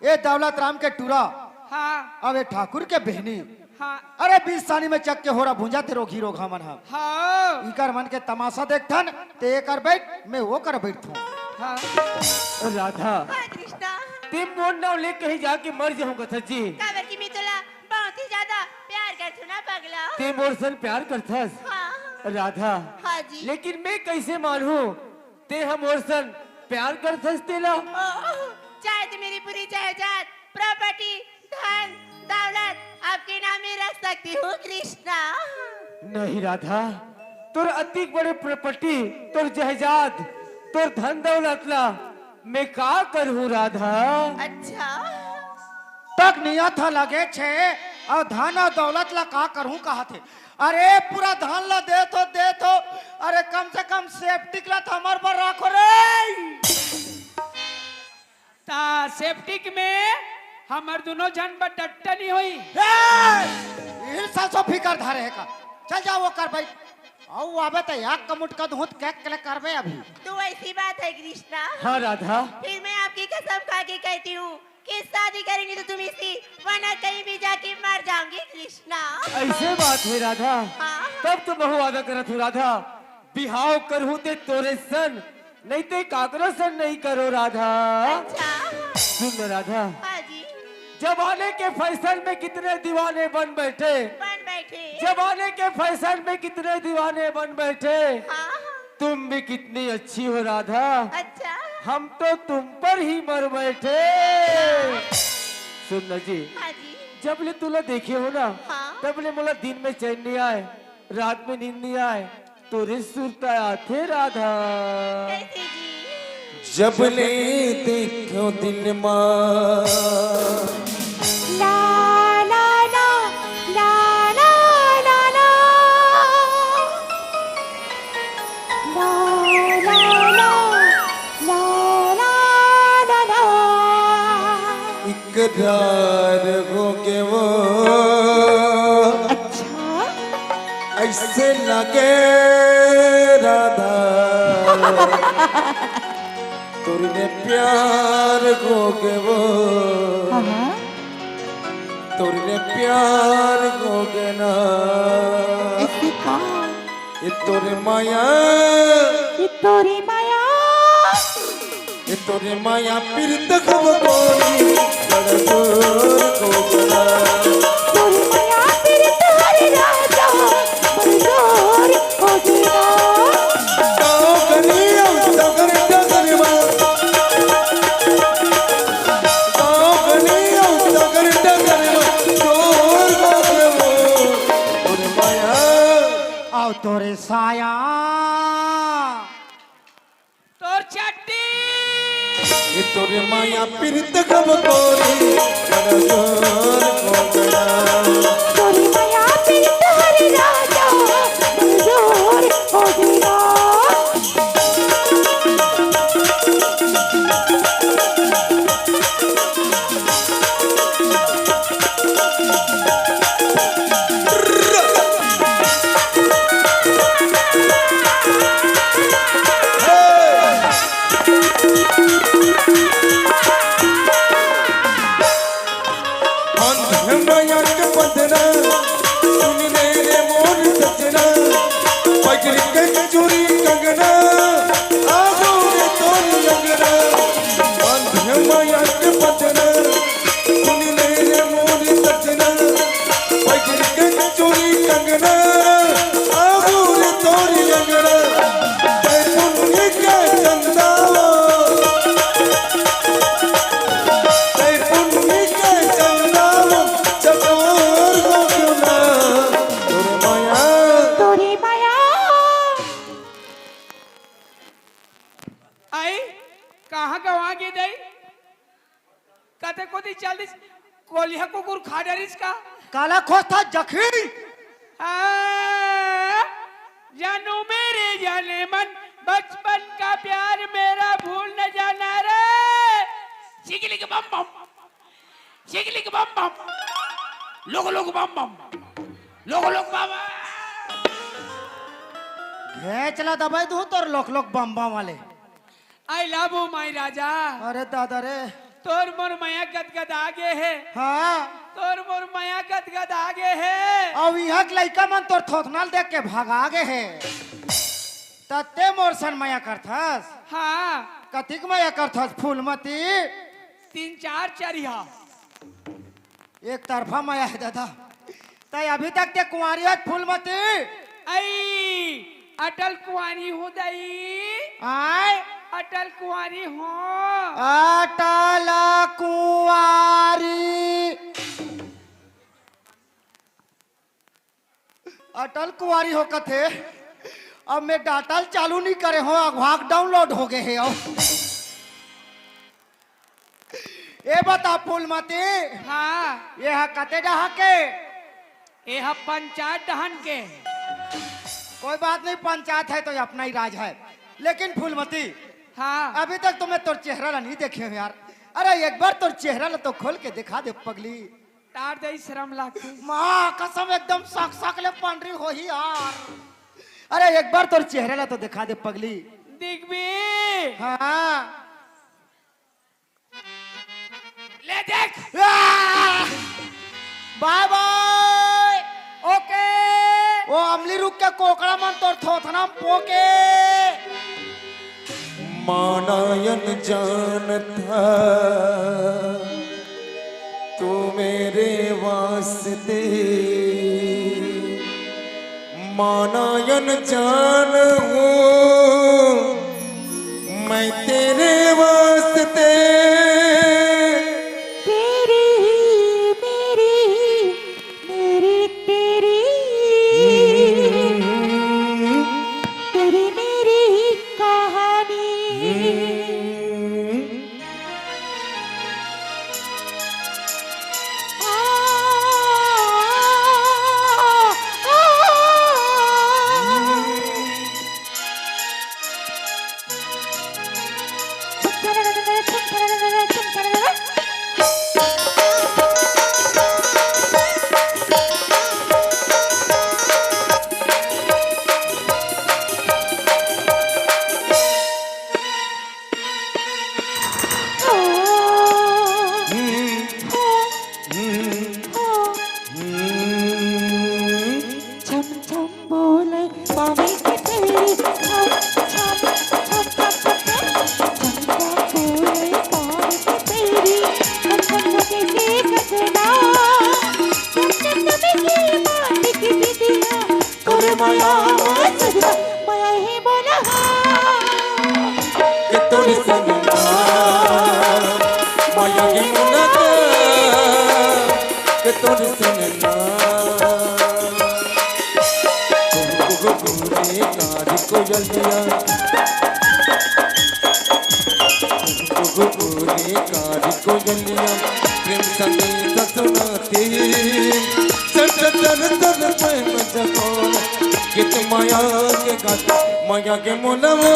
ए दौलत राम के टूरा, हाँ। अब ए ठाकुर के बहनी, हाँ। अरे बीस सानी में चक के होरा भूंजा थे रोगी रोग हमन हा। हाँ। इकर मन के तमाशा देखथन, ते एकर बैठ, मैं वो कर बैठथूं। हाँ। राधा, हाँ, कृष्णा। ते मोर नाव ले कहीं जाके मर जाहूं कथस जी। काबर कि मैं तोला बहुत ही ज्यादा प्यार करथूं ना पगला। ते मोर सन प्यार करथस? हाँ। राधा, हाँ जी। लेकिन मैं कैसे मानूं ते ह मोर सन प्यार करथस तेला? ओह, चाहे तो मेरी पूरी जायदाद, प्रॉपर्टी, धन, दौलत आपके नाम में रख सकती हूँ कृष्णा। नहीं राधा, तोर अतिक बड़े प्रॉपर्टी, तोर जायदाद, तोर धन दौलत ला मैं का करहूँ राधा? अच्छा। तक नियत ह लगे छे, अउ धन अउ दौलत ला का करहूँ कहा थे। अरे पूरा धन ला दे थो, दे थो, अरे कम से कम सेप्टिक ला तो हमर बर राखो रे। ता सेप्टिक में हमर दोनों झन बर डट्टा नहीं होई। ए, इन सासो फिकर धारे है का? चल जाओ वो कर भाई। आओ आबे तो याक कमुट का दूध कैक कले करबे अभी। तो ऐसी बात है कृष्णा। हाँ राधा। फिर मैं आपकी कसम खा के कहती हूँ कि शादी करेंगे तो तुम इसी, वरना कहीं भी जाके मर जाओगे कृष्णा। ऐसे बात है राधा। हाँ। तब तो बहु वादा करत हूँ राधा, बिहाव करहूँ ते तोरे सन, नहीं ते काकरो सन नहीं करो राधा। अच्छा। सुन ना राधा। हाँ जी। जमाने के फैशन में कितने दीवाने बन बैठे। बन बैठे। जमाने के फैशन में कितने दीवाने बन बैठे। हाँ। तुम भी कितनी अच्छी हो राधा। अच्छा। हम तो तुम पर ही मर बैठे। सुन ना जी। हाँ जी। जब ले तुला देखे हो ना, हाँ। तब ले मोला दिन में चैन नहीं आए, रात में नींद नहीं आए, तोरे सुरता आथे राधा। कैसे जी? जब ले देखो दिन मा। ला, ला, ला, ला, ला, ला, ला। ला, ला, ला, ला, ला, ला, ला। इकरार हो के वो। अच्छा। ऐसे लगे राधा, तोर ले प्यार हो गे वो, हाँ, हाँ। तोर ले प्यार हो गे ना। ऐसे का? ये तोरे माया, ये तोरे माया। ए तोरे माया पीरत खब कोरी, बड़ जोर को गला। तोरे माया पीरत हरे राजा, बड़ जोर को गला। गाँव गली औ डगर डगर मा। गाँव गली औ डगर डगर मा। जोर को गला। तोरे माया। आओ तोरे साया। तोर चड्डी। ये तोरे माया पीरत खब कोरी, बड़ जोर को गला। तोरे माया पीरत हरे राजा, बड़ जोर को गला। अंधेरा के बंधना, सुन ले रे मोर सजना, पकड़ के चूड़ी कंगना, आगो रे तोर अंगना। अंधेरा के बंधना, सुन ले रे मोर सजना, पकड़ के चूड़ी कंगना, आगो रे तोर अंगना। तै पुन्नी के चंदावा, तै पुन्नी के चंदावा, चकोर हो क्यों ना, तोर माया। तोर माया। आई, कहाँ गवा गे दई? कते कोती चल दिस, कोलिहा कुकुर खा डरिस का? काला खोजथस जखी। हाँ, जानू मेरे जाने मन, बचपन का प्यार मेरा भूल न जाना रे। चिकलिक बम बम। चिकलिक बम बम, लोक लोक बम बम, लोक लोक बम। घेंच ला दबाई दूं तोर लोक लोक बम बम वाले। I love you, my राजा। अरे दादा रे। तोर मोर मया गदगदा गे हे। हाँ। तोर मोर मया गदगदा गे हे। अउ इहाँ के लइका मन तोर थोथना ल देख के भगा गे हे। त तें मोर सन मया करथस? हाँ। कतिक मया करथस फूलमती? तीन चार चरिहा। एक तरफा मया हे दादा। तैं अभी तक तें कुंवारी हस फूलमती? अई, अटल कुंवारी हूँ दई। आय? अटल कुंवारी हूँ। अटल कुंवारी। अटल कुंवारी हो कथे। अब मैं data ल चालू नइ करे हों, अघवा के download हो गे हे। अब ए बता फूलमती, हाँ। ए ह कते डहा के? ए ह पंचायत डहन के। कोई बात नहीं, पंचायत है तो अपना ही राज है। लेकिन फूलमती, हाँ। अभी तक तो मैं तोर चेहरा ला नहीं देखे हों यार। अरे एक बार तोर चेहरा ला तो खोल के दिखा दे पगली। तार दई शरम लागथे। माँ कसम एकदम सक सक ले पंडरी होही यार। अरे एक बार तोर चेहरा ला तो दिखा दे पगली। दिखबे। हाँ। ले देख। आ! Bye bye। OK। ओ अमली रुख के कोकड़ा मन तोर थोथना म पोके। माना अनजान था तू मेरे वास्ते, माना अनजान हूँ मैं तेरे वास्ते। तेरी ही मेरी ही, मेरी तेरी, तेरी मेरी ही कहानी। छम छम बोले पावे के तेरी, छम छम छम छम छम छम, छम छम बोले पावे के तेरी, छम छम लगे के गगना, छम छम लगे के माटी की बिटिया। तोरे माया में सजना, माया ही बोला हाँ। के तोरे सजना, माया ही बोला हाँ। के तोरे सजना। कुहू कुहू रे कारी कोयलिया, कुहू कुहू रे कारी कोयलिया, प्रेम संदेश सुनाती। चल चल चल चल प्रेम जगोर, गीत माया के गात, माया के मोलवो,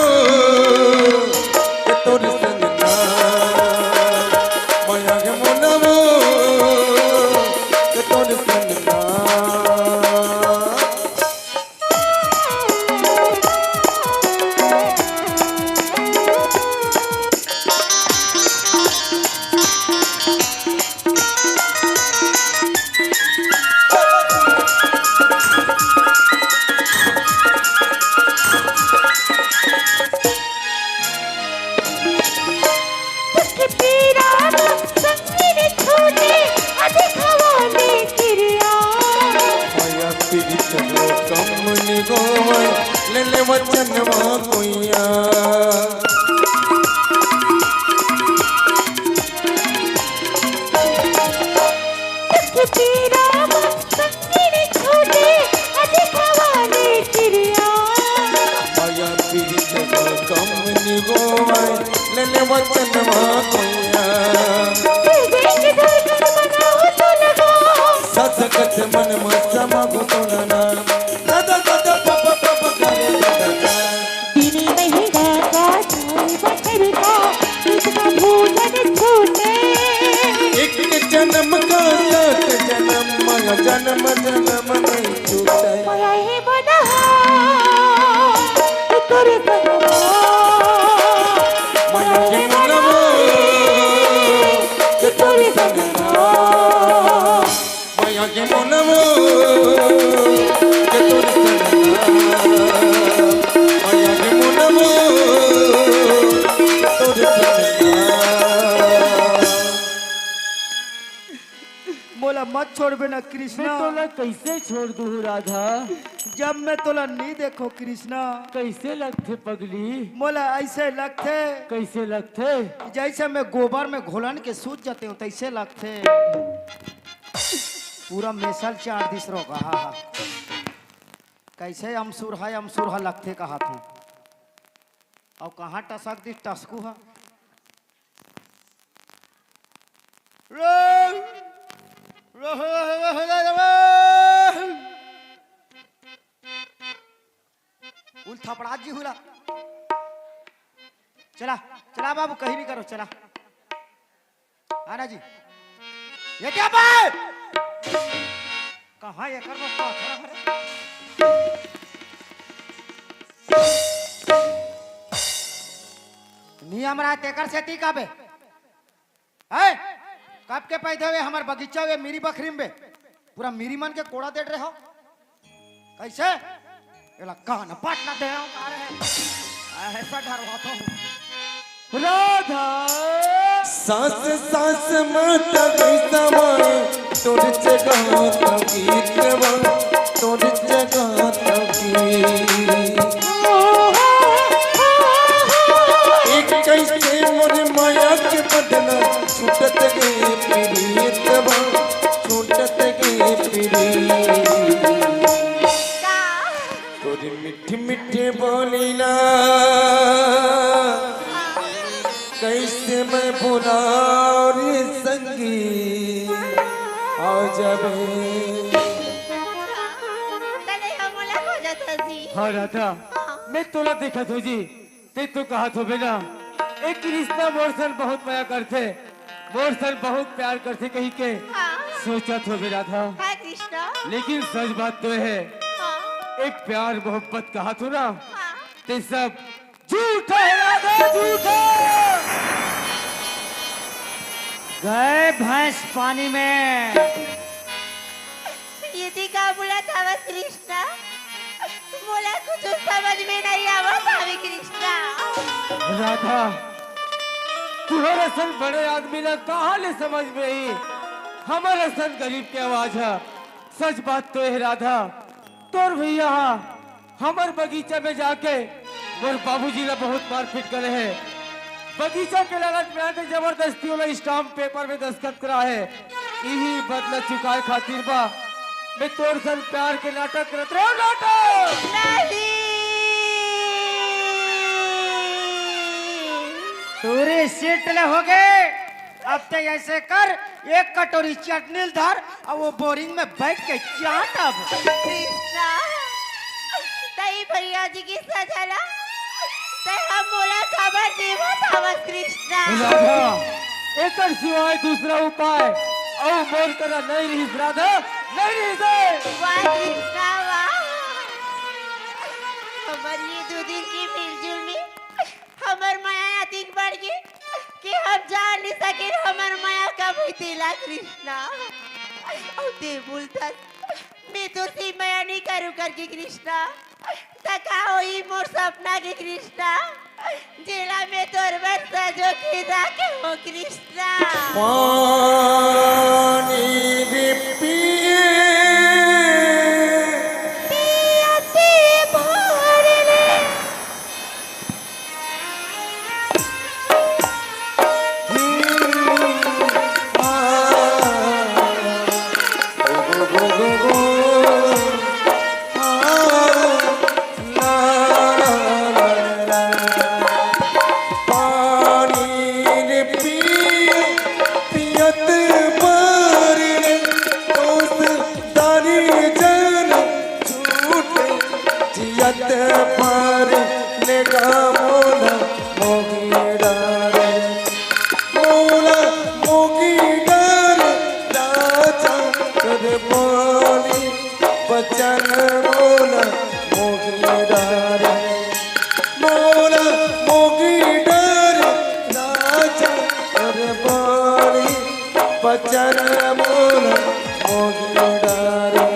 के तोर संग ना, माया के मोलवो, के तोर संग ना। दुख पीरा संगीन छूटे, अधिक हवा में किरिया। माया पीरित लो कम निगोवन, ले ले वचनवा कोइया। दुख पीरा संगीन छूटे, अधिक हवा में किरिया। माया पीरित लो कम निगोवन, ले ले वचनवा कोइया। हृदय के धड़कन बनाओ तो लगा। सत सत मन में समा गो तो ना। दादा दादा पापा पापा करे दादा। दिन नहीं रहता साल बखर का, इतना भूलन छूटे। एक जन्म जन्म जन्म नहीं छूटे। मया ही मन हो, तोरे संग रहो। मया ही मन हो, तोरे संग रहो। मया ही मन हो, तोरे संग रहो। मया ही मन हो, तोरे संग रहो। मोला मत छोड़बे ना मैं कृष्णा। तोला कइसे छोड़ दूँ राधा? जब मैं तोला नी देखो कृष्णा। कइसे लगथे पगली? मोला अइसे लगथे। कइसे लगथे? जइसे मैं गोबर में घोलन के सूत जाते हूँ तइसे लगथे। पूरा मेसल चार दिस रोगा। हाँ, हाँ। कइसे अमसुरहा अमसुरहा लगथे कहात हूँ। अउ कहाँ टसक दिस टसकू हा? उल थपड़ा जी हुला। चला, चला बाबू, कहीं भी करो, चला। आना जी। ये क्या बात? कहाँ ये कर वो पाथर हरे? नियम रहा तेकर सेती का बे? हैं? कब के पैदा हुए हमर बगीचा हुए मेरी बखरी में बे? पूरा मेरी मन के कोड़ा देड़ रहे हो। कइसे? एला कान पाट ना दे, आ रहे। ऐसा डरवाता हूँ। राधा। सांस सांस में तगई समा, तोर जगह तगीत बा, तोर जगह तगीत। एक कइसे मोर माया के बदला, छूटत गे प्रीत बा, छूटत गे प्रीत। तोरी मीठी मीठी बोली ना, कइसे मैं भुलाओ रे संगी, आ जाबे। तने हम मुलाकात हो जाता जी। हाँ राधा, मैं तोला देखत हो जी। ते तो कहत होबे ना, ए कृष्णा मोर सन बहुत मया करथे, मोर सन बहुत प्यार करथे कहिके। हाँ। सोचत होबे राधा। हाँ कृष्णा। लेकिन सच बात तो हे, हाँ। ए प्यार मोहब्बत कहत हो ना, हाँ। ते सब झूठा हे राधा, झूठा। गए भैंस पानी में। ये ती का बोलत हवस कृष्णा? मोला कुछ समझ में नहीं आवत हवे कृष्णा। राधा, तुहर असन बड़े आदमी ला कहाँ ले समझ में ही? हमर असन गरीब के आवाज ह। सच बात तो हे राधा, तोर भैया ह हमर बगीचा में जाके मोर बाबूजी ला बहुत मारपीट करे हे। बगीचा के लालच में आके जबरदस्ती वाला स्टाम्प पेपर में दस्तखत करा हे। इही बदला चुकाए खातिर बा मैं तोर सन प्यार के नाटक करत रहे हो, नाटक। नहीं। तोरे सेट ले हो गए। अब ते ऐसे कर, एक कटोरी चटनी ल धर अउ वो बोरिंग में बैठ के चाट अब। कृष्णा, तई भैया जी के सजा ला, तई हम मोला खबर देवत हवस कृष्णा। राधा, एकर सिवाय दूसरा उपाय अउ मोर करा नहीं रहिस राधा, नहीं रहिस। वाह कृष्णा, वाह। हमर ये दू दिन के मिलजुल में हमर मया अतिक बढ़ गे कि हम जान नहीं सके हमर मया कब हुई तेला कृष्णा। अउ ते बोलथस, मैं तोर से मया नहीं करूँ करके कृष्णा। त का होई मोर सपना के कृष्णा, जेला मैं तोर बर सजो के राखे हो कृष्णा। पानी भी पिए। पियते भर ले। चरमोला मोहि डारे।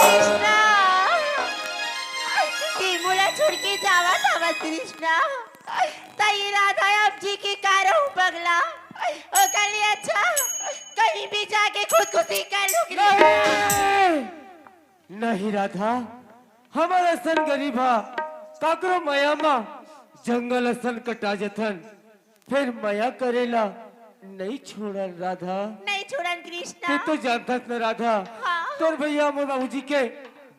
कृष्णा, ते मोला छोड़ के जावत हवस कृष्णा। त ये राधा अब जी के का रहूं पगला? ओकर ले अच्छा कहीं भी जाके खुदकुशी कर लूं कृष्णा। नहीं, नहीं राधा, हमर असन गरीब हा काकरो मया मा जंगल असन कटा जथन, फिर मया करेला नहीं छोड़न राधा। नहीं छोड़न कृष्णा। ते तो जानथस न राधा, हाँ। तोर भैया मोर बाबूजी के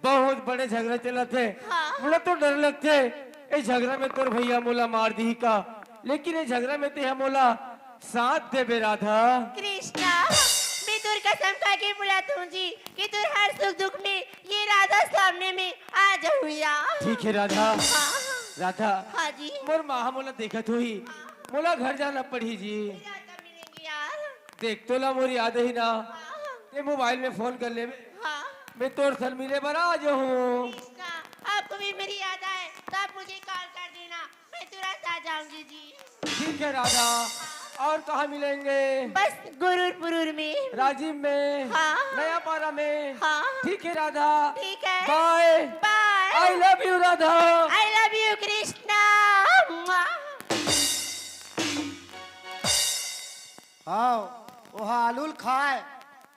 बहुत बड़े झगड़ा चलत हे। हाँ। मोला तो डर लगथे, ए झगड़ा में तोर भैया मोला मार दिही का, लेकिन ए झगड़ा में ते हा मोला साथ देबे राधा। कृष्णा, मैं तोर कसम खा के बुलात हूँ जी कि तोर हर सुख दुख में ये राधा सामने में आ जाहू या। ठीक है राधा। हाँ। राधा, हाँ जी। मोर माँ हा मोला देखत होही, मोला घर जाना पड़ही जी। फिर राधा मिलेंगे यार। देख तो ला मोर याद ही ना, हाँ। ते मोबाइल में फोन कर लेबे। हाँ। मैं तोर सन मिले बर आ जाहूँ। कृष्णा, आपको भी मेरी याद आए तो आप मुझे कॉल कर देना, मैं तुरंत आ जाऊंगी जी। ठीक है राधा, और कहाँ मिलेंगे? बस गुरूर पुरूर में। राजिम में? हाँ। नया पारा में? हाँ। ठीक है राधा। ठीक है। Bye। Bye। I love you Radha. I love you Krishna. हाव, ओहा आलू ल खाय,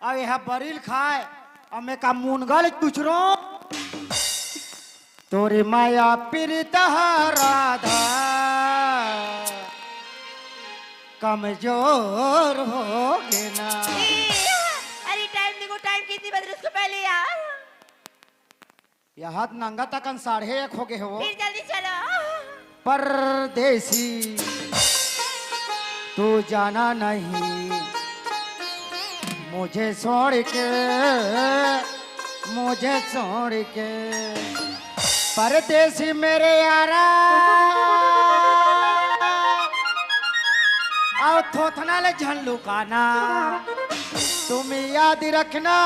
अउ एहा बरी ल खाय, अउ मैं का मुनगा ल टुचरो? तोरे माया पीरित ह राधा कमजोर होगे ना। ए, अरे टाइम देखो, टाइम कितनी बज रही उसको पहले यार। यहां नंगा तकन साढ़े एक होगे हो। फिर जल्दी चलो। परदेसी, तू जाना नहीं मुझे छोड़ के, मुझे छोड़ के। परदेसी मेरे यारा, अउ थोथना ले झन लुकाना, तुम याद रखना,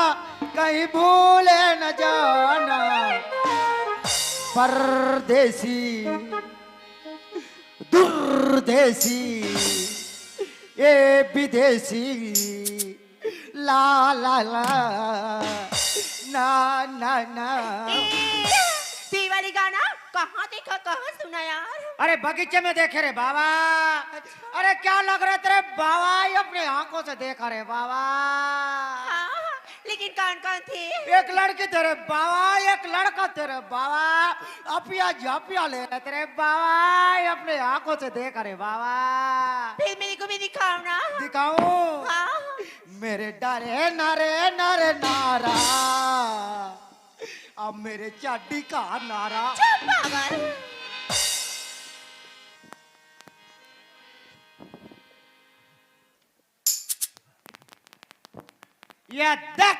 कहीं भूले न जाना। परदेसी, दुर्देसी, ए विदेशी, ला ला ला, ना ना ना। ए, ये वाली गाना कहाँ देखा, कहाँ सुना यार? अरे बगीचे में देखे रे बाबा। अच्छा। अरे क्या लग रहा है तेरे बाबा, ये अपने आंखों से देखा रे बाबा। हाँ, लेकिन कौन कौन थे? एक लड़की तेरे बाबा, एक लड़का तेरे बाबा, अपिया झापिया ले रहे तेरे बाबा, ये अपने आंखों से देख रे बाबा। फिर मेरे को भी दिखाओ ना। दिखाऊं? हाँ। मेरे डरे नरे नरे नारा, अब मेरे चड्डी का नारा। चुप पागल। ये देख।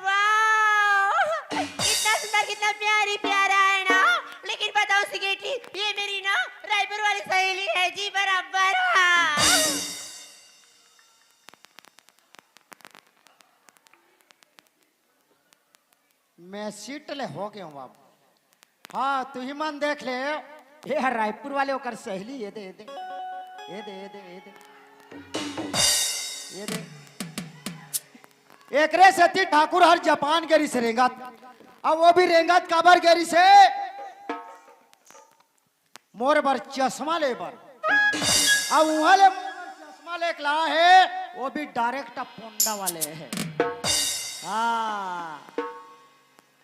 वाह, कितना सुंदर, कितना प्यारी प्यारा है ना। लेकिन बताओ सिकेटी, ये मेरी ना रायपुर वाली सहेली है जी, बराबर। हाँ। मैं सीट ले हो गया हूँ बाबू। हाँ, तू ही मन देख ले। ये हर रायपुर वाले ओकर सहेली, ये दे, ये दे। ये दे, ये दे, ये दे। ये दे। एकरे सेती ठाकुर हर जापान गे रिहिस रेंगत। अब वो भी रेंगत काबर गे रिहिस हे? मोर बर चश्मा ले बर। अब उहाँ ले मोर बर चश्मा लेके ला हे, वो भी डायरेक्ट पोंडा वाले हे। हाँ।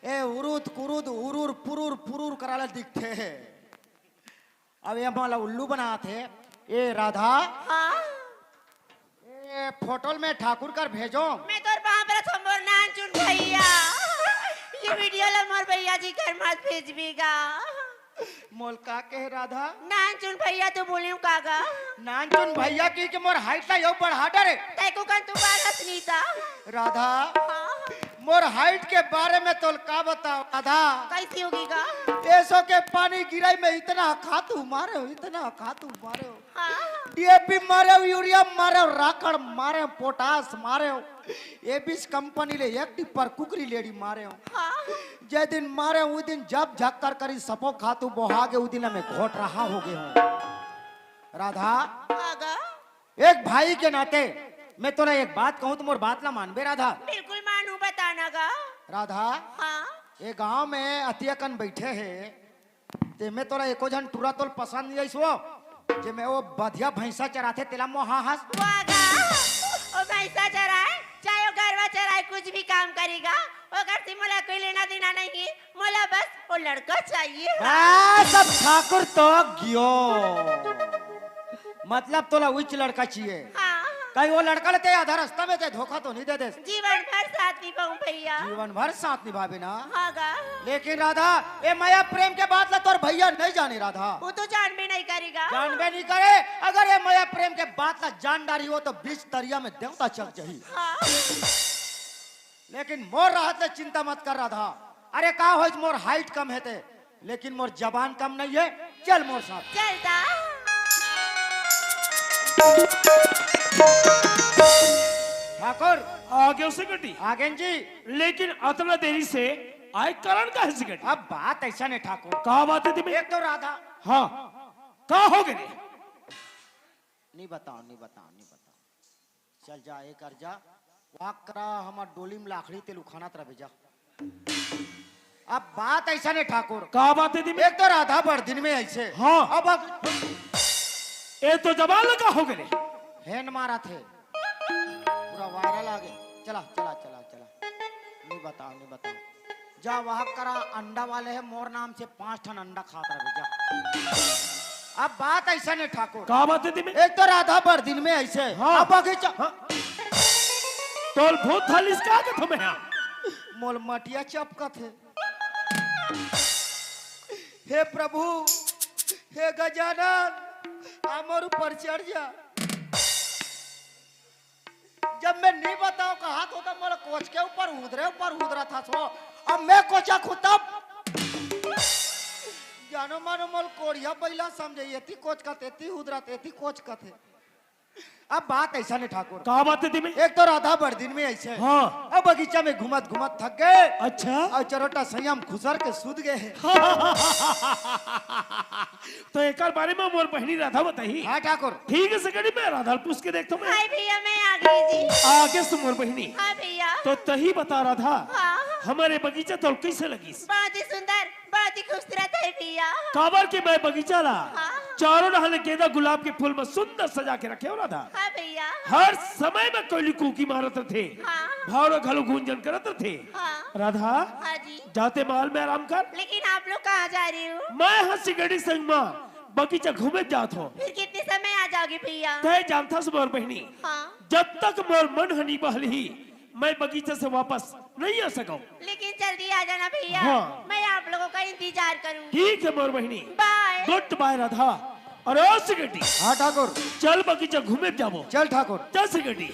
ए उरुद कुरुद उरुर पुरुर पुरुर करा ले दिखथे। अब ये मोला उल्लू बनात हे। ए राधा। हाँ। ए फोटो ल मैं ठाकुर कर भेजों। मैं तोर पाँव या, ये वीडियो ला मोर भैया जी घर मत भेजबी गा। मोल का कहे राधा? नानचुन भैया तो बोले हूँ का गा? नानचुन भैया की कि मोर हाइट ला यो बढ़ा डरे। तैको कन तू बारह सुनीता। राधा, हाँ। मोर हाइट के बारे में तोल का बताओ राधा? कैसी होगी गा? एसो के पानी गिराई में इतना खातू मारे हो, इतना खातू मारे हो। हाँ। डीएपी मारे हो, यूरिया मारे हो, राखड़ मारे हो, पोटास मारे हो। एबिस कंपनी ले एक टिप्पर कुकरी लेड़ी मारे हो। हाँ। जे दिन मारे हो, उ दिन जब झक्कर करी सपो खातू बोहा गे, उ दिन में घोट रहा हो गए हो। राधा, हाँ गा। एक भाई के नाते मैं तोला एक बात कहूँ तो मोर बात ला मानबे राधा? बिल्कुल मानू, बताना गा। राधा, हाँ। ये गांव में अतिया कन बैठे हे, ते में तोला एको झन टूरा तोल पसंद नहीं आइस वो, जे में वो बधिया भैंसा चराथे तेला मोहा हस। वाह गा, वो भैंसा चराए, चाहे वो गरवा चराए, कुछ भी काम करेगा, ओकर से मोला कोई लेना देना नहीं, मोला बस वो लड़का चाहिए। बस अब ठाकुर तो गियो। मतलब तोला उच्च लड़का चाहिए। हाँ। कहीं वो लड़का लेते आधा रास्ता में ते धोखा तो नहीं दे दे? जीवन भर साथ निभाऊं भैया। जीवन भर साथ निभावे ना? हाँ गा। लेकिन राधा, ए मया प्रेम के बात ला तोर भैया नहीं जाने राधा। वो तो जानबे नहीं करेगा। जानबे नहीं करे। अगर ए मया प्रेम के बात ला जान डारी हो तो बीच दरिया में देवता चल जाही। हाँ। लेकिन मोर रहत ले चिंता मत कर राधा। अरे का होइस, मोर हाइट कम हे ते, लेकिन मोर जबान कम नहीं है। चल मोर साथ। चलता। ठाकुर। आगे उसे गड्डी। आगे जी। लेकिन अतना देरी से आए कारण का है गड्डी? अब बात ऐसा नहीं ठाकुर। का बात है तिमी? एक तो राधा। हाँ। का हो गए? नहीं बताओ, नहीं बताओ, नहीं बताओ। चल जा, ए कर जा, वाक करा, हमर डोली में लाखड़ी तेल उखानत रहे जा। अब बात ऐसा ने ठाकुर। का बात है दिमे? एक तो राधा बड़ दिन में ऐसे। हाँ। अब, अब ए तो जबान लगा हो गए। हेन मारा थे। पूरा वायरल आ गए। चला, चला, चला, चला। नहीं बताओ, नहीं बताओ। जा वहां करा अंडा वाले है, मोर नाम से पांच ठन अंडा खात रहे जा। अब बात ऐसा ने ठाकुर। का बात है दिमे? एक तो राधा बड़ दिन में ऐसे। हाँ। अब बगीचा हाँ। तोल भूत थालिस का के तुम्हें यहाँ? मोल मटिया चपकत है। हे प्रभु, हे गजानन, हमर ऊपर चढ़ जा। जब मैं नहीं बताओ कहा तो, तब मोला कोच के ऊपर उधरे ऊपर उधरा था सो। अब मैं कोचा खुद तब जानो मानो मोल कोड़िया बैला समझे, एती कोच कथे, एती उधरा, एती कोच कथे। अब बात ऐसा ने ठाकुर। का बात है तिमी? एक तो राधा बड़ दिन में ऐसे। हाँ। अब बगीचा में घुमत घुमत थक गए। अच्छा। और चरोटा संयम खुसर के सूत गए। तो एकर बारे में मोर बहिनी राधा बताही। हाँ ठाकुर। ठीक है, से कड़ी मैं राधा पूछ के देखता हूँ मैं। हाय भैया, मैं आ गई जी। आगे से मोर बहिनी। हाँ भैया। तो तही बता राधा, हाँ। हमारे बगीचा तोल कैसे लगिस? बहुत ही सुंदर, बहुत ही खूबसूरत है भैया। काबर के मैं बगीचा ला हाँ। चारों डहर ले गेंदा गुलाब के फूल में सुंदर सजा के रखे हो राधा। हाँ भैया। हर समय में कोयली कूकी मारत रथे। हाँ। भौंरा घलो गुंजन करत रथे। हाँ। राधा, हाँ जी। जाते माल में आराम कर। लेकिन आप लोग कहाँ जा रहे हो? मैं हंसी गड़ी संग मा बगीचा घूमे जात हो। फिर कितने समय आ जाओगे भैया? तय जानथस मोर बहिनी। हाँ। जब तक मोर मन हनी बहलही, मैं बगीचा से वापस नहीं आ सकूं। लेकिन जल्दी आ जाना भैया। हाँ। मैं आप लोगों का इंतजार करूंगी। ठीक है मोर बहिनी। बाय। गुड बाय राधा। अरे ओ सिगरेटी। हाँ ठाकुर। चल बगीचा घूमे जाबो। चल ठाकुर। चल सिगरेटी।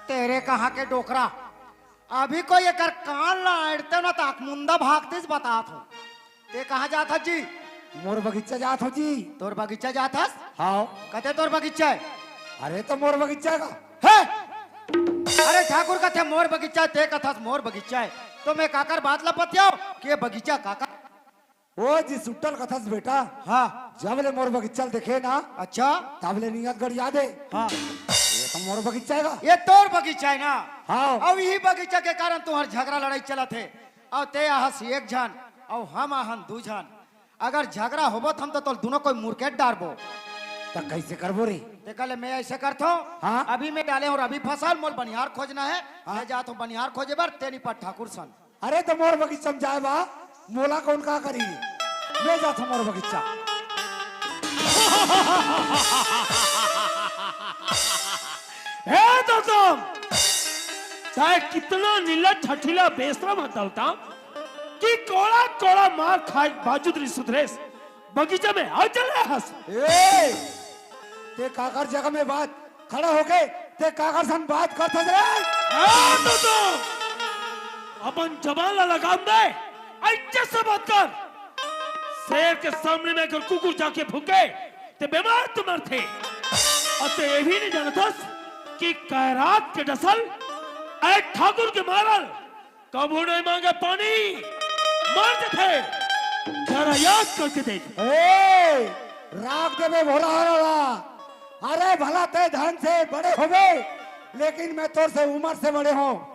तेरे कहाँ के डोकरा, अभी कोई एकर कान ला अड़ते ना त आँख मुंदा भाग दिस, बतात हो। ते कहाँ जात हस जी? मोर बगीचा जात हो जी। तोर बगीचा जात हस? हाँ। कते तोर बगीचा है? अरे तो मोर बगीचा का। है? अरे ठाकुर कथे मोर बगीचा है, ते कथस मोर बगीचा है। तो मैं काकर बात ला पतियाओ कि ये बगीचा काकर? ओ जी सुट्टल कथस बेटा। हाँ। जब ले मोर बगीचा ल देखे ना। अच्छा। तब ले नियत गड़िया दे। हाँ। ये तो मोर बगीचा है का? ये तोर बगीचा है ना? हाँ। अब यही बगीचा के कारण तुम्हार झगड़ा लड़ाई चलत है। अउ ते आहस एक झन, अउ हम आहन दू झन। अगर झगड़ा होबो त हम तो तोल दुनों कोई मुरकेट डारबो। त कइसे करबो रे? ते कहले, मैं ऐसे करथो, हाँ? अभी मैं डाले हूँ रबी फसल, मोल बनिहार खोजना है। हाँ? मैं जात हूँ बनिहार खोजे बर, तेनी पर ठाकुर सन। अरे त मोर बगीचा में जाए बा, मोला कौन का करी? मैं जात हूँ मोर बगीचा। हे दलतम, चाहे कितना नीला ठठीला बेशरम है दलतम, कि कोड़ा कोड़ा मार खाए बावजूद नहीं सुधरेस, बगीचा में आ चले हस। ए, ते काकर जगह में बात खड़ा होके ते काकर सन बात करथस रे? हाँ, तो, तो अपन जबान ला लगाम दे, अच्छे से बात कर। शेर के सामने में अगर कुकुर जाके भूके, ते बीमार तो मरथे। अउ ते ये भी नहीं जानतस कि कैरात के डसल, ए ठाकुर के मारल, कभू नहीं मांगे पानी, मर जथे। जरा याद करके देख। ए, राख देबे भोला हरला। अरे भला ते धन से बड़े होबे, लेकिन मैं तोर से उम्र से बड़े हूँ।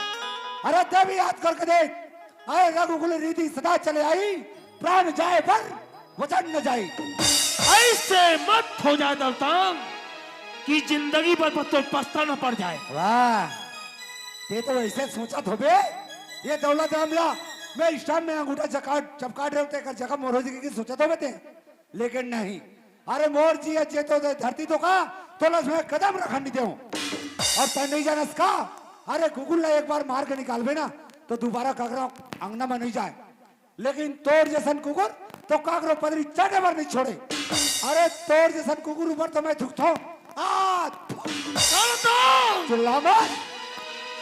अरे ते भी याद करके देख। अरे रघुकुल रीति सदा चले आई, प्राण जाए पर वचन न जाए। ऐसे मत हो जाए दलतम कि जिंदगी भर पर तो पछताना पड़ जाए। वाह, ते तो ऐसे सोचत होबे, ये दौलत राम ला, मैं इस टाइम में अंगूठा चकाट, चपकाट रहे होते कर जगह मोर हो जाएगी सोचत होबे ते, लेकिन नहीं। अरे मोर जी, ये तो दे धरती तो का, तो लस मैं कदम रखन नहीं देऊं। और तै नहीं जानस का, अरे कुकुर ला एक बार मार के निकालबे ना, तो दोबारा काकरो अंगना में नहीं जाए। लेकिन तोर जैसन कुकुर तो काकरो पदरी चाटे बर नहीं छोड़े। अरे तोर जैसन कुकुर ऊपर तो मैं थुकथो। आ, थु- दौलत राम! चिल्ला मत।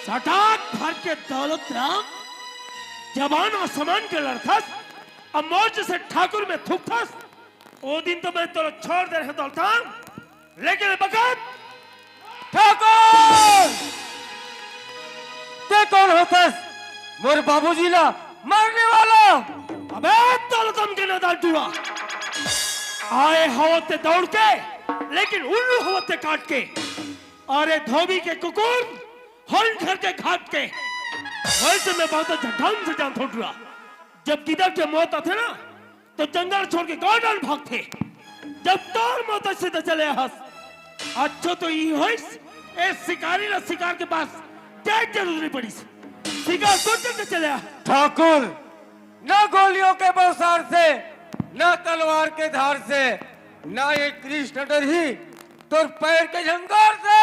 सटाक भर के दौलत राम, जबान आसमान के लड़थस, अब मोर जैसे ठाकुर में थुकथस, ओ दिन तो मैं तोला छोड़ दे रहे दौलत राम। लेकिन बखत ठाकुर! ते कौन होतस? मोर बाबूजी ला मारने वाला! अबे दौलतम के नादान टूरा! आए हवस ते दौड़ के, लेकिन उल्लू हवस ते काट के। अरे धोबी के कुकुर, हर घर के घाट के। वैसे मैं बहुत अच्छा ढंग से जानथों टूरा। जब गिदड़ के मौत आथे ना, तो जंगल छोड़ के गांव डाल भागथे। जब तोर मौत सीधे चले हस, अच्छो तो ई होइस, ए शिकारी ला शिकार के पास जाए जरूरी पड़िस। शिकार तो चलते चले आ। ठाकुर, न गोलियों के बौछार से, न तलवार के धार से, न ये कृष्ण डरही तोर पैर के झंकार से।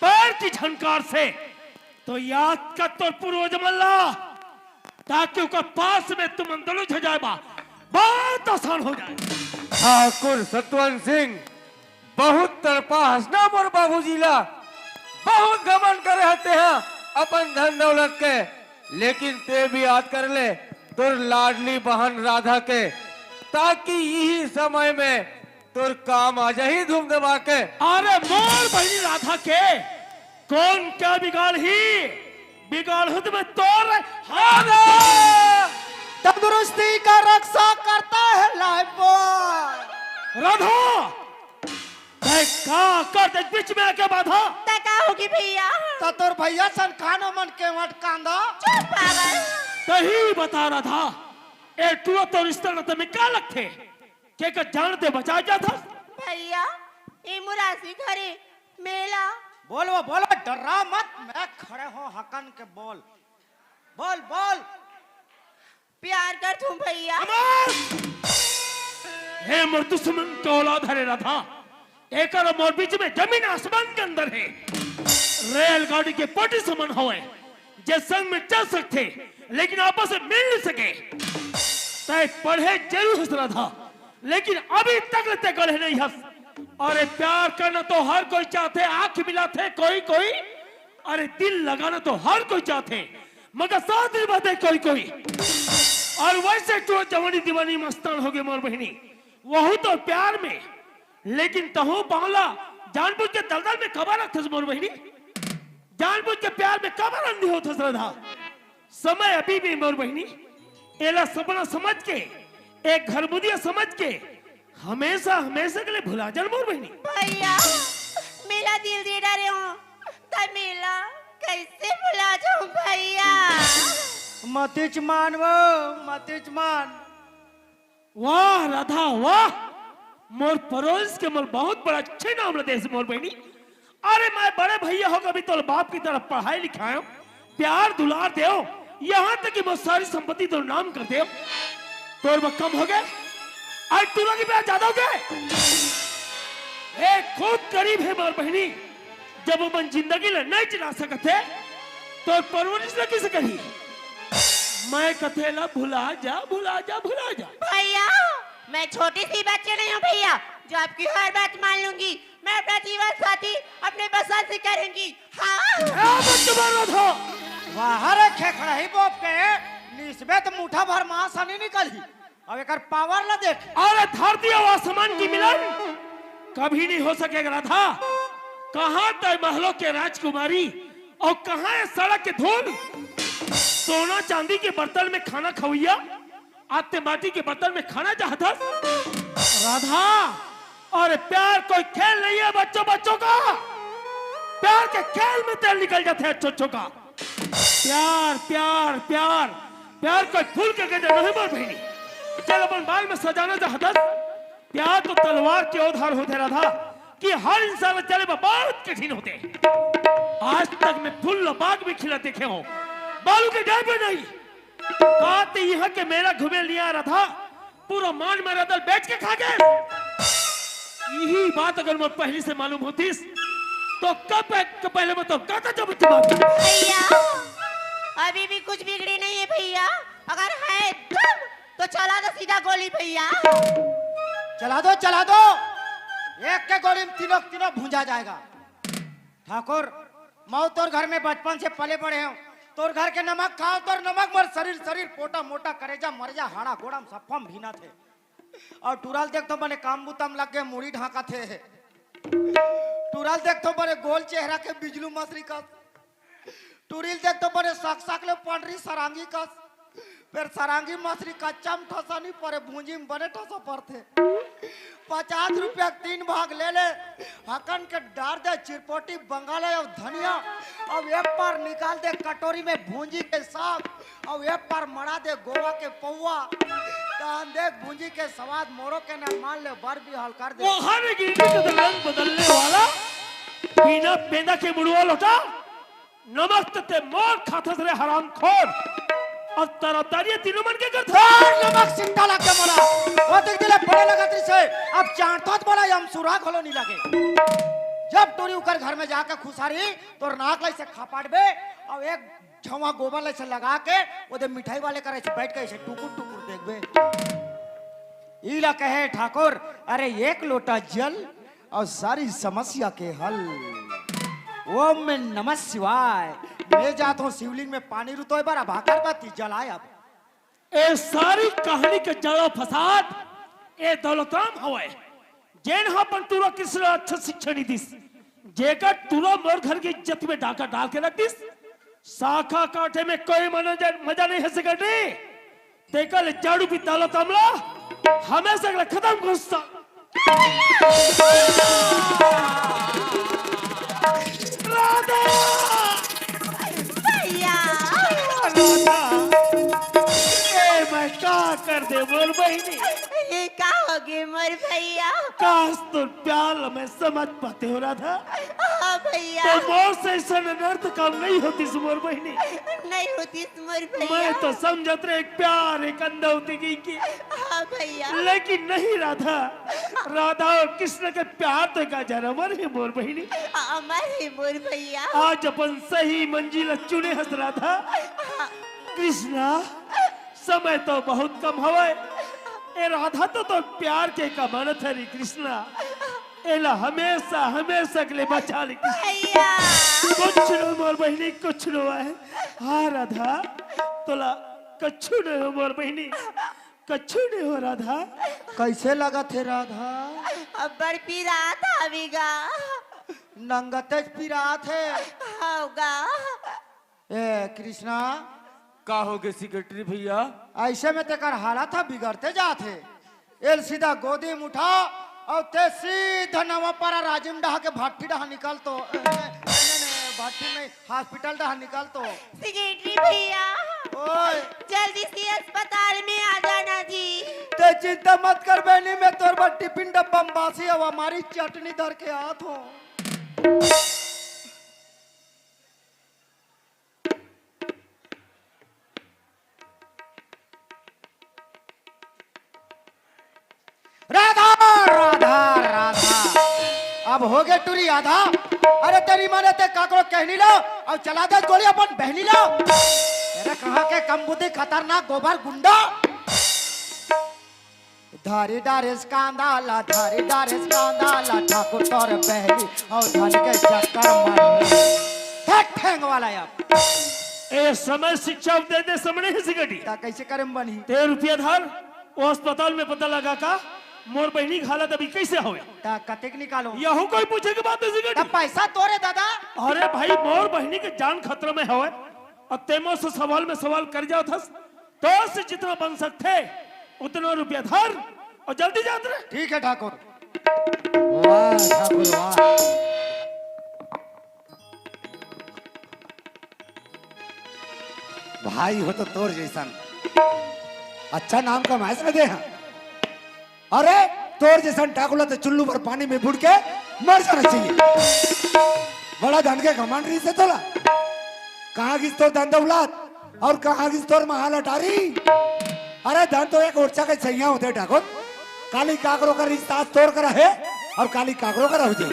पैर की झंकार से तो याद कर तोर पूर्वज मन ला, ताकि ओकर पास में तुमन दोनों झ जाए बा, बहुत आसान हो जाए। ठाकुर सतवंत सिंह, बहुत तड़पा हस ना मोर बाबूजी ला, बहुत घमंड करे हते हैं अपन धन दौलत के, लेकिन ते भी याद कर ले तोर लाडली बहन राधा के, ताकि यही समय में तोर काम आ जाही धूम दबा के। अरे मोर बहिनी राधा के कौन का बिगाड़ही? बिगाड़हूं त मैं तोर राधा! तंदुरुस्ती का रक्षा करता है लाइफबॉय। राधा, तै का कर दे बीच में आके बाधा? तै का होगी भैया? त तोर भैया सन कानो मन के वट कांदा। चुप आ रहे। तही बता राधा, ए टूरा तोर रिश्ता नाता में का लगथे? के का जान ते बचा जाथस? भैया, ए मुरासी घरे मेला। बोल वो, बोल, डर्रा मत, मैं खड़े हों हकन के बोल। बोल, बोल। प्यार करथों भैया। अमर! हे मोर दुश्मन के औलाद हरे राधा, एकर मोर बीच में जमीन आसमान के अंदर हे। रेलगाड़ी के पटरी समान हवय, जे संग में चल सकथे, लेकिन आपस में मिल नहीं सके। तै पढ़े जरूर हस राधा, लेकिन अभी तक ले तै गढ़े नहीं हस। अरे प्यार करना तो हर कोई चाहथे, आंख मिलाथे कोई कोई, अरे दिल लगाना तो हर कोई चाहथे, मगर साथ निभाथे कोई कोई। अउ वैसे तो जवानी दीवानी मस्तान होगे मोर बहिनी, वहू तो प्यार में। लेकिन तहूं बावला जानबूझ के दलदल में काबर रखथस मोर बहिनी? जानबूझ के प्यार में काबर अंधी होथस राधा? समय अभी भी मोर बहिनी, एला सपना समझ के, एक घरमुदिया समझ के हमेशा हमेशा के लिए भुला जा न मोर बहिनी। भैया, मेला दिल दे डारे हों, त मेला कैसे भुला जाऊं भैया? मतिच मान वो, मतिच मान। वाह राधा वाह, मोर परोस के मोर बहुत बड़ा अच्छे नाम ल देस मोर बहिनी। अरे मैं बड़े भैया हो कभी तोर बाप की तरह पढ़ाई लिखायो, प्यार दुलार देव, यहाँ तक कि मोर सारी संपत्ति तोर नाम कर देव। तोर बर कम हो गए, आज टूरा के प्यार ज्यादा हो गए। ए खुद गरीब हे मोर बहिनी, जब ओमन जिंदगी ल नइ चला सकत हे, तो परवरिश ल किसे करही? मैं कथे ला भुला जा, भुला जा, भुला जा। भैया, मैं छोटी सी बच्ची नहीं हूँ भैया, जो आपकी हर बात मान लूंगी। मैं अपना जीवन साथी अपने पसंद से करूंगी। हाँ। ए, बच्चे मारो था। वाह रे खेखड़ा ही बोप के, निसबे तो मुठा भर मांस नहीं निकलही। अब एकर पावर ला देख। अरे धरती अउ आसमान की मिलन कभी नहीं हो सकेगा राधा। कहाँ तय महलों के राजकुमारी अउ कहाँ ये सड़क के धूल? सोना चांदी के बर्तन में खाना खवैया, आते माटी के बर्तन में खाना चाहत हस? राधा, अरे प्यार कोई खेल नहीं है बच्चों, बच्चों का। प्यार के खेल में तेल निकल जाते हैं अच्छों, अच्छों का। प्यार, प्यार, प्यार, प्यार कोई फूल के गेंदा नहीं मोर बहिनी। चल अपन बाल में सजाना चाहत हस। प्यार तो तलवार के ओ धार होथे राधा कि हर इंसान ला चले बर बहुत कठिन होथे। आज तक मैं फूल ला बाग में खिला देखे हों, बालू के डर पे नहीं। का ते इहाँ के मेला घूमे लिया राधा, पूरा मान मर्यादा ल बेच के खा गे। यही बात अगर मोर पहली से मालूम होतिस, तो कब पह-, कब पहले मैं तो कहता जब दिमाग में। भैया, अभी भी कुछ बिगड़ी नहीं है भैया, अगर है दम तो चला दो सीधा गोली भैया। चला दो, चला दो, एक के गोली में तीनों, तीनों भूंजा जाएगा। ठाकुर, मैं तोर घर में बचपन से पले बड़े हूँ। तोर घर के नमक खाओ, तोर नमक मोर शरीर, शरीर पोटा मोटा, करेजा मरेजा, हाड़ा गोड़ा में सफम भीना थे। अउ टूरा ल देख तो बने काम बुता में लग गए, मुड़ी ढांका थे। टूरा ल देख तो बने गोल चेहरा के बिजलू मछरी कस। टूरी ल देख तो बने सक सक ले पंडरी सरांगी कस। फेर सरांगी मछरी कच्चा में ठसा नहीं परे, भूंजी में बने ठसा पड़थे। पचास रुपया के तीन भाग ले ले, हकन के डार दे, चिरपोटी, बंगाले अउ धनिया। अब एक बार निकाल दे कटोरी में भूंजी के साग, अउ एक बार मड़ा दे गोवा के पौवा। तहन देख भूंजी के स्वाद मोरो के न मान ले, बर बिहाल कर दे। वो हर गिरनी के रंग बदलने वाला, बिना पेंदा के मुड़वा लोटा। नमक त ते मोर खाथस रे हरामखोर। अब तरफदारी तीनों मन के करथस। तोर नमक सिट्टा लग के मोला। वो देख दिले पड़े लगत रहिसे। अब चांटत मोला यम सुरा घलो नहीं लगे। जब टूरी उकर घर में जाके खुसारी, तोर नाक लाई से खपाट बे। अब एक झवा गोबर लाई से लगा के, ओदे मिठाई वाले करा से बैठ के ऐसे टुकुर टुकुर देखबे। इला कहे ठाकुर, अरे एक लोटा जल और सारी समस्या के हल। ओम में नमः शिवाय। मैं जात हूँ शिवलिंग में पानी रुतोय बर, अब अगरबत्ती जलाय अब। ए सारी कहानी के जड़ फसाद ए दौलतराम हवय, जेन ह अपन टूरा कृष्ण ल अच्छा शिक्षा नहीं दिस, जेकर टूरा मोर घर के इज्जत में डाका डाल के रख दिस। शाखा काटे में कोई मजा, मजा नहीं है सिकटी। तेकर ले जाड़ू भी ताला तमला, हमेशा के लिए खत्म गुस्सा। राधा! भैया! राधा! ए, मैं का कर दे मोर बहिनी? ये का हो गे मोर भैया? काश तोर प्यार ल मैं समझ पाते हो राधा। हाँ भैया। तो मोर से ऐसा अनर्थ काम नहीं होतिस मोर बहिनी। नहीं होतिस मोर भैया। मैं तो समझत रहे एक प्यार, एक अंधा होती गई की। हाँ भैया। लेकिन नहीं राधा, राधा और कृष्ण के प्यार तो एक अजर अमर है मोर बहिनी। अमर है मोर भैया। आज अपन सही मंजिल चुने हस राधा। हाँ। कृष्णा, समय तो बहुत कम हवय। ए राधा तो तोर प्यार के एक अमानत हरे कृष्णा। एला हमेशा, हमेशा के लिए बचा ले कृष्णा। भैया। कुछ नो मोर बहिनी, कुछ नो आय। हाँ राधा, तोला कछु नहीं हो मोर बहिनी, कछु नहीं हो राधा। कैसे लगत हे राधा? अब्बड़ पिरात हवे गा। नंगतेच पिरात हे। हव गा। ए कृष्णा। का हो गे सेक्रेटरी भैया? ऐसे में तेकर हालत ह बिगड़ते जात हे। एल सीधा गोदी में उठा अउ ते सीधा नवापारा राजिम डहा के भट्ठी डहा निकल तो। ए, ए, ए, ए, बाटी में हॉस्पिटल डहा निकल तो। सेक्रेटरी भैया, ओए। जल्दी से अस्पताल में आ जाना जी। ते चिंता मत कर बहनी, मैं तोर बर टिफिन डब्बा में बासी अउ अमारी चटनी धर के आत हों। राधा, राधा, राधा। अब होगे टूरी आधा। अरे तेरी माने ते काकरो कहनी लो अउ चला दे गोली अपन बहनी लो। अरे कहाँ के कम बुद्धि खतरनाक गोबर गुंडा। धरी डारिस कांदा ला, धरी डारिस कांदा ला, ठाकुर तोर बहनी अउ धन के चक्कर मारे। धत ठेंग वाला अब। ए समय शिक्षा दे दे समझे है सिगटी। ता कैसे करे में बनी? ते रुपया धर, वो अस्पताल में पता लगा का मोर बहनी के हालत अभी कैसे होवे? ता कतेक निकालो? यहू कोई पूछे के बात है सिगटी। ता पैसा तोरे दादा। अरे भाई, मोर बहनी के जान खतरा में होवे, अउ ते मोर से सवाल में सवाल कर जावत हस। तोर से जितना बन सकथे उतना रुपया धर अउ जल्दी जात रे। ठीक है ठाकुर। वाह ठाकुर वाह। भाई हो तो तोर जैसन अच्छा नाम कमाए से दे हाँ। अरे तोर जैसन ठाकुर ला तो चुल्लू पर पानी में बुड़ के मर जाना चाहिए। बड़ा धन के घमंड रहिसे तोला। कहाँ गिस तोर धन दौलत अउ कहाँ गिस तोर महाल अटारी? अरे धन तो एक ओरछा के छैया होथे ठाकुर। काली काकरो कर रिश्ता तोर करा हे अउ काली काकरो करा हो जाए।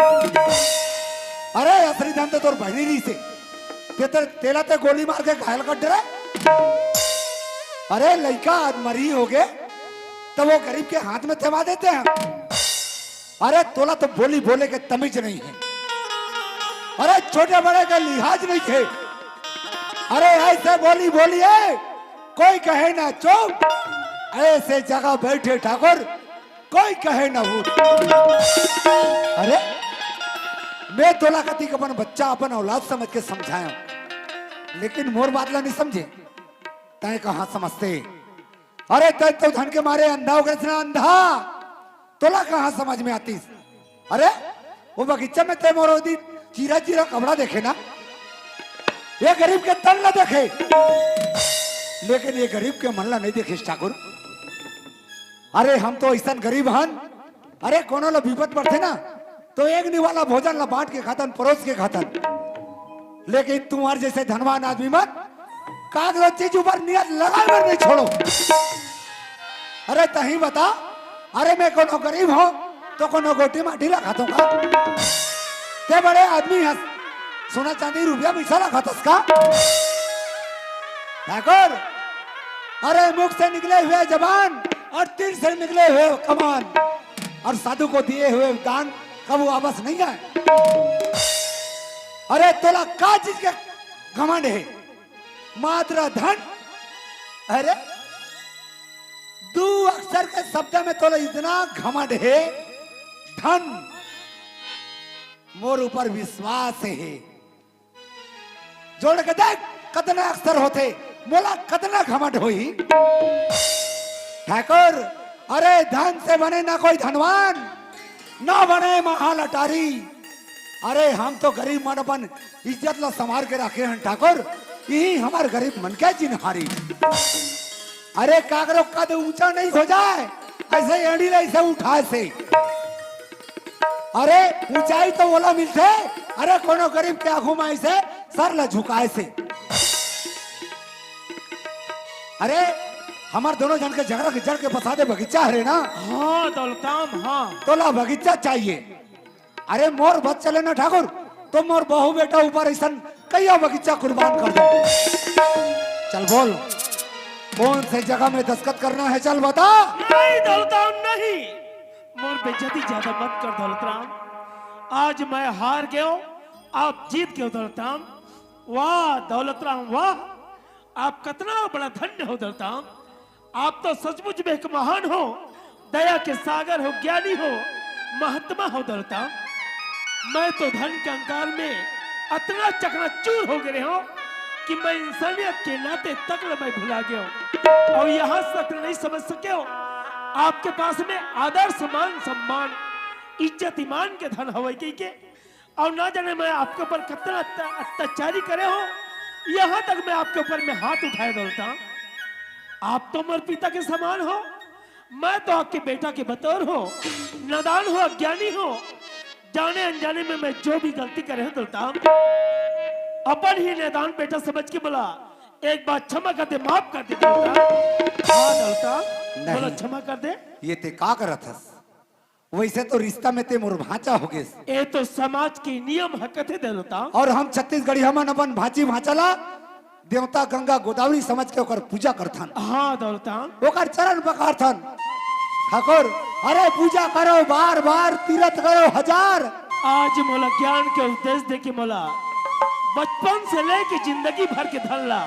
अरे असली धन तो तोर बहनी रहिसे। ते, ते, तेला ते गोली मार के घायल कर डरे। अरे लइका आज मरी होगे तो वो गरीब के हाथ में थमा देते हैं। अरे तोला तो बोली बोले के तमीज नहीं है। अरे छोटे बड़े के लिहाज नहीं है। अरे ऐसे बोली बोली है, कोई कहे ना चुप, ऐसे जगह बैठे ठाकुर, कोई कहे ना उठ। अरे मैं तोला कतिक अपन बच्चा अपन औलाद समझ के समझाया, लेकिन मोर बात ला नहीं समझे, तय कहाँ समझते? अरे तय तो धन के मारे अंधा हो गए ना अंधा, तोला कहाँ समझ में आतीस? अरे वो बगीचा में तय मोर ओदी चीरा चीरा कपड़ा देखे ना, ये गरीब के तन ला देखे, लेकिन ये गरीब के मन ला नहीं देखे ठाकुर। अरे हम तो ऐसन गरीब हन, अरे कोनो ला विपत पड़थे ना तो एक निवाला भोजन ला बांट के खातन, परोस के खातन, लेकिन तुम्हार जैसे धनवान आदमी मन काकरो चीज ऊपर नियत लगाए बर नहीं छोड़ो। अरे तही बता, अरे मैं कोनो गरीब हों तो कोनो गोटी माटी ला खाथों का? ते बड़े आदमी हस, सोना चांदी रुपया पैसा ला खाथस का? ठाकुर, अरे मुख से निकले हुए जबान अउ तीर से निकले हुए कमान अउ साधु को दिए हुए दान कबू वापस नहीं आए। अरे तोला का चीज के घमंड हे? मात्र धन। अरे दू अक्षर के शब्द में तोला इतना घमंड हे, धन। मोर ऊपर विश्वास हे। जोड़ के देख, कतना अक्षर होथे, मोला कतना घमंड होही। ठाकुर, अरे धन से बने ना कोई धनवान, ना बने महाल अटारी। अरे हम तो गरीब मन अपन इज्जत ला संभार के राखे हन ठाकुर, यही हमर गरीब मन के जिनहारी। अरे काकरो कद ऊंचा नहीं हो जाए, ऐसे एड़ी ला ऐसे उठाए से। अरे ऊंचाई तो ओला मिलथे, अरे कोनो गरीब के आगू में ऐसे सर ला झुकाए से। अरे हमर दोनों झन के झगड़ा के जड़ के बसा दे बगीचा हरे ना। हाँ दौलतराम, हाँ। तोला बगीचा चाहिए। अरे मोर बस चले ना ठाकुर, तो मोर बहू बेटा ऊपर ऐसन कहिया बगीचा कुर्बान कर दे। चल बोल, कौन से जगह में दस्तखत करना है, चल बता। नहीं दौलतराम नहीं, मोर बेइज्जती ज्यादा मत कर दौलतराम। आज मैं हार गयो, आप जीत गयो दौलतराम। वाह दौलतराम वाह, आप कतना बड़ा धन्य हो दौलतराम। आप तो सचमुच में एक महान हो, दया के सागर हो, ज्ञानी हो, महात्मा हो दौलतराम। मैं तो धन के अहंकार में अतना चकनाचूर हो गए हो कि मैं इंसानियत के नाते तक ल मैं भुला गयो। अउ यहाँ तक नहीं समझ सके हो, आपके पास में आदर, सम्मान, सम्मान, इज्जत, ईमान के धन हवय कहिके अउ ना जाने मैं आपके ऊपर कितना अत्या-, अत्याचारी करे हों, यहाँ तक मैं आपके ऊपर में हाथ उठाए दौलता। आप तो मोर पिता के समान हो, मैं तो आपके बेटा के बतौर हों, नादान हों, अज्ञानी हों। जाने अनजाने में मैं जो भी गलती करे हों दौलता, अपन ही नादान बेटा समझ के मोला एक बार क्षमा कर दे, माफ कर दे दौलता। हाँ दौलता, नहीं। मोला क्षमा कर दे। ये ते का करत हस? वैसे तो रिश्ता में ते मोर भांचा हो गेस। ए तो समाज के नियम ह कथे दौलता। अउ हम छत्तीसगढ़ी हमन अपन भांची भांचा ला देवता गंगा गोदावरी समझ के ओकर पूजा करथन। हाँ दौलता। ओकर चरण पखारथन। ठाकुर, अरे पूजा करो बार बार, तीरथ करो हजार। आज मोला ज्ञान के उपदेश दे के मोला बचपन से लेके जिंदगी भर के धन ला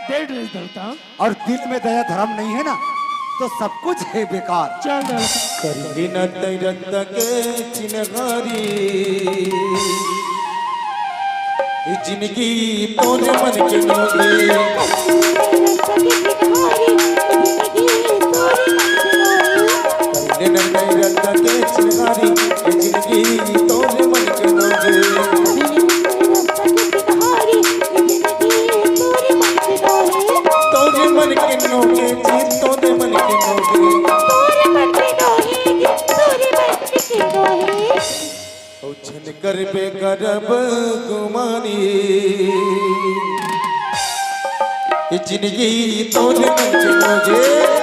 दे डरेस दौलता। अउ दिल में दया धर्म नहीं है ना, तो सब कुछ है बेकार। चल दौलता। करिले न तैरत के चिनगारी, ये जिंदगी तोरे मन के नोगे। करिले न तैरत के चिनगारी, ये जिंदगी तोरे मन के नोगे। तोरे मन के नोगे जी, तोरे मन के नोगे। तोरे मन के नोहे जी, तोरे मन के नोहे। ओ छन करबे करब गुमानी, ये जिंदगी तोरे मन के नोगे।